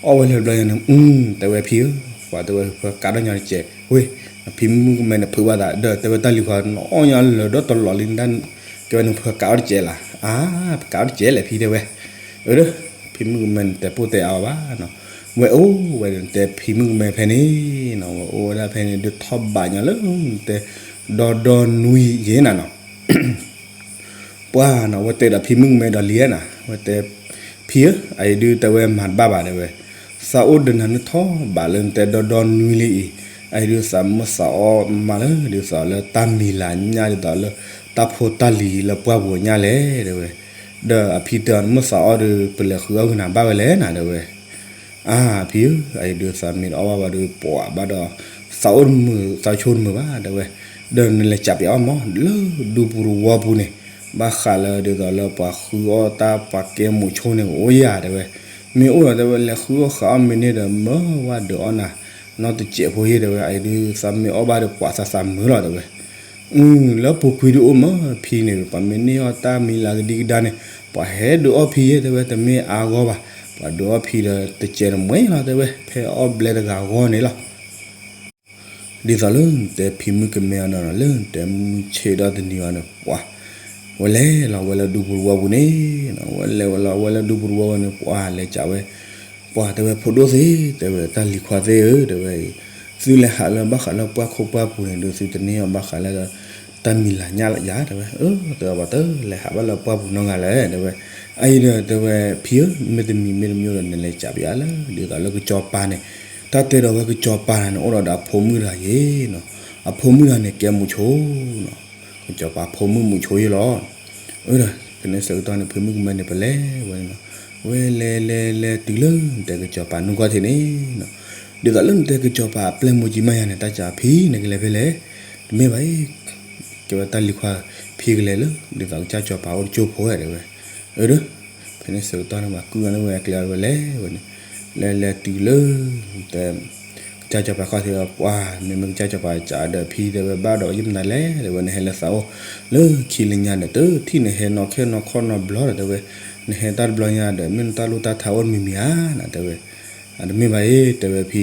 အီၣ်ဝဲလၢဘျီညါန့ၣ် အူ တဲဝဲဖံဧၢ, ပှၤတဲဝဲဖၢကးထီၣ်ညီတစဲးဝဲ, ဖံမုၣ်ကမဲန့ၣ်ဖုးဘၣ်သး ဒီးတဲဝဲတၢ်လံၤခွါန့ၣ်အီၣ်ညီလၢာ်ဒီတလီၤလံ, ကဲဝဲန့ၣ်ဖၢကးထီၣ်တစဲးလၢ်, အါ ပကးထီၣ်တစဲးလဲၣ်ဖံတဲဝဲ, အၢ ဒီး ဖံမုၣ်ကမဲန့ၣ်တဲပိၢ်တဲအါအီၤဘၣ်နီၤ, ဝဲအိၣ်ဝဲဒီး တဲဖံမုၣ်ကမဲဖဲန့ၣ်နီၤ, ဝဲအိၣ်ဝဲဒၣ်ဖဲန့ၣ် ဒုးထီၣ်ဘးညီလၢ တဲ ဒီဒီနွံယဲၢ်နၤနီၤ ပှၤနီၤ ဝဲတဲဒီးဖံမုၣ်ကမဲဒီးလံဧါနၤ, ဝဲတဲ ဖံဧၢ, အအံၤဒုးတဲဝဲမၤတဘၣ်ဘၣ်တဲဝဲ, သးအိၣ်ဒီးနၤနထီၣ်ဘးလၢနတဲဒီဒီနွံလံအံၤ, အအံၤဒုးသးမုၢ်သးအီၣ်မးလၢ ဒ်သိးလၢတၢ်မံၤလၤညၣ်ဒ်သိးလၢ တၢ်ဖိတၢ်လံၤလၢပှၢ်ပူၤညၣ်လဲၣ်တဲဝဲ, ဒီးအဖံတဲအီၤနမုၢ်သးအီၣ်ဒီး ပလဲၤဃုအီၣ်ဂုာ်နၤဘၣ်ဝဲလဲၣ်နၤတဲဝဲ အါ ဖံဧၢ, အအံၤဒုးသးမ့ၢ်တအီၣ်ဘၣ်ဘၣ်ဒီး ပှၤဘၣ်ဒီး သးအိၣ်တမုာ်သးဆိတမုာ်ဘၣ်တဲဝဲ, ဒီးနလဲၤစးပၠးအီၣ်မး လၢဒူပူၤတဝီပူၤန့ၣ်, ဘၣ်ဃးလၢဒ်သိးလၢပှၤဃုအီၣ်တၢ်ပှၤကဲမူးဆိန့ၣ် အိၣ်ယၤတဲဝဲ, မ့ၢ်အိၣ်ဒီးတဲဝဲ လဲၤဃုအီၣ်ဃုအီၣ်မ့ၢ်န့ၣ်ဒီး မၢဝဲဒုးအီၣ်နၤ နီတစဲးဖိယဲၢ်တဲဝဲ, အအံၤဒုးသးမ့ၢ်အီၣ်ဘၣ်ဒီးပှၤသးသးမုာ်လီၤတဲဝဲ လၢပူၤကွံာ်ဒုးအိၣ်မးဖံန့ၣ် ပှၤမ့ၢ်န့ၢ်အီၣ်တၢ်မံၤလၤကဒံကဒါန့ၣ် ပှၤဟဲဒုးအီၣ်ဖံယဲၢ်တဲဝဲ တမ့ၢ်အါဂီၢ်ဘၣ်, ပှၤဒုးအီၣ်ဖံဒီးတစဲးတမှဲလီၤတဲဝဲ, ဖဲအီၣ်ဘျဲတဂၤဂီၢ်န့ၣ်လီၤ. ဒ်သိးလၢနတဲဖံမုၣ်ကမဲအီၤနီၤ လၢနတဲမုၢ်ဆ့ၣ်ဒီတနံၤအီၤန့ၣ် ပှၤ ဝဲလဲၤလီၤဝဲလၢဒူပူၤတဝီပူၤန့ၣ်, ဝဲလဲၤဝဲလီၤဝဲလၢဒူပူၤတဝီပူၤန့ၣ် ပှၤလဲၤစးဝဲ ပှၤတဲဝဲဖိဒိၣ်သ့ၣ် တဲဝဲတၢ်လံၤခွါသ့ၣ်ဧၢ တဲဝဲအံၤ, သုလဲၤဟးလၢဘၣ်ဃးလၢပှၢ်ခိၣ်ပှၢ်ပူၤန့ၣ်ဒီး သုတန့ၢ်အီၤဘၣ်ဃးလၢ တၢ်မံၤလၤညၣ်လၢယၤတဲဝဲ, အၢ တဲဝဲပှၤတလဲၤဟးဘၣ်လၢပှၢ်ပူၤနီတဂၤလဲၣ်တဲဝဲ, အအံၤဒီးတဲဝဲဖံဧၢ မ့တမံၤမ့တမံၤဒီး နလဲၤစးပၠးလၢ ဒ်သိးလၢကစီၤပၤန့ၣ်, တၢ်တဲဒီးဝဲကစီၤပၤန့ၣ် အိၣ်ဒီးဒီးအဖိမုၣ်တဂၤယဲၢ်နီၤ, အဖိမုၣ်တဂၤန့ၣ် ကဲမူးဆိနီၤ, ကစီၤပၤဖိမုၣ်မူးဆိယဲၢ်လီၤ. အၢ ဒီး ဖဲန့ၣ်ဆၢကတီၢ်န့ၣ် ဖံမုၣ်ကမဲန့ၣ် ပလဲၤဝဲန့ၣ်နီၤ, ဝဲလဲၤလဲၤလဲၤတုၤလၢနတဲကစီၤပၤနူၢ်ကီၢ်ထံးန့ၣ်နီၤ, ဒ်သိးလၢနတဲကစီၤပၤအပျဲၢ်မူကံမးယၤန့ၣ် တၢ်စးဖံန့ၣ်ကလဲၤဖဲလဲၣ်, တမ့ၢ်ဘၣ်အံၤ ကဲဝဲတၢ်လံၤခွါ ဖံကလဲၤလၢ ဒ်သိးကစၢ်စီၤပၤအိၣ်တကၠိၢ်ဖိဝဲတဲဝဲ, အၢ ဒီး ဖဲန့ၣ်ဆၢကတီၢ်န့ၣ် ပှၤကုၢ်အီၤန့ၣ်ဝဲအကျဲဝဲလဲၤဝဲန့ၣ်, လဲၤလဲၤတုၤလၢ တဲ ကစၢ်စီၤပၤခီၣ်ထံးဒီး ပှၤ မ့မ့ၢ်ကစၢ်စီၤပၤစးဒီးဖံတဲဝဲဘၣ်ဒီး ယမနုၤလဲၣ်တဲဝဲ နဟဲလၢသးအိၣ် လၢခံလၢညါဒီး တထံၣ်နဟဲနီၢ်ခဲနီၢ်ခီၣ်နီတဘျီဒီးတဲဝဲ, နဟဲတၢ်တဘျီညါဒီး မ့ၢ်နတၢ်လိၣ်တၢ်ထါအိၣ်တမံၤမံၤဧါနၤတဲဝဲ, တမ့ၢ်ဘၣ်အံၤ တဲဝဲဖံ,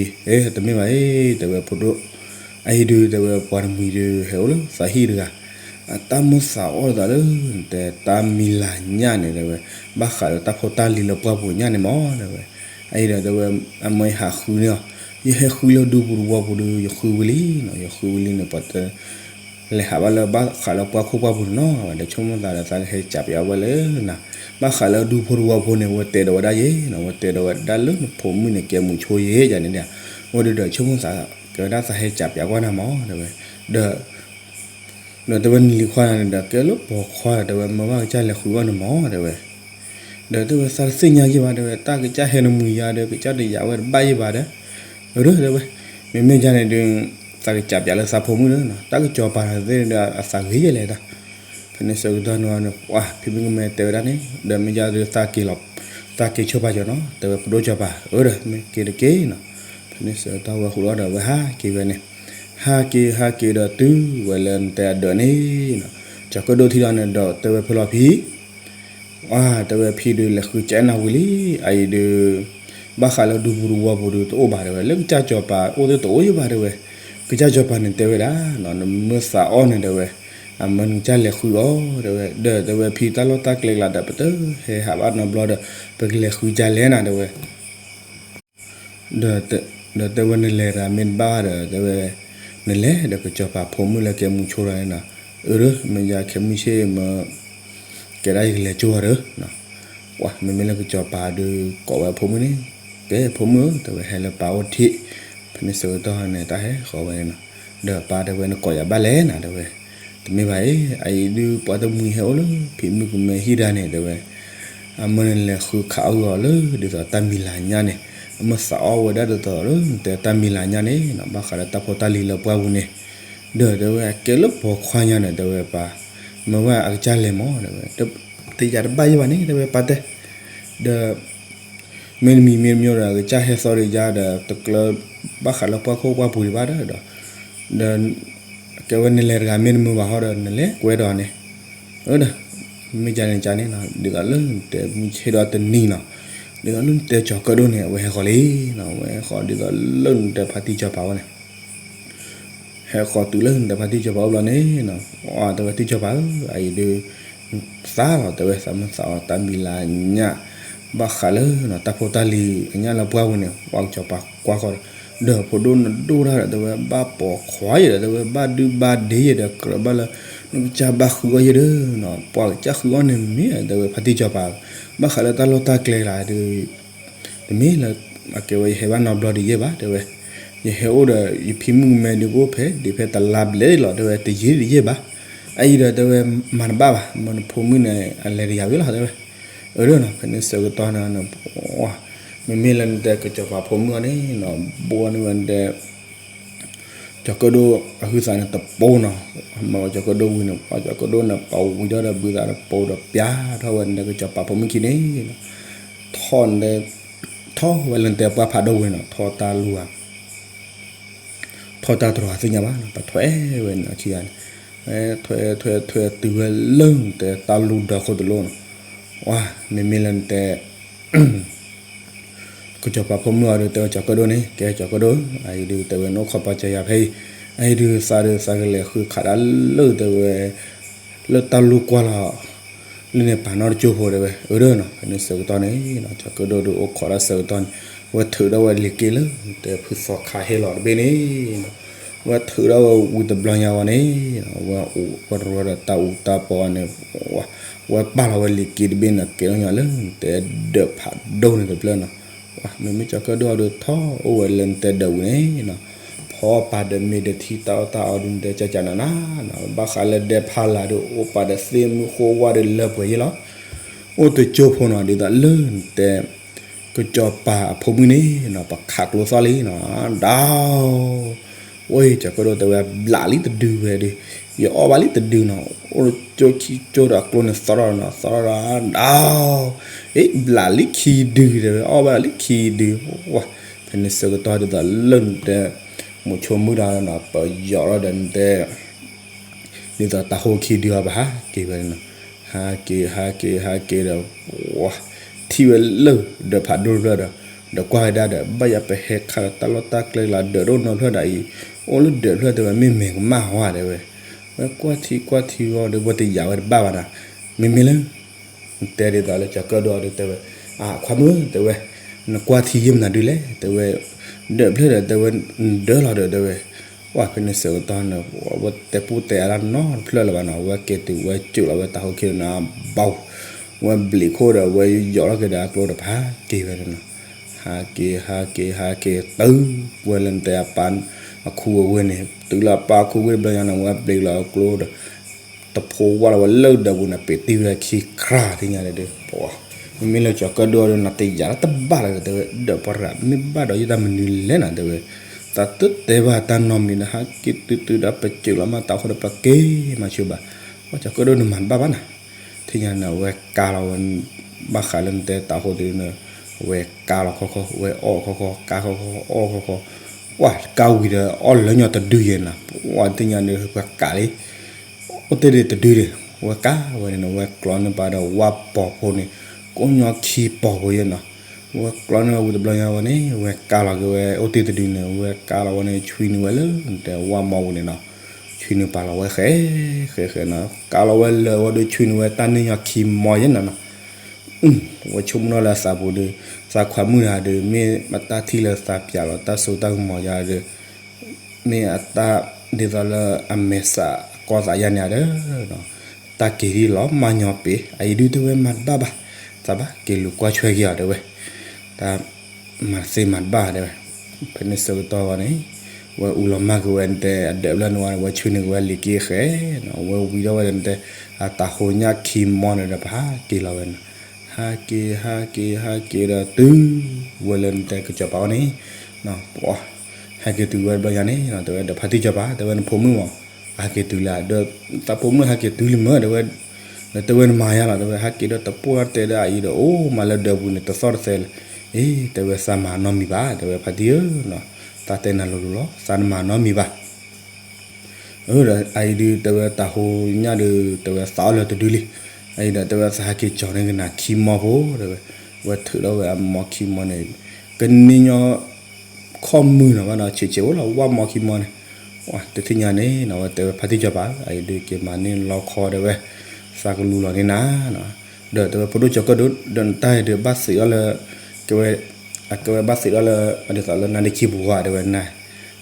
တမ့ၢ်ဘၣ်အံၤ တဲဝဲဖိဒိၣ်, အအံၤဒုးတဲဝဲပှၤတမှံၤဒုး ဟဲအိၣ်လၢသးဟံၣ်တဂၤ, အတၢ်မုၢ်သးအီၣ်သးလၢ တဲတၢ်မံၤလၤညၣ်န့ၣ်တဲဝဲ, ဘၣ်ဃးဒီးတၢ်ဖိတၢ်လံၤလၢပှၢ်ပူၤညၣ်န့ၣ်မးတဲဝဲ, အအံၤဒီးတဲဝဲ အမၢယဟးဃုန့ၢ်အီၤ, ယဟဲဃုလၢဒူပူၤတဝီပူၤဒီး ယဃုဝံၤလံနီၤ, ယဃုဝံၤလံန့ၣ် ပှၤတ လဲၤဟးဘၣ်လၢဘၣ်ဃးလၢပှၢ်ခိၣ်ပှၢ်ပူၤန့ၣ်နီၤ, ဒီးဆိကမိၣ်သးဒီးသးကဟဲစးပၠးဝဲလၢနၤ, ဘၣ်ဃးလၢဒူဖိတဝီဖိန့ၣ် ဝဲတဲဒီးဝဲဒၣ်ယဲနီၤ, ဝဲတဲဒီးဝဲဒၣ်လၢနဖိမုၣ်န့ၣ် ကဲမူးဆိယဲယၤန့ၣ်ဒီး, ဝဲဒုးဒီးဆိကမိၣ်သး ကဲဝဲဒၣ်သးဟဲစးပၠးကွၢ်နၤမးတဲဝဲ, ဒီး ဒီးတဲဝဲနလံၤခွါန့ၣ်ဒီး ကဲလၢပိာ်ခွါဒီး တဲဝဲမ့ၢ်ဘၣ်ကစၢ်လဲၤဃုအီၣ်န့ၣ်မးတဲဝဲ, ဒီးတဲဝဲသးတသ့ၣ်ညါယဲဘၣ်တဲဝဲ တၢ်ကစၢ်ဟဲနမှံၤယၤဒီး ကစၢ်တယာ်ဝဲတဘၣ်ယဲဘၣ်ဒီး, အၢ တဲဝဲ, မ့မ့ၢ်ယၤန့ၣ်ဒီး သးကစးပၠးလၢသးဖိမုၣ်ဒီး တၢ်ကစီၤပၤသ့ၣ်ဒီး အသးဂ့ၤယဲလဲၣ်တၢ်, ဖဲန့ၣ်ဆၢကတီၢ်န့ၣ်ဝဲန့ၣ် ပှၤ ဖံမုၣ်ကမဲတဲဝဲဒၣ်န့ၣ် ဒီးမ့ၢ်ယၤဒီး သးက့ၤလီၤ, သးက့ၤဆိပာ်ကၠီနီၤ တဲဝဲပဒိၣ်စီၤပၤ, အၢ ဒီးမ့ၢ်က့ၤတက့ၢ်နီၤ, ဖဲန့ၣ်ဆၢကတီၢ်ဝဲဃုာ်လီၤဒီး ဝဲဟးက့ၤဝဲန့ၣ် ဟးက့ၤ ဟးက့ၤဒီးတုၤဝဲလၢ နတဲအဒၢးန့ၣ်နီၤ, ကၠီၤကၢၣ်ဒိၣ်ထံလီၤန့ၣ်ဒီး တဲဝဲဖဲလီၤဖံ, အါ တဲဝဲဖံဒုးလဲၤဃုကနၣ်ဝံၤလံ, အအံၤဒုး ဘၣ်ဃးလၢဒူပူၤတဝီပူၤဒုးတအိၣ်ဘၣ်တဲဝဲ, လၢကစၢ်စီၤပၤအိၣ်သ့ၣ်တအိၣ်ယဲဘၣ်တဲဝဲ, ကစၢ်စီၤပၤန့ၣ်တဲဝဲဒၣ်နီၤ နမ့ၢ်သးအီၣ်န့ၣ်တဲဝဲ, အမၢနကစၢ်လဲၤဃုအီၤတဲဝဲ, ဒီးတဲဝဲဖံတၢ်လီၢ်တၢ်ကျဲကျါဒီး ပတဟဲဟးဘၣ်နီတဘျီဒီး ပကလဲၤဃုကလဲၣ်နၤတဲဝဲ ဒီးတဲဝဲနလဲၤတဂၤမ့ၢ်တဘၣ်ဒီး တဲဝဲ နလဲၤဒီးကစီၤပၤဖိမုၣ်လၢကဲမူးဆိဒီးန့ၣ်နီၤ, အၢ ဒီးမ့ၢ်ယၤခဲမုၢ်ဆ့ၣ်မၢ ကဲဒၣ်ယကလဲၤကၠိဒီး, ပှၤမ့မ့ၢ်လၢကစီၤပၤဒီးကိးဝဲအဖိမုၣ်န့ၣ်, ကဲဖိမုၣ်ဧၢ တဲဝဲဟဲလၢပၢ်အိၣ်ထံး, ဖဲန့ၣ်ဆၢကတီၢ်န့ၣ် တၢ်ဟဲဃီဝဲန့ၣ်နီၤ, ဒီးပၢ်တဲဝဲနကိးယၤဘၣ်လဲၣ်နၤတဲဝဲ, တမ့ၢ်ဘၣ်အံၤ အအံၤဒုးပှၤတမှံၤဟဲအိၣ်လၢ ဖံမုၣ်ကမဲဟံၣ်တဂၤန့ၣ်တဲဝဲ အမၢနလဲၤဃုခးအီၣ်ဂီၤလၢ ဒ်သိးတၢ်မံၤလၤညါန့ၣ်, အမၢသးအီၣ်ဝဲဒၣ်ဒ်သိးလၢ နတဲတၢ်မံၤလၤညါန့ၣ်နီၤ, ဘၣ်ဃးလၢတၢ်ဖိတၢ်လံၤလၢပှၢ်ပူၤန့ၣ်, ဒီးတဲဝဲကဲလၢပိာ်ခွါညါန့ၣ် တဲဝဲပၢ်, မ့ၢ်ဝဲအကစၢ်လဲၤမး တဲဝဲ, တယာ်တဘၣ်ယဲဘၣ်န့ၣ် တဲဝဲပၢ်တဲ, ဒီး မ့တမံၤမ့တမံၤဒီး အကစၢ်ဟဲသီဒီးယၤဒီး တကျၢ ဘၣ်ဃးလၢပှၢ်ခိၣ်ပှၢ်ပူၤဒံးဘၣ်ဒီး, ဒီး ကဲဝဲနလဲၤတဂၤမ့တမ့ၢ်ဘၣ်ဟီဒီး နလဲၤကွဲဒီးန့ၣ်, ဒီး မ့ၢ်ကန့ၣ်ကန့ၣ်နီၤ ဒ်သိးလၢနတဲမုၢ်ဆ့ၣ်ဒီးတနံၤနီၤ, ဒ်သိးလၢနတဲကၠီၤကၢၣ်ဒိၣ်န့ၣ် အဝဲဟဲဃီၤလံနီၤ, အဝဲဟဲဃီၤဒ်သိးလၢနတဲဖါတံၢ်စီၤပၤဝဲန့ၣ် ဟဲဃီၤတုၤလၢနတဲဖါတံၢ်စီၤပၤအိၣ်ဘျီန့ၣ်နီၤ, တဲဝဲတံၢ်စီၤပၤဧၢ, အအံၤဒုး သးလီၤ တဲဝဲ သးမုၢ်သးအီၤတၢ်မံၤလၢညၣ်, ဘၣ်ဃးလၢတၢ်ဖိတၢ်လံၤအညၣ်လၢပှၢ်ဝဲန့ၣ် ပှၤကစီၤပၤကွၢ်ဃီၤဒီး ဒီးဖိဒိၣ်နဒိၣ်တၢ်ဒီး တဲဝဲဘၣ်ပိာ်ခွါယဲဒီး တဲဝဲဘၣ်ဒုဘၣ်ဒ့ယဲဒီး ကြၢးဘၣ်လၢ နကစၢ်ဘၣ်ဃုအီၣ်ယဲဒီးနီၤ, ပှၤကစၢ်ဃုအီၣ်န့ၣ်မ့ၢ် တဲဝဲဖါတံၢ်စီၤပၤ, ဘၣ်ဃးလၢတၢ်လီၢ်တၢ်ကျဲလၢဒုး တမ့ၢ်လၢ အကဲဝဲယဟဲဘၣ်နီတဘျီဒံးယဲၢ်ဘၣ် တဲဝဲ, ယဟဲအိၣ်ဒီး ယဖံမုၣ်ကမဲဒုးကအိၣ်ဖဲ ဒ်ဖဲတလါဘျဲၣ်လီၤ တဲဝဲ တယံာ်ဒံးယဲၢ်ဘၣ်, အအံၤဒီးတဲဝဲ မၤတဘၣ်ဘၣ် မ့ၢ်နဖိမုၣ်န့ၣ် အလဲၤတယၤဝံၤလီၤ တဲဝဲ, အၢဒီးနီၤ ဖဲန့ၣ်ဆၢကတီၢ်န့ၣ် မ့မ့ၢ်လၢနတဲကစီၤပၤဖိမုၣ်အီၤန့ၣ်နီၤ ဘိန့ၣ်ဝဲတဲ ကၠီၤကၢၣ်ဒိၣ်အဟုသးန့ၣ်တပိနီၤ, မ့ၢ်ကၠီၤကၢၣ်ဒိၣ်ဝံၤန့ၣ် ပှၤကၠီၤကၢၣ်ဒိၣ်န့ၣ် ပှၤဝံၤဒီးဘုသးန့ၣ် ပိဒီးပျၢ်ထီၣ်ဝဲန့ၣ် ကစီၤပၤဖိမုၣ်ခံန့ၣ်, ထီၣ်န့ၣ် ထီၣ်ဝဲလၢနတဲပှၢ်ဖးဒိၣ်ဝံၤနီၤ ထီၣ်တၢ်လူၤဧါ ထီၣ်တၢ်တြီၤသ့ၣ်ညါဘၣ်နီၤ ပထွဲဝဲန့ၣ်အခံဂၤန့ၣ်, ထွဲထွဲထွဲတုၤဝဲလၢနတဲတၢ်လူၤဒၢးခိၣ်တလိၣ်နီၤ, ဝါ မ့မ့ၢ်လၢနတဲ ကစီၤပၤဖိမုၣ်အီၤဒုး တဲဝဲကၠီၤကၢၣ်ဒိၣ်န့ၣ် ကဲကၠီၤကၢၣ်ဒိၣ် အအံၤဒုး တဲဝဲနအိၣ်ခိးပာ်စၢၤယၤဖဲအံၤ, အအံၤဒုးသးဒုးသးကလဲၤဃုခးဒၣ်လၢတဲဝဲ လၢတၢ်လူၤကွၢ်လီၤ လၢန့ၣ်ပာ်နီတကၠိဖိတဲဝဲ အၢဒီးနီၤ ဖဲန့ၣ်ဆၢကတီၢ်န့ၣ်နီၤ ကၠီၤကၢၣ်ဒိၣ်ဒုးအိၣ်ခိးဒၣ်ဆၢကတီၢ်န့ၣ် ဝဲထုးထီၣ်ဝဲလံာ်က့လၢ တဲဖုသီခါဟ့ၣ်လီၤတဘ့ၣ်န့ၣ်နီၤ, ဝဲထုးထီၣ်ဝဲဝံၤတဘျီညါဝဲန့ၣ် ဝဲအိၣ်ဝဲတရၢဒီးတၢ်အူတၢ်ပီန့ၣ် ဝဲပာ်လီၤဝဲလံာ်က့တဘ့ၣ်န့ၣ် ကဲထီၣ်ညီလၢ တဲဒၢးဖးဒိၣ်န့ၣ်တဖျၢၣ်နီၤ, မ့မ့ၢ်ကၠီၤကၢၣ်ဒိၣ်အီၤဒုးထီၣ်အိၣ်ဝဲလၢနတဲဒၢးဝံၤန့ၣ်နီၤ, ဖီပာ်ဒီးမ့ၢ်ဒီးထံတၢ်အီၣ်တၢ်အီဒုးနတဲကၠးကၠးနးနးနီၤ, ဘၣ်ဃးလၢဒဲဖးလၢ်ဒုး အိၣ်ပာ်ဒီးသ့ၣ်မုၣ်ဃိဝါဒီးလၢပှဲၤယဲၢ်လီၤ, အိၣ်တကၠိဖိနီၤ ဒ်သိးလၢနတဲ ကစီၤပၤအဖိမုၣ်န့ၣ်နီၤ ပခးကျိသီၣ်လံနီၤ, ဒီး ဝဲကၠီၤကၢၣ်ဒိၣ်တဲဝဲ ဘျးလံတဒုဝဲဒီး ယအီၣ်ဘၣ်လံတဒုနီၤ, အိၣ်တကၠိခံကၠိဒီးအကျိန့ၣ်သီၣ်ထီၣ်နီၤ သီၣ်ထီၣ်ဒီး ဒီး အ့ ဘျးလံခံဒုတဲဝဲ အီၣ်ဘၣ်လံခံဒု, ဝါ ဖဲန့ၣ်ဆၢကတီၢ်ဒ်သိးလၢနတဲ မိၤဆိမုၣ်တၢ်နီၤ ပယီၤထီၣ်ဒီးနတဲ ဒ်သိးတၤဟိခံဒုအီၤ ပဟးက့ၤဝဲန့ၣ်နီၤ, ဟးက့ၤ ဟးက့ၤ ဟးက့ၤဒီး ဝါ ထံၣ်ဝဲလၢဒၢးဖးဒိၣ်တဖျၢၣ်ဒီး ဒီးကွၢ်ဝဲဒၣ်ဒီး ဘၣ်ယၤပဟဲခးဒီးတၢ်လီၢ်တၢ်ကျဲလၢဒၢးဒိၣ်နီတဖျၢၣ်ဒီးအံၤ အိၣ်လၢဒၢးတဖျၢၣ်တဲဝဲ မ့ၢ်မဲာ်ကမၣ်ဝဲတဲဝဲ, ဝဲကွၢ်ထံကွၢ်ထံဝဲဒီး ဝဲတယာ်ဝဲတဘၣ်ဘၣ်နီၤ, မ့မ့ၢ်လၢ တဲဒ်သိးလၢကၠီၤကၢၣ်ဒိၣ်အီၤဒုးတဲဝဲ, အခွါမုၣ်တဲဝဲ, နကွၢ်ထံယဲၢ်မနုၤဒုလဲၣ် တဲဝဲ, ဒၢးဖျၢၣ်ဒီးတဲဝဲ, နဒၢးလီၤဒီးတဲဝဲ, ဝဲဖဲန့ၣ်ဆၢကတီၢ်န့ၣ် ဝဲတဲပူၣ်တဲအါတၢ်နီတဖျၢၣ်လၢၤဘၣ်နီၤ, ဝဲက့ၤတုၤဝဲကၠိာ်လီၤဝဲတၤဟိခံဒီးနၤဘီ, ဝဲဘျံးခိၣ်ဒီးဝဲယီၤထီၣ်က့ၤဒီးအကျိတဖၣ်က့ၤဝဲန့ၣ်နီၤ, ဟးက့ၤ ဟးက့ၤ ဟးက့ၤတုၤဝဲလၢနတဲအပၢ် အခိၣ်ဝဲန့ၣ် တုၤလၢအပၢ်အခိၣ်ဝဲတဘျီညါန့ၣ် ဝဲဘျံးလီၤအကျိဒီး တဖိဝဲလီၤဝဲလၢဒၢးပူၤန့ၣ် ပ့ၤတံၢ်ဝဲခံခရၣ်သ့ၣ်ညါဒီး, မ့မ့ၢ်လၢကၠီၤကၢၣ်ဒိၣ်အီၤဒုး နတယာ်လၢတဘၣ်လၢၤဒီးတဲဝဲ, ဒၢးပှၤရၤမ့ၢ်ဘၣ်ဒီးယတၢ်မနုၤလဲၣ်နၤတဲဝဲ, သးတတဲဘၣ်တၢ်နီတမံၤဒီး ဟးက့ၤတုၤတုၤဒီးပကၠိာ်လီၤမးတၤဟိဒီးပက့ၤမၤဆူၣ်ဘၣ်, ပှၤကၠီၤကၢၣ်ဒိၣ်န့ၣ်မၤတဘၣ်ဘၣ်နၤ, ထံၣ်ညါန့ၣ် အဝဲကါလီၤဝဲ ဘၣ်ဃးလၢနတဲတၤဟိဒုးန့ၣ်, အဝဲကါလီၤခီခီ ဝဲအီၣ်ခီခီ ကါခီခီ အီၣ်ခီခီ, ပှၤကါဝံၤဒီးအီၣ်လၢညီတဒုယဲၢ်နၤ, ပှၤသ့ၣ်ညါန့ၣ် ပှၤကးလံ အိၣ်တ့ၢ်ဒံးတဒုဒံး, ဝဲကါဝဲန့ၣ်နီၤ, ဝဲကျီန့ၢ်ပာ်ဒီးဝၣ်ပိာ်ဖိန့ၣ်, ကိးညီခံပိာ်ဖိယဲၢ်နီၤ, ဝဲကျီန့ၢ်ဝဲဝံၤတဘျီညါဝဲန့ၣ် ဝဲကါလီၤက့ၤဝဲအိၣ်တ့ၢ်တဒုန့ၣ်, ဝဲကါလီၤဝဲန့ၣ် ဆွံနုာ်ဝဲလၢတဲဝၣ်မီပူၤန့ၣ်နီၤ, ဆွံနုာ်ပာ်လီၤဝဲဃဲ ဃဲဃဲနီၤ, ကါလီၤဝဲလၢာ်ဝဲဒီး ဆွံနုာ်ဝဲတၢ်န့ၢ်ညီခံမီယဲၢ်နီၤနီၤ ဝဲဆိကမိၣ်ထီၣ်လၢအသးပူၤဒီး, သးခွါမုၣ်တဂၤဒီး မ့ၢ်အတၢ်ထံၣ်လၢသးပျးလီၤ တၢ်စိတၢ်ကမီၤယၤဒီး, မ့ၢ်အတၢ်ဒ်သိးလၢအမဲာ်ဆှးအကီၢ်သးယါန့ၣ်ဒီး, တၢ်က့ၤဒ်လီၤမၢ်ညီပ့ၤ အအံၤဒုးတဲဝဲမၤတဘၣ်ဘၣ်, သးဘၣ်က့ၤလူၤကွၢ်ဆွဲက့ၤအီၤတဲဝဲ, တၢ် မၤသ့မၤတဘၣ်တဲဝဲ, ဖဲန့ၣ်ဆၢကတီၢ်ဝဲန့ၣ်, ဝဲအူလီၤမၢ်က့ၤဝဲနတဲအဒၢးဖျၢၣ်န့ၣ်ဝဲန့ၣ် ဝဲဆွံနုာ်က့ၤဝဲလံာ်က့ဃဲနီၤ, ဝဲဝံၤဒီးဝဲန့ၣ်တဲ, အတၤဟိညၣ်ခံမီန့ၣ်ဒီး ပဟးက့ၤလီၤဝဲန့ၣ်, ဟးက့ၤ ဟးက့ၤ ဟးက့ၤဒီးတုၤ, ဝဲလၢနတဲကစီၤပၤဝဲန့ၣ်, ပှၤ, ဟဲက့ၤတုၤဝဲတဘျီညါန့ၣ်နီၤ တဲဝဲဒီးဖါတံၢ်စီၤပၤ တဲဝဲနဖိမုၣ်မး, ဟဲက့ၤတုၤလၢ, သးဖိမုၣ်ဟဲက့ၤတုၤလံမ့ၢ်တဲဝဲ, ဒီးတဲဝဲနမၤယါလီၤ တဲဝဲ ဟဲက့ၤဒီးတပိၢ်တၢ်တဲဒီးအအံၤဒီး အိၣ်မးလၢဒၢးပူၤန့ၣ် တသီၣ်တသဲလၢၤ, အ့ တဲဝဲသးမၤနီတမံၤဘၣ် တဲဝဲဖါတံၢ်ဧၢ, သးတဲနၤလိၤလိၤလီၤ သးတမၤနီတမံၤဘၣ် ဒီးအအံၤဒုး တဲဝဲတၤဟိညၣ်ဒုး တဲဝဲသးအီၣ်လၢတဒုလံ, အံၤဒီးတဲဝဲသးဟဲက့ၤကၠီၤန့ၢ်ကနၣ်ခံမီဖိတဲဝဲ, ဝဲထုးထီၣ်ဝဲအမီခံမီန့ၣ်, ကန့ၢ်ညီ ခီၣ်မုၢ်နီၤဘၣ်နီၤ ဆံးဆံးဖိလီၤ ဝၣ်မီခံမီန့ၣ်, တထံၣ်ညါန့ၣ်နီၤ ဝဲတဲဝဲဖါတံၢ်စီၤပၤ အံၤဒုးက့ၤမၤန့ၢ်လီခီတဲဝဲ, သးကလူလီၤန့ၢ်နၤနီၤ, ဒီးတဲဝဲဖိဒိၣ်ကၠီၤကၢၣ်ဒိၣ် ဒီးနတၢ်အံၤဒုးဘၣ်သုးထီၣ်လၢ, ကဲဝဲ, အကဲဝဲဘၣ်သုးထီၣ်လၢ, ဒ်သိးလၢနါဒ့ခံပူၤဧါတဲဝဲနၤ,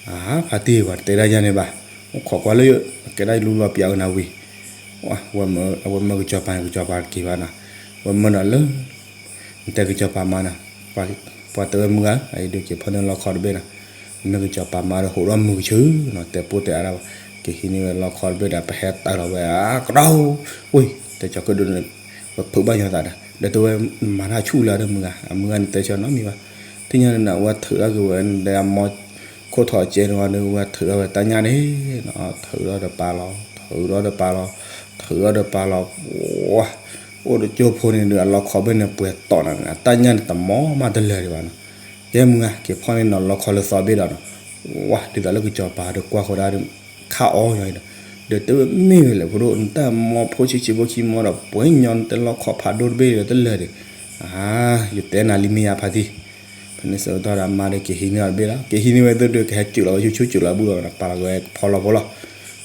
အါ ဖါတံၢ်ဝဲတဲဒၣ်ယၤန့ၣ်ဘၣ်, အိၣ်ခိးကွၢ်လၢ, ကဲဒၣ်လူလီၤပျးကနၤဝံၤ ဝဲမၢကကၠီၤပၤန့ၣ် ကကၠီၤပၤတက့ၤဘၣ်နီၤ, ဝဲမၢဒီးလၢ, နတဲကကၠီၤပၤမါနီၤ, ပှၤတဲဝဲမုၢ်ဂၤ အံၤဒုးက့ၤဖီၣ်န့ၢ်လီခီတဘ့ၣ်နီၤ, မ့ၢ်ကကၠီၤပၤမါဒီးဟိးဒီးမုၢ်ကဆူနီၤ တဲပိၢ်တဲအါဒၣ်ဘၣ်, ကဟံးန့ၢ်ဝဲလီခီတဘ့ၣ်ဒီး ပဟဲတၢ်လီၤဝဲအကဒီ, ဝ့ၢ် တဲကၠီၤကၢၣ်ဒိၣ်န့ၣ်, ဝဲဖုးဘၣ်ညီသးဒီး ဒီးတဲဝဲ, မၤတၢ်ဆူၣ်လၢဒီးမုၢ်ဂၤ အမုၢ်ဂၤန့ၣ်တဲဆၢနီတမံၤဘၣ်, ထံၣ်ညါန့ၣ် ဝဲထုးထီၣ်က့ၤဝဲဒီးအမီ, ခိၣ်ထီၣ်ကဲန့ၣ်ဝံၤဒီး ဝဲထုးထီၣ်ဝဲတၢ်ညၣ်န့ၣ်, ထုးထီၣ်ဒီးပာ်လီၤ ထုးထီၣ်ဒီးပာ်လီၤ, ထုးထီၣ်ဒီးပာ်လီၤ, ဝါ, အိၣ်တကၠိဖိန့ၣ်ဒီးအလီခီဘ့ၣ်န့ၣ်ပှဲၤတီၢ်နီၤ အတၢ်ညၣ်န့ၣ်တမီမးတလၢာ်ဒံးဘၣ်နီၤ, ကဲမုၢ်ဂၤ က့ၤဖီၣ်န့ၢ်နီၤလီခီလၢသီဘ့ၣ်ဒီးနီၤ, ဝါ ဒ်သိးလၢကကၠီၤပၤဒီးကွၢ်ဃီဒၣ်ဒီး, ခါအီယီၤအံၤဒီး, ဒီးတဲဝဲမ့ၢ်ဝဲလဲၣ်ဖိဒိၣ် နတၢ်မီဖိဆံးဆံးဖိခံမီဒီး ပှဲၤညီနတဲလီခီဖးဒိၣ်တဘ့ၣ်ဒီးတလၢာ်ဒံး, အါ, ယတဲနၤလံမ့ၢ်ယါဖါတံၢ်, ဖဲန့ၣ်ဆၢကတီၢ်ဒီးအမါဒီးက့ၤဟံးန့ၢ်အီၤတဘ့ၣ်လီၤ က့ၤဟံးန့ၢ်ဝဲသ့ၣ်ဒီး ကဟဲစူးလီၤဝဲဆူၣ်ဆူၣ်စူးလီၤဘူၣ်ဒီး ပာ်လီၤက့ၤဝဲဖီလီၤဖိလီၤ,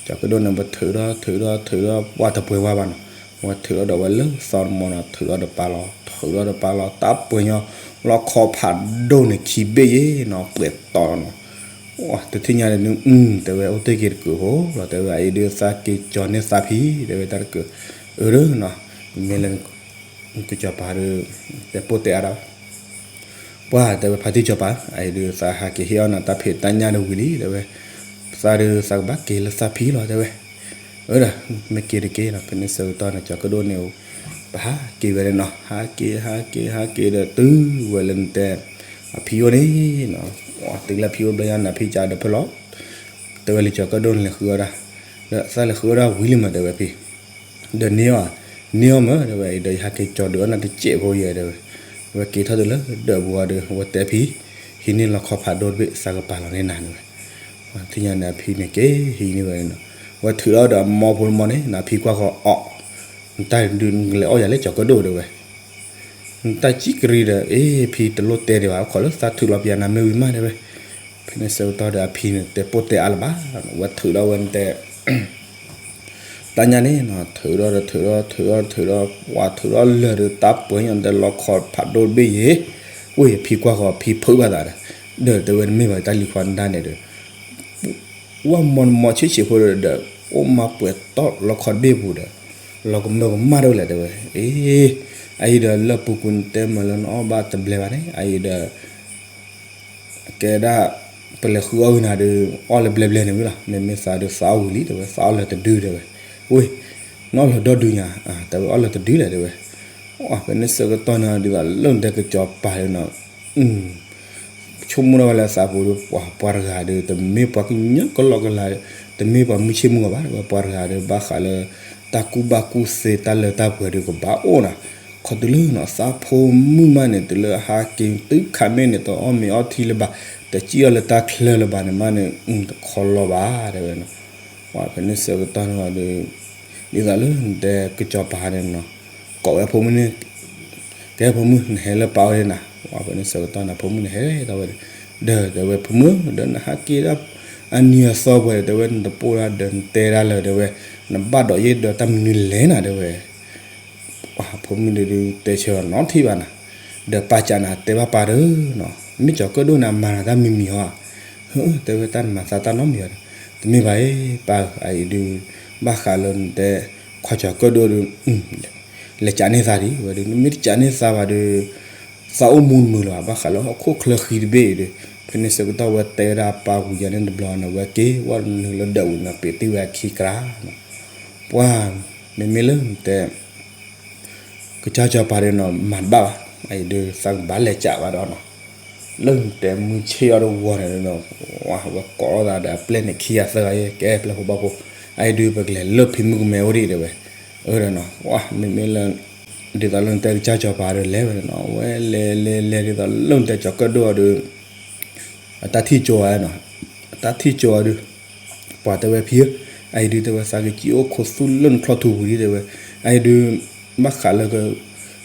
ကၠီၤကၢၣ်ဒိၣ်န့ၣ် ပထုးထီၣ်ထုးထီၣ်ထုးထီၣ် ပှၢ်တပှဲၤဝါဘၣ်နီၤ, ဝဲထုးထီၣ်ဒီးဝဲလၢသီတမီၤနီၤ ထုးထီၣ်ဒီးပာ်လီၤ ထုးထီၣ်ဒီးပာ်လီၤ တၢ်ပှဲၤညီ လီခီဖးဒိၣ်န့ၣ်ခံဘ့ၣ်ယဲနီၤ ပှဲၤတီၢ်နီၤ, တထံၣ်ညါဒီးနုၢ်အူ တဲဝဲအိၣ်တ့ၢ်က့ၤတကုးဖိလီၤ တဲဝဲအံၤဒုးသးက့ၤကၠီၤန့ၢ်သးဖံ တဲဝဲတၢ်တကုး, အၢ ဒီးနီၤ, မ့ၢ်လၢ ကကၠီၤပၤဒီး တဲပိၢ်တဲအါဒၣ် ပှၢ် တဲဝဲဖါတံၢ်ကၠီၤပၤ အအံၤဒုးသးဟးက့ၤဟ့ၣ်အီၣ်နၤတၢ်ဖံးတၢ်ညၣ်ဒီးဝံၤလံ တဲဝဲ, သးဒီးသးကဘၣ်က့ၤလၢသးဖံလီၤ တဲဝဲ, အၢ ဒီး မ့ၢ်က့ၤတက့ၢ်နီၤ ဖဲန့ၣ်ဆၢကတီၢ်န့ၣ် ကၠီၤကၢၣ်ဒိၣ်န့ၣ် ပဟးက့ၤဝဲန့ၣ်နီၤ ဟးက့ၤ ဟးက့ၤ ဟးက့ၤဒီးတုၤဝဲလၢနတဲ အဖံအိၣ်န့ၣ်နီၤ, တုၤလၢဖံအိၣ်ဘျီညါန့ၣ် ဖံကဒီးဖဲလီၤ တဲဝဲလၢကၠီၤကၢၣ်ဒိၣ်န့ၣ်လဲၤဃုအီၣ်ဒၣ်, ဒီးသးလဲၤဃုအီၣ်ဒၣ်ဝံၤလံမး တဲဝဲဖံ ဒီးန့ၢ်အီၤ, န့ၢ်အီၤမး တဲဝဲ ဒီးယဟးက့ၤကၠီၤဒုးအီၣ်နၤတစဲးဖိယဲ တဲဝဲ, ဝဲက့ၤထီၣ်တုၤလၢဒၢးပူၤအီၤဒီး ဝဲတဲဖံ, ဟံးန့ၢ်လီခီဖးဒိၣ်တဘ့ၣ် သးကပာ်လီၤန့ၢ်နၤန့ၣ်ဝဲ, ထံၣ်ညါန့ၣ် အဖံန့ၣ်က့ၤဟံးန့ၢ်ဝဲနီၤ, ဝဲထုးထီၣ်ဒီးအမီဖိတမီန့ၣ် နဖံကွၢ်ဃီအီၣ်, နတၢ်ဒုးနကလဲၤအီၣ်ယၤလၢကၠီၤကၢၣ်ဒိၣ်တဲဝဲ နတၢ်ကံကရံဒီး အ့ ဖံတလိၣ်တဲဒံးဘၣ် အိၣ်ခိးလၢသးထုးလီၤပယၤနၤမ့ၢ်ဝံၤမးတဲဝဲ, ဖဲန့ၣ်ဆၢကတီၢ်ဒီးအဖံန့ၣ် တဲပိၢ်တဲအါလၢၤဘၣ်, ဝဲထုးထီၣ်ဝဲနတဲ တၢ်ညၣ်န့ၣ်နီၤ ထုးထီၣ်ဒီးထုးထီၣ် ထုးထီၣ်ထုးထီၣ် ပှၤထုးထီၣ်လၢာ်ဒီး တၢ်ပှဲၤညီနတဲလီခီဖးဒိၣ်တဘ့ၣ်ယဲ, ဝဲယဖံကွၢ်ဃီ ဖံဖုးဘၣ်သးဒီး, ဒီးတဲဝဲနမ့ၢ်ဘၣ်တၢ်လံၤခွါနတၢ်န့ၣ်ဒီး ဝဲမီနမီဆံးဆံးဖိဒီး အိၣ်မးပှဲၤတီၢ်လီခီတဘ့ၣ်ပူၤဒီး လီၤကမၢကမၣ်တအိၣ်လဲၣ်တဲဝဲ, အ့ အအံၤဒီးလၢပူၤကွံာ်နတဲမးလၢနအီၣ်ဘၣ်တဘျဲးဘၣ်န့ၣ် အအံၤဒီး ကဲဒၣ် ပလဲၤဃုအီၣ်ဂ့ၤနၤဒီး အီၣ်လၢဘျဲဘျဲန့ၣ်ဝံၤလီၤ, မ့မ့ၢ်သးဒီးသးအီၣ်ဝံၤလံတဲဝဲ သးအီၣ်လၢာ်တဒုတဲဝဲ, ဝ့ၢ် နအီၣ်လၢာ်ဒီဒုညါ, တဲဝဲအီၣ်လၢာ်တဒုလဲၣ်တဲဝဲ, ဖဲန့ၣ်ဆၢကတီၢ်န့ၣ်ဒ်သိးလၢနတဲကစီၤပၤဒီးနီၤ ဆိကမိၣ်ဒၣ်ဝဲလၢသးပူၤဒီး ပှၤပှၤတဂၤဒီး တမ့ၢ်ပှၤကညီကလီကလီ, တမ့ၢ်ပှၤမုၢ်ဆ့ၣ်မုၢ်ဂီၤဘၣ်, ပှၤတဂၤဒီး ဘၣ်ဃးလၢ တၢ်ကူၣ်ဘၣ်ကူၣ်သ့တၢ်လၢတၢ်ပှဲၤဒီးကဘၣ်အိၣ်နီၤ, ခီတုၤလၢနီၤ သးဖိမုၣ်မးန့ၣ် တုၤလၢဟးက့ၤတုၤခးမ့ၢ်န့ၣ် တအီၣ်မ့ၤအီထံလၢၤဘၣ်, တစံၣ်အီၣ်လၢတၢ်ချၢလၢၤဘၣ်န့ၣ်မးန့ၣ် တခီလီၤဘၣ် တဲဝဲနီၤ, ဖဲန့ၣ်ဆၢကတီၢ်န့ၣ်ဒီး ဒ်သိးလၢနတဲကစီၤပၤန့ၣ်နီၤ ကိးဝဲဖိမုၣ်န့ၣ် ကဲဖိမုၣ် နဟဲလၢပၢ်အိၣ်န့ၣ်နၤ, ဖဲန့ၣ်ဆၢကတီၢ်န့ၣ် ဖိမုၣ်န့ၣ်ဟဲထီၣ်ဝဲဒီး, ဒီးတဲဝဲဖိမုၣ် ဒီးနဟးက့ၤဒၣ် အနံၤအသီပှဲၤဒီး တဲဝဲနတပိၢ်ဒၣ်ဒီးနတဲဒၣ်လၢၤ တဲဝဲ, နဘၣ်ဒိးယ့ၢ်ဒီးတၢ်မနုၤလဲၣ်နၤ တဲဝဲ, ဖိမုၣ်ဒုးတဲဆၢနီထံၣ်ဘၣ်နၤ, ဒီးပၢ်ကးနၤတဲဘၣ်ပၢ်ဒီးနီၤ, မ့ၢ်ကၠီၤကၢၣ်ဒိၣ်န့ၣ် အမၤနၤတၢ်မံၤမံၤဧါ, တဲဝဲတၢ်နမၤသးတၢ်နီတမံၤဧါဒီး, တမ့ၢ်ဘၣ်အံၤ ပၢ်ဧၢ အအံၤဒုး ဘၣ်ဃးလၢနတဲ ခွါကၠီၤကၢၣ်ဒိၣ်ဒီး လဲၤကးန့ၢ်သးဒံးဝဲဒီး နမ့ၢ်တကးန့ၢ်သးဘၣ်ဒီး သးအိၣ်မူတမုာ်လၢၤဘၣ် ဘၣ်ဃးလၢဟီၣ်ခိၣ်ချၢဃံတဘ့ၣ်အံၤဒီး, ဖဲန့ၣ်ဆၢကတီၢ်ဝဲတဲဝဲဒၣ်ပၢ်ဝံၤယၤန့ၣ်တဘျီန့ၣ် ဝဲက့ၤဝဲနုာ်လၢဒၢးဝံၤန့ၣ် ပ့းတံၢ်ဝဲအခံကရၢနီၤ, ပှၤ မ့မ့ၢ်လၢနတဲ ကစၢ်စီၤပၤဒီးနီၤ မၤတဘၣ်ဘၣ်, အအံၤဒုးသးကဘၣ်လဲၤကးဘၣ်ဒီးနီၤ, လၢနတဲမုၢ်ဆ့ၣ်အီၤတဝီန့ၣ်ဒီးနီၤ, ဝဲကိးလိာ်သးဒီးအပျဲၢ်န့ၣ်ခံဂၤသၢဂၤယဲ ကဲပျဲၢ်ဖိဘၣ်ဖိ, အအံၤဒုးပကလဲၤလၢဖံမုၣ်ကမဲအိၣ်ဒံးတဲဝဲ, အၢဒီးနီၤ, မ့မ့ၢ်လၢ ဒ်သိးလၢနတဲကစၢ်စီၤပၤဒီးလဲၤဝဲဒီးနီၤ, ဝဲလဲၤလဲၤလဲၤဒ်သိးလၢနတဲကၠီၤကၢၣ်ဒိၣ်အီၤဒီး အတၢ်ထံၣ်ကၠိဝဲနီၤ, အတၢ်ထံၣ်ကၠိအီၤဒီး ပှၤတဲဝဲဖံဧၢ, အအံၤဒုးတဲဝဲသးကစံၣ်အိၣ်ခိးသူလၢနချီၣ်ထူပူၤဒံးတဲဝဲ, အအံၤဒုး ဘၣ်ဃးလၢ ဒ်သိ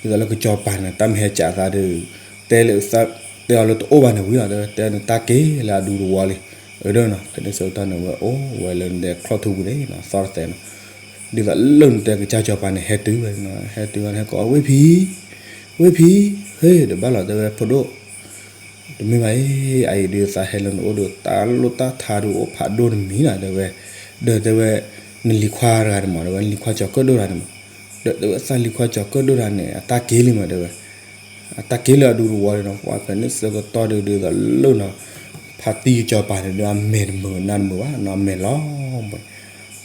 းလၢကစီၤပၤန့ၣ် တၢ်မ့ၢ်ဟဲကးသးဒီး တဲလၢ တဲအီၤလၢတအိၣ်ဘၣ်န့ၣ်ဝံၤလီၤ တဲဝဲ တဲန့ၣ်တၢ်က့ၤလၢအဒူတဝီလံ. အဒိနီၤ ဖဲန့ၣ်ဆၢကတီၢ်န့ၣ် ဝဲအိၣ်ဝဲလၢနတဲချီၣ်ထူပူၤန့ၣ်နီၤ သီတသဲနီၤ ဒ်သိးလၢနတဲကစၢ်စီၤပၤန့ၣ် ဟဲတုၤဝဲနီၤ ဟဲတုၤဝဲန့ၣ် ဟဲကိးဝ့ၢ်ဖံ ဝ့ၢ်ဖံ ဟ့ၣ် ဒီးဘၣ်လီၤတဲဝဲ ဖိဒိၣ် တမ့ၢ်ဘၣ်အံၤ အအံၤဒုးသးဟဲလၢနအိၣ်ဒီး တၢ်လိၣ်တၢ်ထါဒုးအိၣ်ဖးဒိၣ်တမံၤနီၤ တဲဝဲ, ဒီးတဲဝဲ နလံၤခွါတဂၤန့ၣ်မး တဲဝဲ နလံၤခွါကၠီၤကၢၣ်ဒိၣ်တဂၤန့ၣ်မး, ဒီးတဲဝဲသးလံၤခွါကၠီၤကၢၣ်ဒိၣ်တဂၤန့ၣ် အတၢ်က့ၤလံမး တဲဝဲ အတၢ်က့ၤလၢအဒူတဝီလံနီၤ ပှၤဖဲန့ၣ်ဆၢကတီၢ်ဒုးဒ်သိးလၢနီၤ ဖါတံၢ်ကစီၤပၤန့ၣ်ဒုး အမဲာ်တမုာ်နါတမုာ်ဘၣ်နီၤ အမဲာ်လီၤ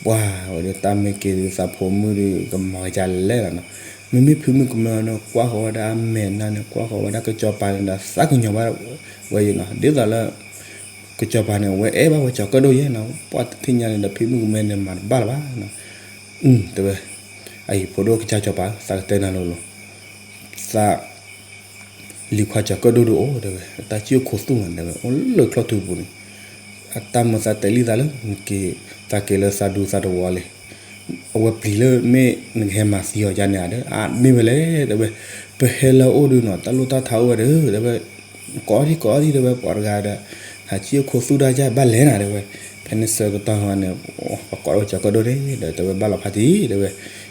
ပှၤဝဲဒၣ်တၢ်မ့ၢ်က့ၤဒုးသးဖိမုၣ်ဒုး ကမၤကစၢ်လဲၣ်လီၤနီၤ, မ့မ့ၢ်ဖံမုၣ်ကမဲန့ၣ် ကွၢ်ဃီၤဝဲဒၣ်အမဲာ်နါန့ၣ် ကွၢ်ဃီၤဝဲဒၣ်ကစီၤပၤန့ၣ်ဒီး သးကညီၤဘၣ်ဝဲအံၤနီၤ ဒ်သိးလၢ ကစီၤပၤန့ၣ် အဝဲအဲၣ်ဘၣ်ဝဲကၠီၤကၢၣ်ဒိၣ်ယဲနီၤ ပှၤတထံၣ်ညါန့ၣ်ဒီး ဖံမုၣ်ကမဲန့ၣ် မၤတဘၣ်လၢၤဘၣ်နီၤ, တဲဝဲ အအံၤဖိဒိၣ်ကစၢ်ကစီၤပၤ သးကတဲနၤလိၤလိၤ သး လံၤခွါကၠီၤကၢၣ်ဒိၣ်ဒုးအိၣ် တဲဝဲ တၢ်စံၣ်အိၣ်ခိးသူၣ်မး တဲဝဲ အိၣ်လၢချီၣ်ထူပူၤန့ၣ်, အတၢ်မၤသးတဲလံသးလၢ နက့ၤ သးက့ၤလၢသးဒူသးတဝီလံ, အဝဲပျံၤလၢမ့ၢ်နကဟဲမၤသံအီၤယါန့ၣ်ဧါဒီး အမ့ၢ်ဝဲလဲၣ် တဲဝဲ, ပဟဲလၢအအိၣ်ဒုးနီၤ တၢ်လိၣ်တၢ်ထါအိၣ်ဝဲဒီး တဲဝဲ, ကိးအီၤဒံးကိးအီၤဒံး တဲဝဲ ပှၤတဂၤဒီး ဟးစံၣ်အိၣ်ခိးသူၣ်တၢ်ယါဘၣ်လဲၣ်နၤ တဲဝဲ, ဖဲန့ၣ်ဆၢကတီၢ်န့ၣ် ပှၤကိးထီၣ်ဝဲကၠီၤကၢၣ်ဒိၣ်န့ၣ် ဒီးတဲဝဲဘၣ်လီၤဖါတံၢ် တဲဝဲ,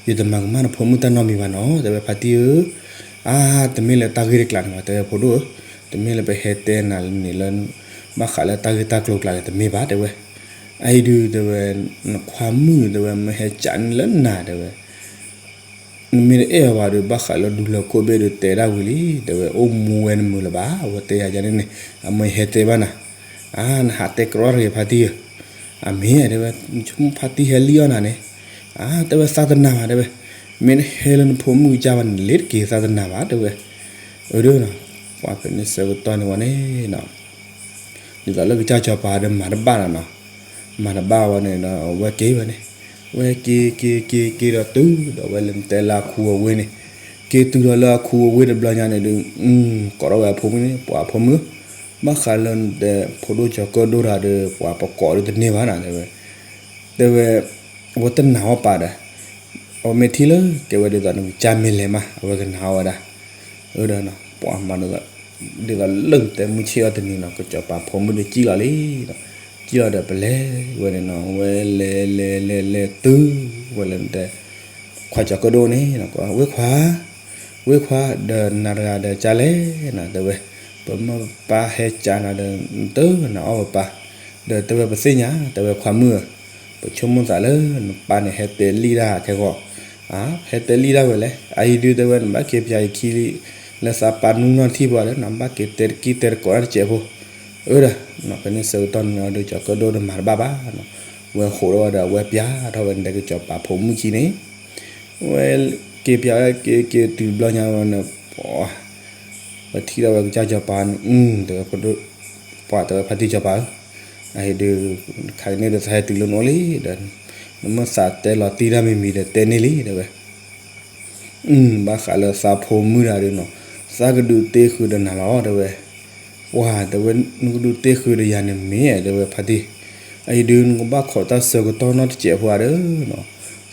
ယတမၤကမၣ်နဖိမုၣ်တၢ်နီတမံၤဘၣ်နီၤ တဲဝဲဖါတံၢ်ဧၢ, အါ တမ့ၢ်လၢတၢ်ဂ့ၢ်တကျးန့ၣ်ဘၣ် တဲဝဲဖိဒိၣ်ဧၢ, တမ့ၢ်လၢပဟဲတဲနၤန့ၣ်လၢ ဘၣ်ဃးလၢတၢ်ဂ့ၢ်တၢ်ကျိၤကျါန့ၣ် တမ့ၢ်ဘၣ် တဲဝဲ, အအံၤဒုး တဲဝဲ, နခွါမုၣ် တဲဝဲ မ့ၢ်ဟဲကးန့ၢ်လၢနၤ တဲဝဲ နမ့ၢ်တအဲၣ်အီၤဘၣ်ဒီး ဘၣ်ဃးလၢဒူလၢၢ်ခိၣ်ဘ့ၣ်ဒီး တဲဒၣ်ဝံၤလံ တဲဝဲ အိၣ်မူဝဲနမုာ်လၢၤဘၣ် အဝဲတဲယၤယါန့ၣ်န့ၣ် အမ့ၢ်ဟဲတဲဘၣ်နၤ, အါ နဟးတဲကရီတဂ့ၤဖါတံၢ်ဧၢ, အမ့ၢ် တဲဝဲ ဆိကမိၣ်ဖါတံၢ်ဟဲလံအီၣ်နၤန့ၣ်, အါ တဲဝဲသးတနာ်ဘၣ် တဲဝဲ, မ့ၢ်နဟဲလၢနဖိမုၣ်ကစၢ်ဘၣ်န့ၣ် လ့ၤတက့ၤသးတနာ်ဘၣ် တဲဝဲ, အဒိနီၤ, ပှၤဖဲန့ၣ်ဆၢကတီၢ်န့ၣ်ဝဲန့ၣ်နီၤ ဒ်သိးလၢကစၢ်စီၤပၤဒီးမၤတဘၣ်လီၤနီၤ, မၤတဘၣ်ဝဲန့ၣ်ဒီး အဝဲက့ၤဝဲန့ၣ်, ဝဲက့ၤက့ၤက့ၤက့ၤဒီးတုၤဒီးဝဲလၢနတဲလၢအခူအဝ့ၢ်န့ၣ်, က့ၤတုၤဒီးလၢအခူအဝ့ၢ်တဘျီညါန့ၣ်ဒီး ကိးထီၣ်ဝဲအဖိမုၣ်န့ၣ် ပှၤအဖိမုၣ်, ဘၣ်ဃးလၢနတဲဖိဒိၣ်ကၠီၤကၢၣ်ဒိၣ်တဂၤဒီး ပှၤပကိးဒုးတန့ၢ်ဘၣ်နၤ တဲဝဲ, တဲဝဲ, အဝဲတနာ်အီၣ်ပာ်ဒီး, အဝဲမ့ၢ်ထံၣ်လၢ ကဲဝဲဒ်သိးနကစၢ်မ့ၢ်လဲၤမး အဝဲကနာ်အီၣ်ဝဲဒၣ်, အဒိနီၤ ပှၤမၤဒ်သိး ဒ်သိးလၢနတဲမုၢ်ဆ့ၣ်အီၤတနံၤနီၤ ကစီၤပၤဖိမုၣ်ဒုးစံၣ်လီၤလံ, စံၣ်လီၤဒီးပလဲၤဝဲန့ၣ်နီၤ ဝဲလဲၤလဲၤလဲၤလဲၤတုၤဝဲလၢနတဲ ခွါကၠီၤကၢၣ်ဒိၣ်န့ၣ် ဝ့ၢ်ခွါ, ဝ့ၢ်ခွါ ဒီးနၤတဂၤဒီးကၢ်လဲၣ်နၤ တဲဝဲ, ပမ့ၢ်ပၢ်ဟဲကးနၤဒီး နတနာ်အီၣ်ပပၢ်, ဒီးတဲဝဲပသ့ၣ်ညါ တဲဝဲခွါမုၣ်ဧၢ, ပဆိကမိၣ်သးလၢနပၢ်န့ၣ် ဟဲတဲလံတၢ်ခဲဂီၢ်, ဟဲတဲလံတၢ်ဝဲလဲၣ်, အအံၤဒုးတဲဝဲ နဘၣ်က့ၤပၠးယခံလံ, လၢသးပၢ်နူနီၢ်ထံၣ်ပှၤဒီး နဘၣ်က့ၤတဲတကံၢ်တဲတကိးတၢ်တစဲးဖိ, အၢဒီး ဖဲန့ၣ်ဆၢကတီၢ်န့ၣ်ဒီး ကၠီၤကၢၣ်ဒိၣ်ဒီးမၤတဘၣ်ဘၣ်, ဝဲဟးထီၣ်ဝဲဒီး အဝဲပၠးထီၣ်ဝဲန့ၣ်ဒီး ကစီၤပၤဖိမုၣ်ခံန့ၣ်, ဝဲက့ၤပၠးဝဲက့ၤက့ၤတုၤတဘျီညါဝဲန့ၣ် ပှၤ ပထံၣ်ထီၣ်ဝဲကစၢ်စီၤပၤန့ၣ် တဲဝဲ ပှၤတဲဝဲဖါတံၢ်စီၤပၤဧၢ, အအံၤဒုး ခါကန့ၣ်ဒီးသးဟဲတုၤလၢနအိၣ်လံဒီး နမ့ၢ်သးတဲလီၤတံၢ်တၢ်မံၤမံၤဒီးတဲန့ၢ်လံ တဲဝဲ, ဘၣ်ဃးလၢသးဖိမုၣ်တဂၤဒုးနီၤ, သးကဒုးတ့ဃုာ်ဒီးနၤလီၤ တဲဝဲ, ပှၤတဲဝဲ နကဒုးတ့ဃုာ်ဒီးယၤန့ၣ်မ့ၢ် တဲဝဲဖါတံၢ်, အအံၤဒုး နကဘၣ်ခိးတၢ်ဆၢကတီၢ်နီတစဲးဖိဧါဒီး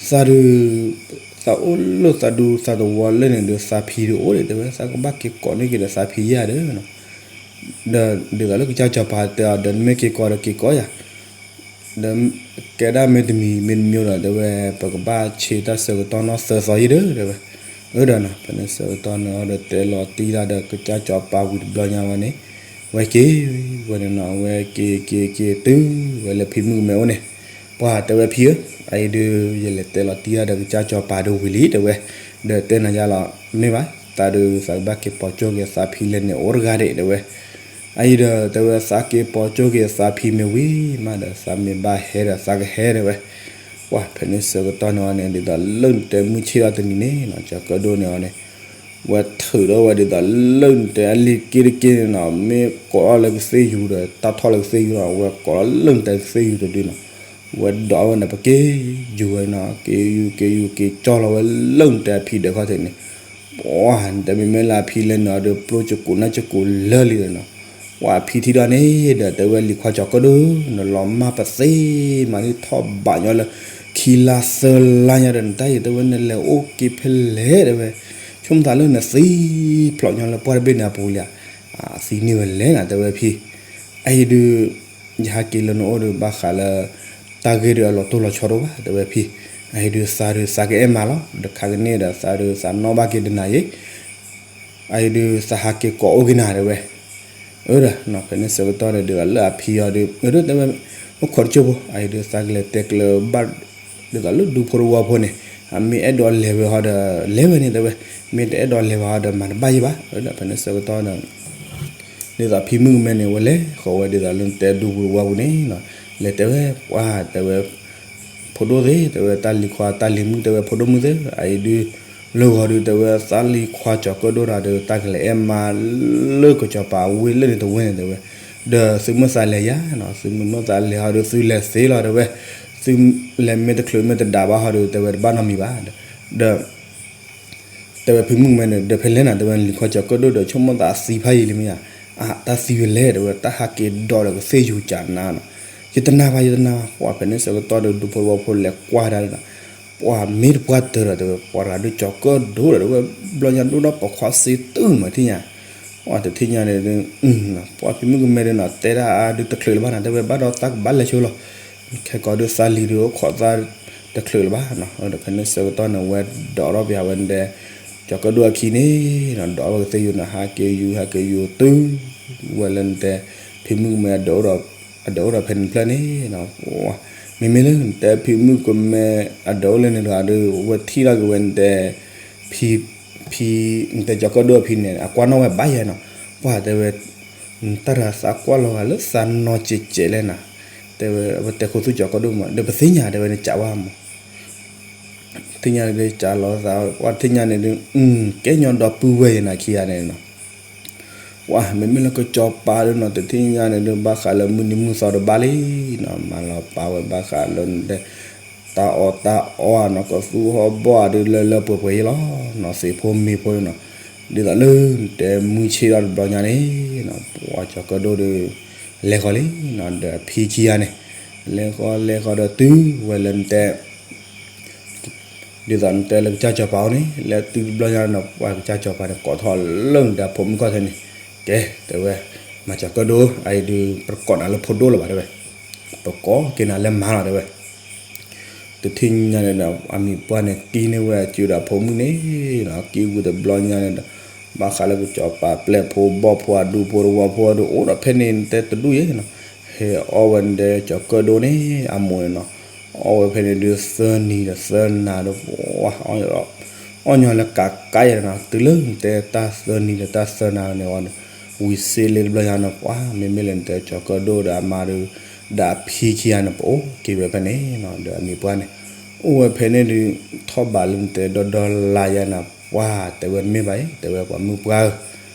သးဒုး သးအိၣ်လၢသးဒူသးသဝီလၢန့ၣ်ဒီး သးဖံဒုးအိၣ်ဒံး တဲဝဲ သးကဘၣ်က့ၤကိးန့ၢ်က့ၤဒီးသးဖံယဲၢ်ဒီး ဒီးဒ်သိးလၢကစၢ်စီၤပၤတဲအီၤဒီး နမ့ၢ်က့ၤကိးဒီးက့ၤကိးယၤ, ဒီးကဲဒၣ်မ့ၢ်တမံၤမ့ၢ်တမံၤဒီး တဲဝဲ ပကဘၣ်ဆံးတၢ်ဆၢကတီၢ်နီၢ်သၢသီယဲၢ်ဒီး တဲဝဲ, အၢဒီးနီၤ ဖဲန့ၣ်ဆၢကတီၢ်န့ၣ်ဒီး တဲလီၤတံၢ်တၢ်ဒီးကစၢ်စီၤပၤဝံၤတဘျီညါဝဲန့ၣ်, ဝဲက့ၤဝဲန့ၣ်နီၤ ဝဲက့ၤက့ၤက့ၤတုၤဝဲလၢဖံမုၣ်ကမဲအိၣ်န့ၣ်, ပှၤတဲဝဲဖံဧၢ, အအံၤဒုး ယလဲၤတဲလီၤတံၢ်တၢ်ဒီးကစၢ်စီၤပၤဒုးဝံၤလံ တဲဝဲ, ဒီးတဲနၤယါလီၤ မ့ၢ်ဘၣ် သးဒုးသးကဘၣ်က့ၤပိာ်ကၠိက့ၤသးဖံလဲၣ်န့ၣ် အိၣ်တဂၤဒံး တဲဝဲ အအံၤဒီး တဲဝဲ သးက့ၤပိာ်ကၠိက့ၤသးဖံမ့ၢ်ဝံၤမးဒီး သးမ့ၢ်ဘၣ်ဟဲဒီးသးကဟဲ တဲဝဲ, ပှၤဖဲန့ၣ်ဆၢကတီၢ်န့ၣ်ဝဲန့ၣ် ဒ်သိးလၢနတဲမုၢ်ဆ့ၣ်ထီၣ်တနံၤန့ၣ်နီၤ ကၠီၤကၢၣ်ဒိၣ်န့ၣ်ဝဲန့ၣ်, ဝဲထုးထီၣ်ဝဲဒ်သိးလၢနတဲအလံၤက့တက့န့ၣ်နီၤ မ့ၢ်ကိးထီၣ်လၢကသ့ၣ်ယူၤဒီး တၢ်ထီၣ်လၢကသ့ၣ်ယူၤဒီး ဝဲကိးထီၣ်လၢနတဲကသ့ၣ်ယူၤတဒုနီၤ, ဝဲဒိးဝဲန့ၣ် ပက့ၤယူၤဝဲနီၤ က့ၤယူၤက့ၤယူၤက့ၤကၠီလီၤဝဲလၢနတဲအဖံဒၢးခီၣ်ထံးန့ၣ် ပှၤ နတဲမ့မ့ၢ်လၢအဖံလဲၣ်န့ၣ်ဒီး ပျိၢ်စကူးနၢ်စကူးလၢာ်လံဒီးနီၤ, ပှၤဖံထံၣ်ဒီးန့ၣ်ဒီး တဲဝဲလံၤခွါကၠီၤကၢၣ်ဒိၣ် နလီၤမၢ်ပသ့မးန့ၣ်ထီၣ်ဘးညီလၢ က ခံလါသၢလါညါဒီး နတၢ်အံၤ တဲဝဲ နလဲၤအိၣ်က့ၤဖဲလဲၣ် တဲဝဲ, ဆိကမိၣ်သးလၢနသံဖျိးညီလၢပှၢ်တဘ့ၣ်န့ၣ်အပူၤလံဧါ, သံန့ၢ်ဝဲလဲၣ်နၤ တဲဝဲဖံ, အအံၤဒုး ယဟးက့ၤလၢနအိၣ်ဒီး ဘၣ်ဃးလၢ တၢ်ဂ့ၢ်ဒီးအလီၤတိၢ်လီၤဆီတအိၣ်ဘၣ် တဲဝဲဖံ, အအံၤဒုးသးဒုးသးကအဲၣ်မးလီၤ ဒီးခါကန့ၢ်ဒီးသးဒုးသးနီၣ်ဘၣ်က့ၤတနၤယံၤ အအံၤဒုးသးဟးက့ၤကိးအိၣ်က့ၤနၤ တဲဝဲ, အၢဒီး ဖဲန့ၣ်ဆၢကတီၢ်ဒီး ဒ်သိးလၢအဖံအီၤဒုး အၢဒီးတဲဝဲ, အိၣ်ခိးတစိၢ်ဖိ အအံၤဒုးသးကလဲၤတဲကျၢၤဘၣ် ဒ်သိးလၢဒူဖိတဝီဖိန့ၣ် အမ့ၢ်အဲၣ်ဒိးလဲၤဝဲဟီဒီး လဲၤဝဲန့ၣ် တဲဝဲ, မ့ၢ်တအဲၣ်ဒိးလဲၤဝဲဟီဒီး မၤတဘၣ်ယံၤဘၣ် အၢဒီး ဖဲန့ၣ်ဆၢကတီၢ်ဒီး ဒ်သိးဖံမုၣ်ကမဲန့ၣ် ဝဲလဲၤဃီၤဝဲဒ်သိးလၢတဲဒူဖိတဝီပူၤန့ၣ်နီၤ, လဲၤတဲဝဲ ပှၢ်တဲဝဲ ဖိဒိၣ်သ့ၣ် တဲဝဲ တၢ်လံၤခွါတၢ်လံၤမုၣ် တဲဝဲ ဖိဒိၣ်မုၣ်သ့ၣ် အအံၤဒုး လၢဂီၤဒုး တဲဝဲ သးလံၤခွါကၠီၤကၢၣ်ဒိၣ်တဂၤဒီး တၢ်ကလဲၤအဲၣ်မါလၢကစီၤပၤဝ့ၢ်လၢန့ၣ်တဝ့ၢ်န့ၣ် တဲဝဲ, ဒီးသုမ့ၢ်သးလဲၤယါနီၤ သုမ့ၢ်သးလဲၤဟီဒီး သုလဲၤသ့လီၤ တဲဝဲ, သုလဲၤမ့ၢ်တချုးမ့ၢ်တဒးဘၣ်ဟီဒီး တဲဝဲတဘၣ်နီတမံၤဘၣ်, ဒီး တဲဝဲဖံမုၣ်ကမဲန့ၣ် ဒီးဖဲလဲၣ်နၤ တဲဝဲ လံၤခွါကၠီၤကၢၣ်ဒိၣ်ဒီး ဆိကမိၣ်သးသံဖးယံာ်လံမ့ၢ်ဧါ, အါ တၢ်သံဝဲလဲၣ် တဲဝဲ တၢ်ဟးက့ၤဒီးဒီးကသ့ၣ်ယူၤကနါနီၤ, ယတနာ်ဘၣ် ယတနာ်ဘၣ် ပှၢ်ဖဲန့ၣ်ဆၢကတီၢ်ဒီး ဒူဖိတဝီဖိလဲၤကွၢ်ဒၣ်နီၤ, ပှၢ်မ့ၢ်တပှၢ်တၢၢ်ဒီး တဲဝဲ ပှၢ်တဂၤဒုးကၠီၤကၢၣ်ဒိၣ်ဒီး တဲဝဲ ဘျီညါဒိၣ်ဒီးပိာ်ခွါစ့တုၤမးထံၣ်ညါ ပှၢ်တထံၣ်ညါန့ၣ်ဒုး ပှၢ်ဖံမုၣ်ကမဲဒုးနီၤ တဲဒၣ်အါဒုးတချုးလၢၤဘၣ်နီၤ တဲဝဲဘၣ်ဒီးသးကဘၣ်လဲၤဆိလီၤ, ခဲကီးဒုးသးလံၤဒုးအိၣ်ခိးသးတချုးလၢၤဘၣ်နီၤ, ဒီးဖဲန့ၣ်ဆၢကတီၢ်န့ၣ် ဝဲဒိးထီၣ်ပယီၤဝဲန့ၣ်တဲ ကၠီၤကၢၣ်ဒိၣ်အခံန့ၣ်နီၤ ဒိးထီၣ်ဝဲကသ့ၣ်ယူၤနီၤ ဟးက့ၤယူၤ ဟးက့ၤယူၤတုၤ ဝဲလၢနတဲ ဖံမုၣ်ကမဲ အဒၢးအိၣ်ဒီးဖဲန့ၣ်တဖျၢၣ်န့ၣ်နီၤ, မ့မ့ၢ်လၢနတဲဖံမုၣ်ကမဲ အဒၢးအိၣ်လၢန့ၣ်တဂၤဒီး ဝဲထံၣ်ထီၣ်က့ၤဝဲနတဲ ဖံ ဖံ နတဲကၠီၤကၢၣ်ဒိၣ်အဖံန့ၣ် အကွၢ်နီၣ်ဝဲဘၣ်ယဲနီၤ, ပှၢ်တဲဝဲ တၢ်တဂၤသးကွၢ်လီၤဂာ်လၢသးနီၢ်ကဲးကဲးလဲၣ်နၤ, တဲဝဲ အဝဲတဲခိၣ်သူၣ်ကၠီၤကၢၣ်ဒိၣ်မး ဒီးပသ့ၣ်ညါတဲဝဲ နကးဝဲမး သ့ၣ်ညါန့ၣ်ဒုး ကးလီၤသး ပှၢ်သ့ၣ်ညါန့ၣ်ဒုး ကဲညီဒီပုၢ်ဝဲၢ်ယဲနၤခံဂၤန့ၣ်နီၤ, ပှၢ်မ့မ့ၢ်လၢကစီၤပၤဒုးနီၤ တထံၣ်ညါန့ၣ်ဒုး ဘၣ်ဃးလၢမုၢ်နံၤမုၢ်သီတဘၣ်လံနီၤ, မၤလီၤပာ်ဝဲဘၣ်ဃးလၢနတဲ တၢ်အီၣ်တၢ်အီနီၤ ကသူၣ်ဟီၣ်ဘီၣ်ဒုးလၢလၢပှဲၤပှဲၤယဲလီၤနီၤ, သ့ၣ်ဖိမ့ၢ်ဖိနီၤ, ဒ်သိးလၢနတဲမုၢ်ဆ့ၣ်ထီၣ်တဘျီညါန့ၣ်နီၤ ပှၢ်ကၠီၤကၢၣ်ဒိၣ်ဒုး လဲၤဃီၤလံနီၤ ဒီးအဖံခံဂၤန့ၣ် လဲၤဃီၤလဲၤဃီၤဒီးတုၤ ဝဲလၢနတဲ ဒ်သိးနတဲလၢကစၢ်စီၤပၤအိၣ်န့ၣ် လဲၤတုၤတဘျီညါနီၤ ပှၢ်ကစၢ်စီၤပၤန့ၣ် ကိးထီၣ်လၢနတဲဖိမုၣ်ခီၣ်ထံးန့ၣ်, ကဲ တဲဝဲ မၤကၠီၤကၢၣ်ဒိၣ် အအံၤဒုး ပတကိးနၤလၢဖိဒိၣ်လၢၤဘၣ် တဲဝဲ, ပကိးက့ၤနၤလၢမါလီၤ တဲဝဲ တထံၣ်ညါန့ၣ်ဒီး အမံၤပှၢ်န့ၣ် ကံန့ၢ်ဝဲအစုဒီးအဖိမုၣ်န့ၣ်နီၤ, ကံဝံၤတဘျီညါန့ၣ်ဒီး ဘၣ်ဃးလၢကစီၤပၤပျဲၢ်ဖိဘီၣ်ဖိအဒူဖိတဝီဖိဒီး အိၣ်ဒီးဖဲန့ၣ်နတဲတဒူၣ်ယဲနီၤ, ဟဲအီၣ်ဝဲနတဲကၠီၤကၢၣ်ဒိၣ်န့ၣ် အမိၢ်န့ၣ်နီၤ, အီၣ်ဝဲဖဲန့ၣ်ဒုးသၢနံၤဒီးသၢနၤဒီး ပှၢ် အီၣ်ညီလၢကးကးယဲနီၤ, တုၤလၢနတဲတၢ်သၢနံၤဒီးတၢ်သၢနၤန့ၣ်ဝံၤန့ၣ် ဝံၤစ့လ့တဘျီညါနီၤ ပှၢ် မ့မ့ၢ်လၢနတဲကၠီၤကၢၣ်ဒိၣ်ဒီးအမါဒီး ဒီးအဖံခံဂၤန့ၣ် ပအိၣ်က့ၤဝဲဖဲန့ၣ်နီၤ, ဒီးအမံၤပှၢ်န့ၣ် အိၣ်ဝဲဖဲန့ၣ်ဒုး ထီၣ်ဘးလၢနတဲဒီဒီလါယဲနီၤ ပှၢ်တဲဝဲမ့ၢ်ဘၣ်အံၤ တဲဝဲပှၤမုၣ်ပှၢ်ဧၢ,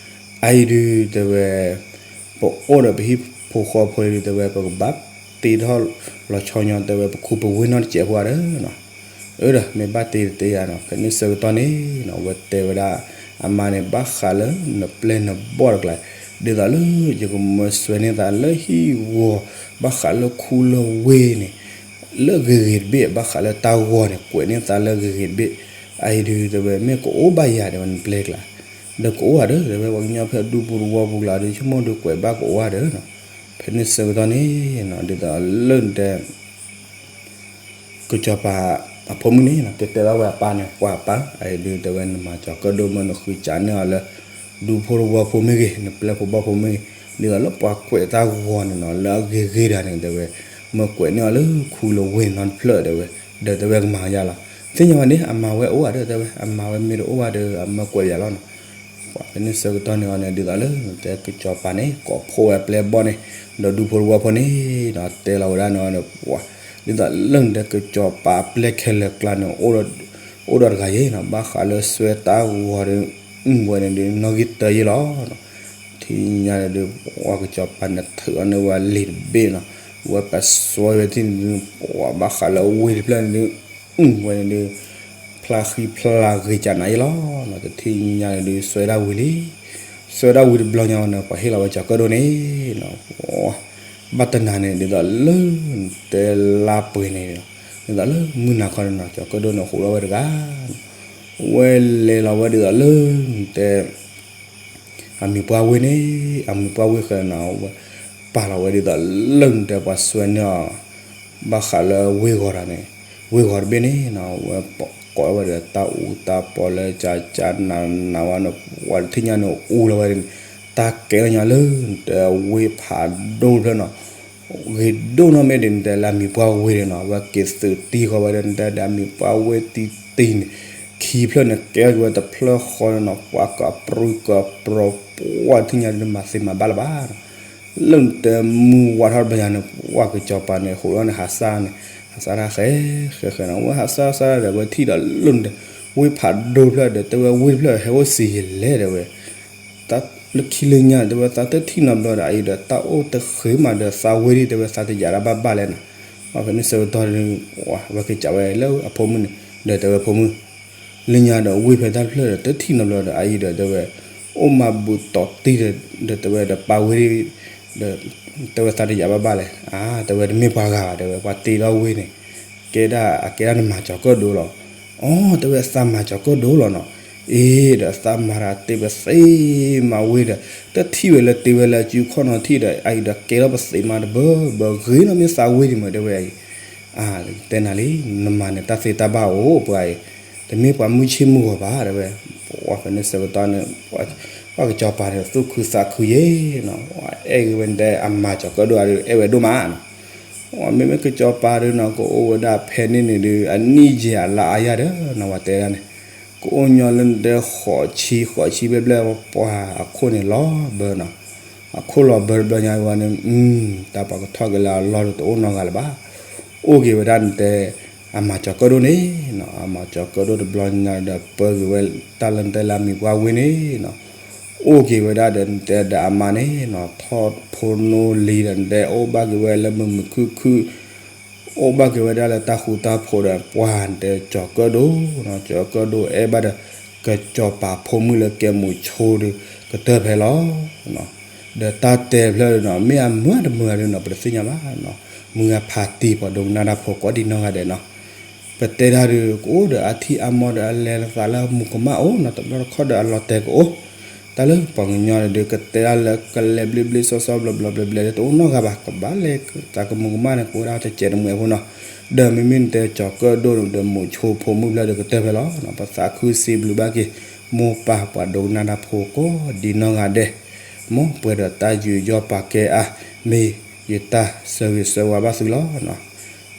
အအံၤဒုးတဲဝဲ ပအိၣ်ဒီးပဟံၣ်ဖိဃီဖိအံၤဒုး တဲဝဲပကဘၣ်တ့ထီၣ်လီၤဆီညီ တဲဝဲပခူပဝ့ၢ်နီတစဲးဖိဧါဒီးနီၤ, အၢဒီး မ့ၢ်ဘၣ်တ့တ့ယၤနီၤ, ဖဲန့ၣ်ဆၢကတီၢ်န့ၣ်နီၤ ဝဲတဲဝဲဒၣ် အမါန့ၣ် ဘၣ်ဃးလၢနပျဲၢ်နဘီၣ်တကျါ ဒ်သိးလၢယကမၢဆွဲန့ၢ်သးလၢဟံၣ်ဂီၤ ဘၣ်ဃးလၢခူလၢဝ့ၢ်န့ၣ် လၢဂ့ၤဂ့ၤတဘ့ၣ် ဘၣ်ဃးလၢတၢ်ဂီၤန့ၣ် ကွဲးန့ၢ်သးလၢဂ့ၤဂ့ၤတဘ့ၣ်, အအံၤဒုးတဲဝဲ မ့ၢ်ကအိၣ်ဘၣ်ယၤ တဲဝဲနပျဲၢ်ကျါ, ဒီးကအိၣ်ဧါဒီး တဲဝဲ ပှၤကညီဖဲဒူပူၤတဝီပူၤကျါဒီး ဆိကမိၣ်ဒုးကွဲးဘၣ်ကအိၣ်ဧါဒီးနီၤ, ဖဲန့ၣ်ဆၢကတီၢ်န့ၣ်နီၤ ဒ်သိးလၢနတဲ ကစီၤပၤအဖိမုၣ်န့ၣ်နီၤ တဲတဲဘၣ်ဝဲအပၢ်န့ၣ် ပှၤအပၢ် အအံၤဒုးတဲဝဲ နမၤကၠီၤကၢၣ်ဒိၣ်မ့ၢ်နဃုစးန့ၢ်အီၤလၢ ဒူဖိတဝီဖိမ့ၢ်ဂ့ၤ နပျဲၢ်ဖိဘီၣ်ဖိမ့ၢ်ဂ့ၤ ဒ်သိးလၢပှၤကွဲးတၢ်ဂီၤန့ၣ်နီၤ လၢအဂ့ၤဂ့ၤတဂၤန့ၣ် တဲဝဲ မၢကွဲးန့ၢ်အီၤလၢခူလၢဝ့ၢ်နီတဖျၢၣ် တဲဝဲ ဒီးတဲဝဲကမၤယါလီၤ. သ့ၣ်ညါဝဲန့ၣ် အမၤဝဲအိၣ်ဧါဒီး တဲဝဲ အမၤဝဲမ့ၢ်တအိၣ်ဘၣ်ဒီး အမၢကွဲးယါလီၤနီၤ. ပှၤဖဲန့ၣ်ဆၢကတီၢ်န့ၣ်အီၤန့ၣ် ဒ်သိးလၢနတဲကစီၤပၤန့ၣ် ကိးဖှိၣ်ဝဲအပျဲၢ်ဘီၣ်န့ၣ် ဒီးဒူဖိတဝီဖိန့ၣ်ဒီး တဲလီၤဝဲဒၣ်န့ၣ်အီၤန့ၣ် ပှၤ ဒ်သိးလၢနတဲကစီၤပၤအပျဲၢ်ခဲလၢာ်ကျါန့ၣ် အိၣ်ဒီးတဂၤယဲနီၤ ဘၣ်ဃးလၢစွဲတၢ်ဂီၤဒီး အဝဲန့ၣ်ဒုး နီၣ်ဂံၢ်တၢယဲလီၤ. ထံၣ်ညါန့ၣ်ဒုး ပှၤကစီၤပၤန့ၣ်ထုးအီၤန့ၢ်ဝဲလံာ်တဘ့ၣ်နီၤ ဝဲပစွဲဝဲထံၣ်န့ၣ်ဒုး ပှၤဘၣ်ဃးလၢဝ့ၢ်တဖျၢၣ်န့ၣ်ဒုး အဝဲန့ၣ်ဒုး ဖျါဃံဖျါဂ့ၤကနၤယဲလီၤ. တထံၣ်ညါန့ၣ်ဒုး စွဲဒၣ်ဝံၤလံ စွဲဒၣ်ဝံၤတဘျီညါန့ၣ် ပှၤဟ့ၣ်လီၤဝဲကၠီၤကၢၣ်ဒိၣ်န့ၣ် ဘၣ်တနၤန့ၣ် ဒ်သိးလၢနတဲလါပှဲၤန့ၣ် ဒ်သိးလၢမုၢ်နၤခီန့ၣ်နီၤ ကၠီၤကၢၣ်ဒိၣ်န့ၣ်ဟူးထီၣ်ဝဲတဂၤ, ဝဲလဲၤလီၤဝဲဒ်သိးလၢ တဲ အမံၤပှၢ်ဝ့ၢ်န့ၣ်, အမံၤပှၢ်ဝ့ၢ်ဃီန့ၣ်နီၤ ဝဲပာ်လီၤဝဲဒ်သိးလၢနတဲပှၤစွဲန့ၢ်အီၤ ဘၣ်ဃးလၢဝ့ၢ်ဂီၤတၢ်န့ၣ်, ဝ့ၢ်ဂီၤတဘ့ၣ်န့ၣ်နီၤ ဝဲကိးဝဲဒၣ်တၢ်အူတၢ်ပီလၢကကနးနးဝဲန့ၣ် ပှၤတထံၣ်ညါန့ၣ်အူလီၤဝဲန့ၣ်, တၢ်ကဲထီၣ်ညါလၢနတဲဝ့ၢ်ဖးဒိၣ်တဖျၢၣ်နီၤ ဂ့ၤဒိၣ်နီၢ်မ့ၢ်ဒ်နတဲလၢအမံၤပှၢ်ဝ့ၢ်န့ၣ်နီၤ ဝဲက့ၤသုးတံၢ်ဃီဝဲဒၣ်နတဲဒီးအမံၤပှၢ်ဝ့ၢ်တံၢ်တံၢ်န့ၣ်, ခံဖျၢၣ်န့ၣ် ကဲထီၣ်က့ၤဝဲတဖျၢၣ်ဃီန့ၣ်နီၤ ပှၤကပြူကပြီ ပှၤတထံၣ်ညါဒ်မၤသ့မၤဘၣ်လၢၤဘၣ်နီၤ လၢနတဲမုၢ်ဝါထီၣ်တဘျီညါန့ၣ် ပှၤကစီၤပၤန့ၣ် ဟူးထီၣ်န့ၣ် ဟးစၢ်န့ၣ်, ဟးစၢ်တၢ်ဃဲဃဲဃဲနီၤ ဝဲဟးစၢ်စၢ်ဒီး ဝဲထံၣ်ဒီးလၢနတဲ ဝ့ၢ်ဖးဒိၣ်တဖျၢၣ်ဒီး တဲဝဲဝ့ၢ်တဖျၢၣ်ဟဲအိၣ်စံးယလဲၣ်တဲဝဲ လၢခံလၢညါ တဲဝဲသးတထံၣ်နီတဘျီဒီး အအံၤဒီးတၢ်အိၣ်တဃ့မးဒီးသးဝ့ၢ်ဒံး တဲဝဲသးတယာ်ဒၣ်ဘၣ်ဘၣ်လဲၣ်နီၤ. ဖဲန့ၣ်ဆၢကတီၢ်ဒီး ဝဲကစးဝဲလၢအဖိမုၣ်န့ၣ် ဒီးတဲဝဲဖိမုၣ် လၢညါဒီးဝ့ၢ်ဖဲတၢ်တဖျၢၣ်ဒီး တထံၣ်နီတဘျီဒီး အအံၤဒီးတဲဝဲ အိၣ်မၤဘူးတီၤတံၢ်ဒီး တဲဝဲဒီးပၢ်ဝ့ၢ် ဒီး တဲဝဲသးတယာ်ဘၣ်ဘၣ်လဲၣ်. အါ တဲဝဲတမ့ၢ်ပှၤဂၤဘၣ် တဲဝဲ ပှၤတ့ထီၣ်ဝ့ၢ်န့ၣ် ကဲဒၣ်အကဲဒၣ်နမၤကၠီၤကၢၣ်ဒိၣ်လီၤ. အိ တဲဝဲသးမၤကၠီၤကၢၣ်ဒိၣ်လီၤနီၤ. အ့ ဒီးသးမၤတၢ်တ့ပသ့မၤဝ့ၢ်ဒီး တထံၣ်ဝဲလၢတ့ဝဲလၢအစုခီၣ်နီၤထံၣ်ဒီး အအံၤဒီးကဲထီၣ်ပသ့မၤတဘၢဘၢဂ့ၤနီၤ မ့ၢ်သးဝ့ၢ်ဒံးမး တဲဝဲအံၤ အါ တဲနၤလံ နမၤန့ၣ်တၢ်သ့တၢ်ဘၣ်အိၣ်ပှၤအံၤ တမ့ၢ်ပှၤမုၢ်ဆ့ၣ်မုၢ်ဂီၤဘၣ် တဲဝဲ. ပှၤဖဲန့ၣ်ဆၢကတီၢ်န့ၣ် ပှၤကစီၤပၤန့ၣ် သူၣ်ခုသးခုယဲနီၤ အဲၣ်ဂ့ၤဝဲတဲအမၤကၠီၤကၢၣ်ဒိၣ်အါဒီး အဲၣ်ဝဲဒိၣ်မးနီၤ. မ့မ့ၢ်ကစီၤပၤဒုးနီၤ ကအိၣ်ဝဲဒၣ်ဖဲန့ၣ်န့ၣ်ဒုး အနံၣ်ယဲၢ်အလါအါယၤဒီးနီၤ ပှၤတဲဒၣ်န့ၣ် ကအိၣ်ညီလၢနတဲဃိးဆံ ဃိးဆံဘျဲၣ်ဘျဲၣ် ပှၤအခိၣ်န့ၣ်လီၤဘၢနီၤ. အခိၣ်လီၤဘၢတဘျီညါဝဲန့ၣ် တၢ်ပှၤကထီၣ်က့ၤလၢအလီၢ်ဒီးတအိၣ်နီတဂၤလၢၤဘၣ်. အိၣ်က့ၤဝဲဒၣ်နတဲ အမၤကၠီၤကၢၣ်ဒိၣ်န့ၣ်နီၤ အမၤကၠီၤကၢၣ်ဒိၣ်တဘျီညါဒီး ပၢက့ၤဝဲတၢ်လၢနတဲလၢအမံၤပှၢ်ဝ့ၢ်န့ၣ်နီၤ အိၣ်က့ၤဝဲဒၣ်ဒီးနတဲဒီးအမါန့ၣ်နီၤ ထီၣ်ဖိနီလံၤဒီးနတဲ အိၣ်ဘၣ်က့ၤဝဲလၢမုာ်မုာ်ခုၣ်ခုၣ် အိၣ်ဘၣ်က့ၤဝဲဒၣ်လၢတၢ်ဃူတၢ်ဖိးဒီး ပှၤနတဲကၠီၤကၢၣ်ဒိၣ်နီၤ ကၠီၤကၢၣ်ဒိၣ်အဲၣ်ဘၣ်ဒီး ကစီၤပၤဖိမုၣ်လၢကဲမုာ်ဆိဒီး ကတၢၢ်ဖဲလီၤ. ဒီးတၢ်တဲဖျၢၣ်နီၤ မ့ၢ်အမုာ်တမုာ်ဒီးနီၤ ပတသ့ၣ်ညါဘၣ်နီၤ မုာ်အဖးတံၢ် ပှၤဒိကနၣ်တၢ်ဖိကိးဒံးနီၢ်ဂၤဒဲးနီၤ ပတဲတၢ်ဒီး ကအိၣ်ဒီးအထံၣ်အါမီၢ်ဒီးအလဲၤသးလၢမူၤကမၣ်အိၣ်နီၤ တဘျီတခီၣ်ဒီးအလီၤတဲာ်ကအိၣ် တၢ်လၢပှၤကညီန့ၣ်ဒီး ကတဲဒၣ်လၢကလဲၤဘျ့ဘျ့စီစီဘျီဘျီဘျဲဘျဲဒီး တအိၣ်နီတဂၤဘၣ် ကဘၣ်လဲၤသးကမူၤကမၣ်န့ၣ် ကအိၣ်ဒၣ်တစဲးတမှဲးအဃိနီၤ ဒီးမ့မ့ၢ်နတဲကၠီၤကၢၣ်ဒိၣ်ဒီးမုာ်ဆိဖိမုၣ်ဖျၢၣ်ဒီးကတၢၢ်ဖဲလီၤ ပသးခုစံးဘျုးဘၣ်က့ၤ မိၢ်ပၢ်ပှၤဒိကနၣ်တၢ်ဖိကိးဒံးနီၢ်ဂၤဒဲး မ်ပှဲၤဒီးတၢ်ယူးယီၣ်ပာ်ကဲအါ မ့ၢ်ယတၢ်ဆၢဂ့ၤဆၢဝါဘၣ်သုလီၤ.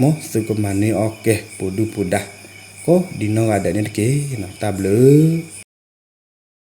မ်သုကမၤန့ၢ်အီၣ်ကဲပူၤဒုၣ်ပူၤဒါ ကိးဒံးနီၢ်ဂၤဒဲးန့ၣ်တက့ၢ်. တၢ်ဘျုး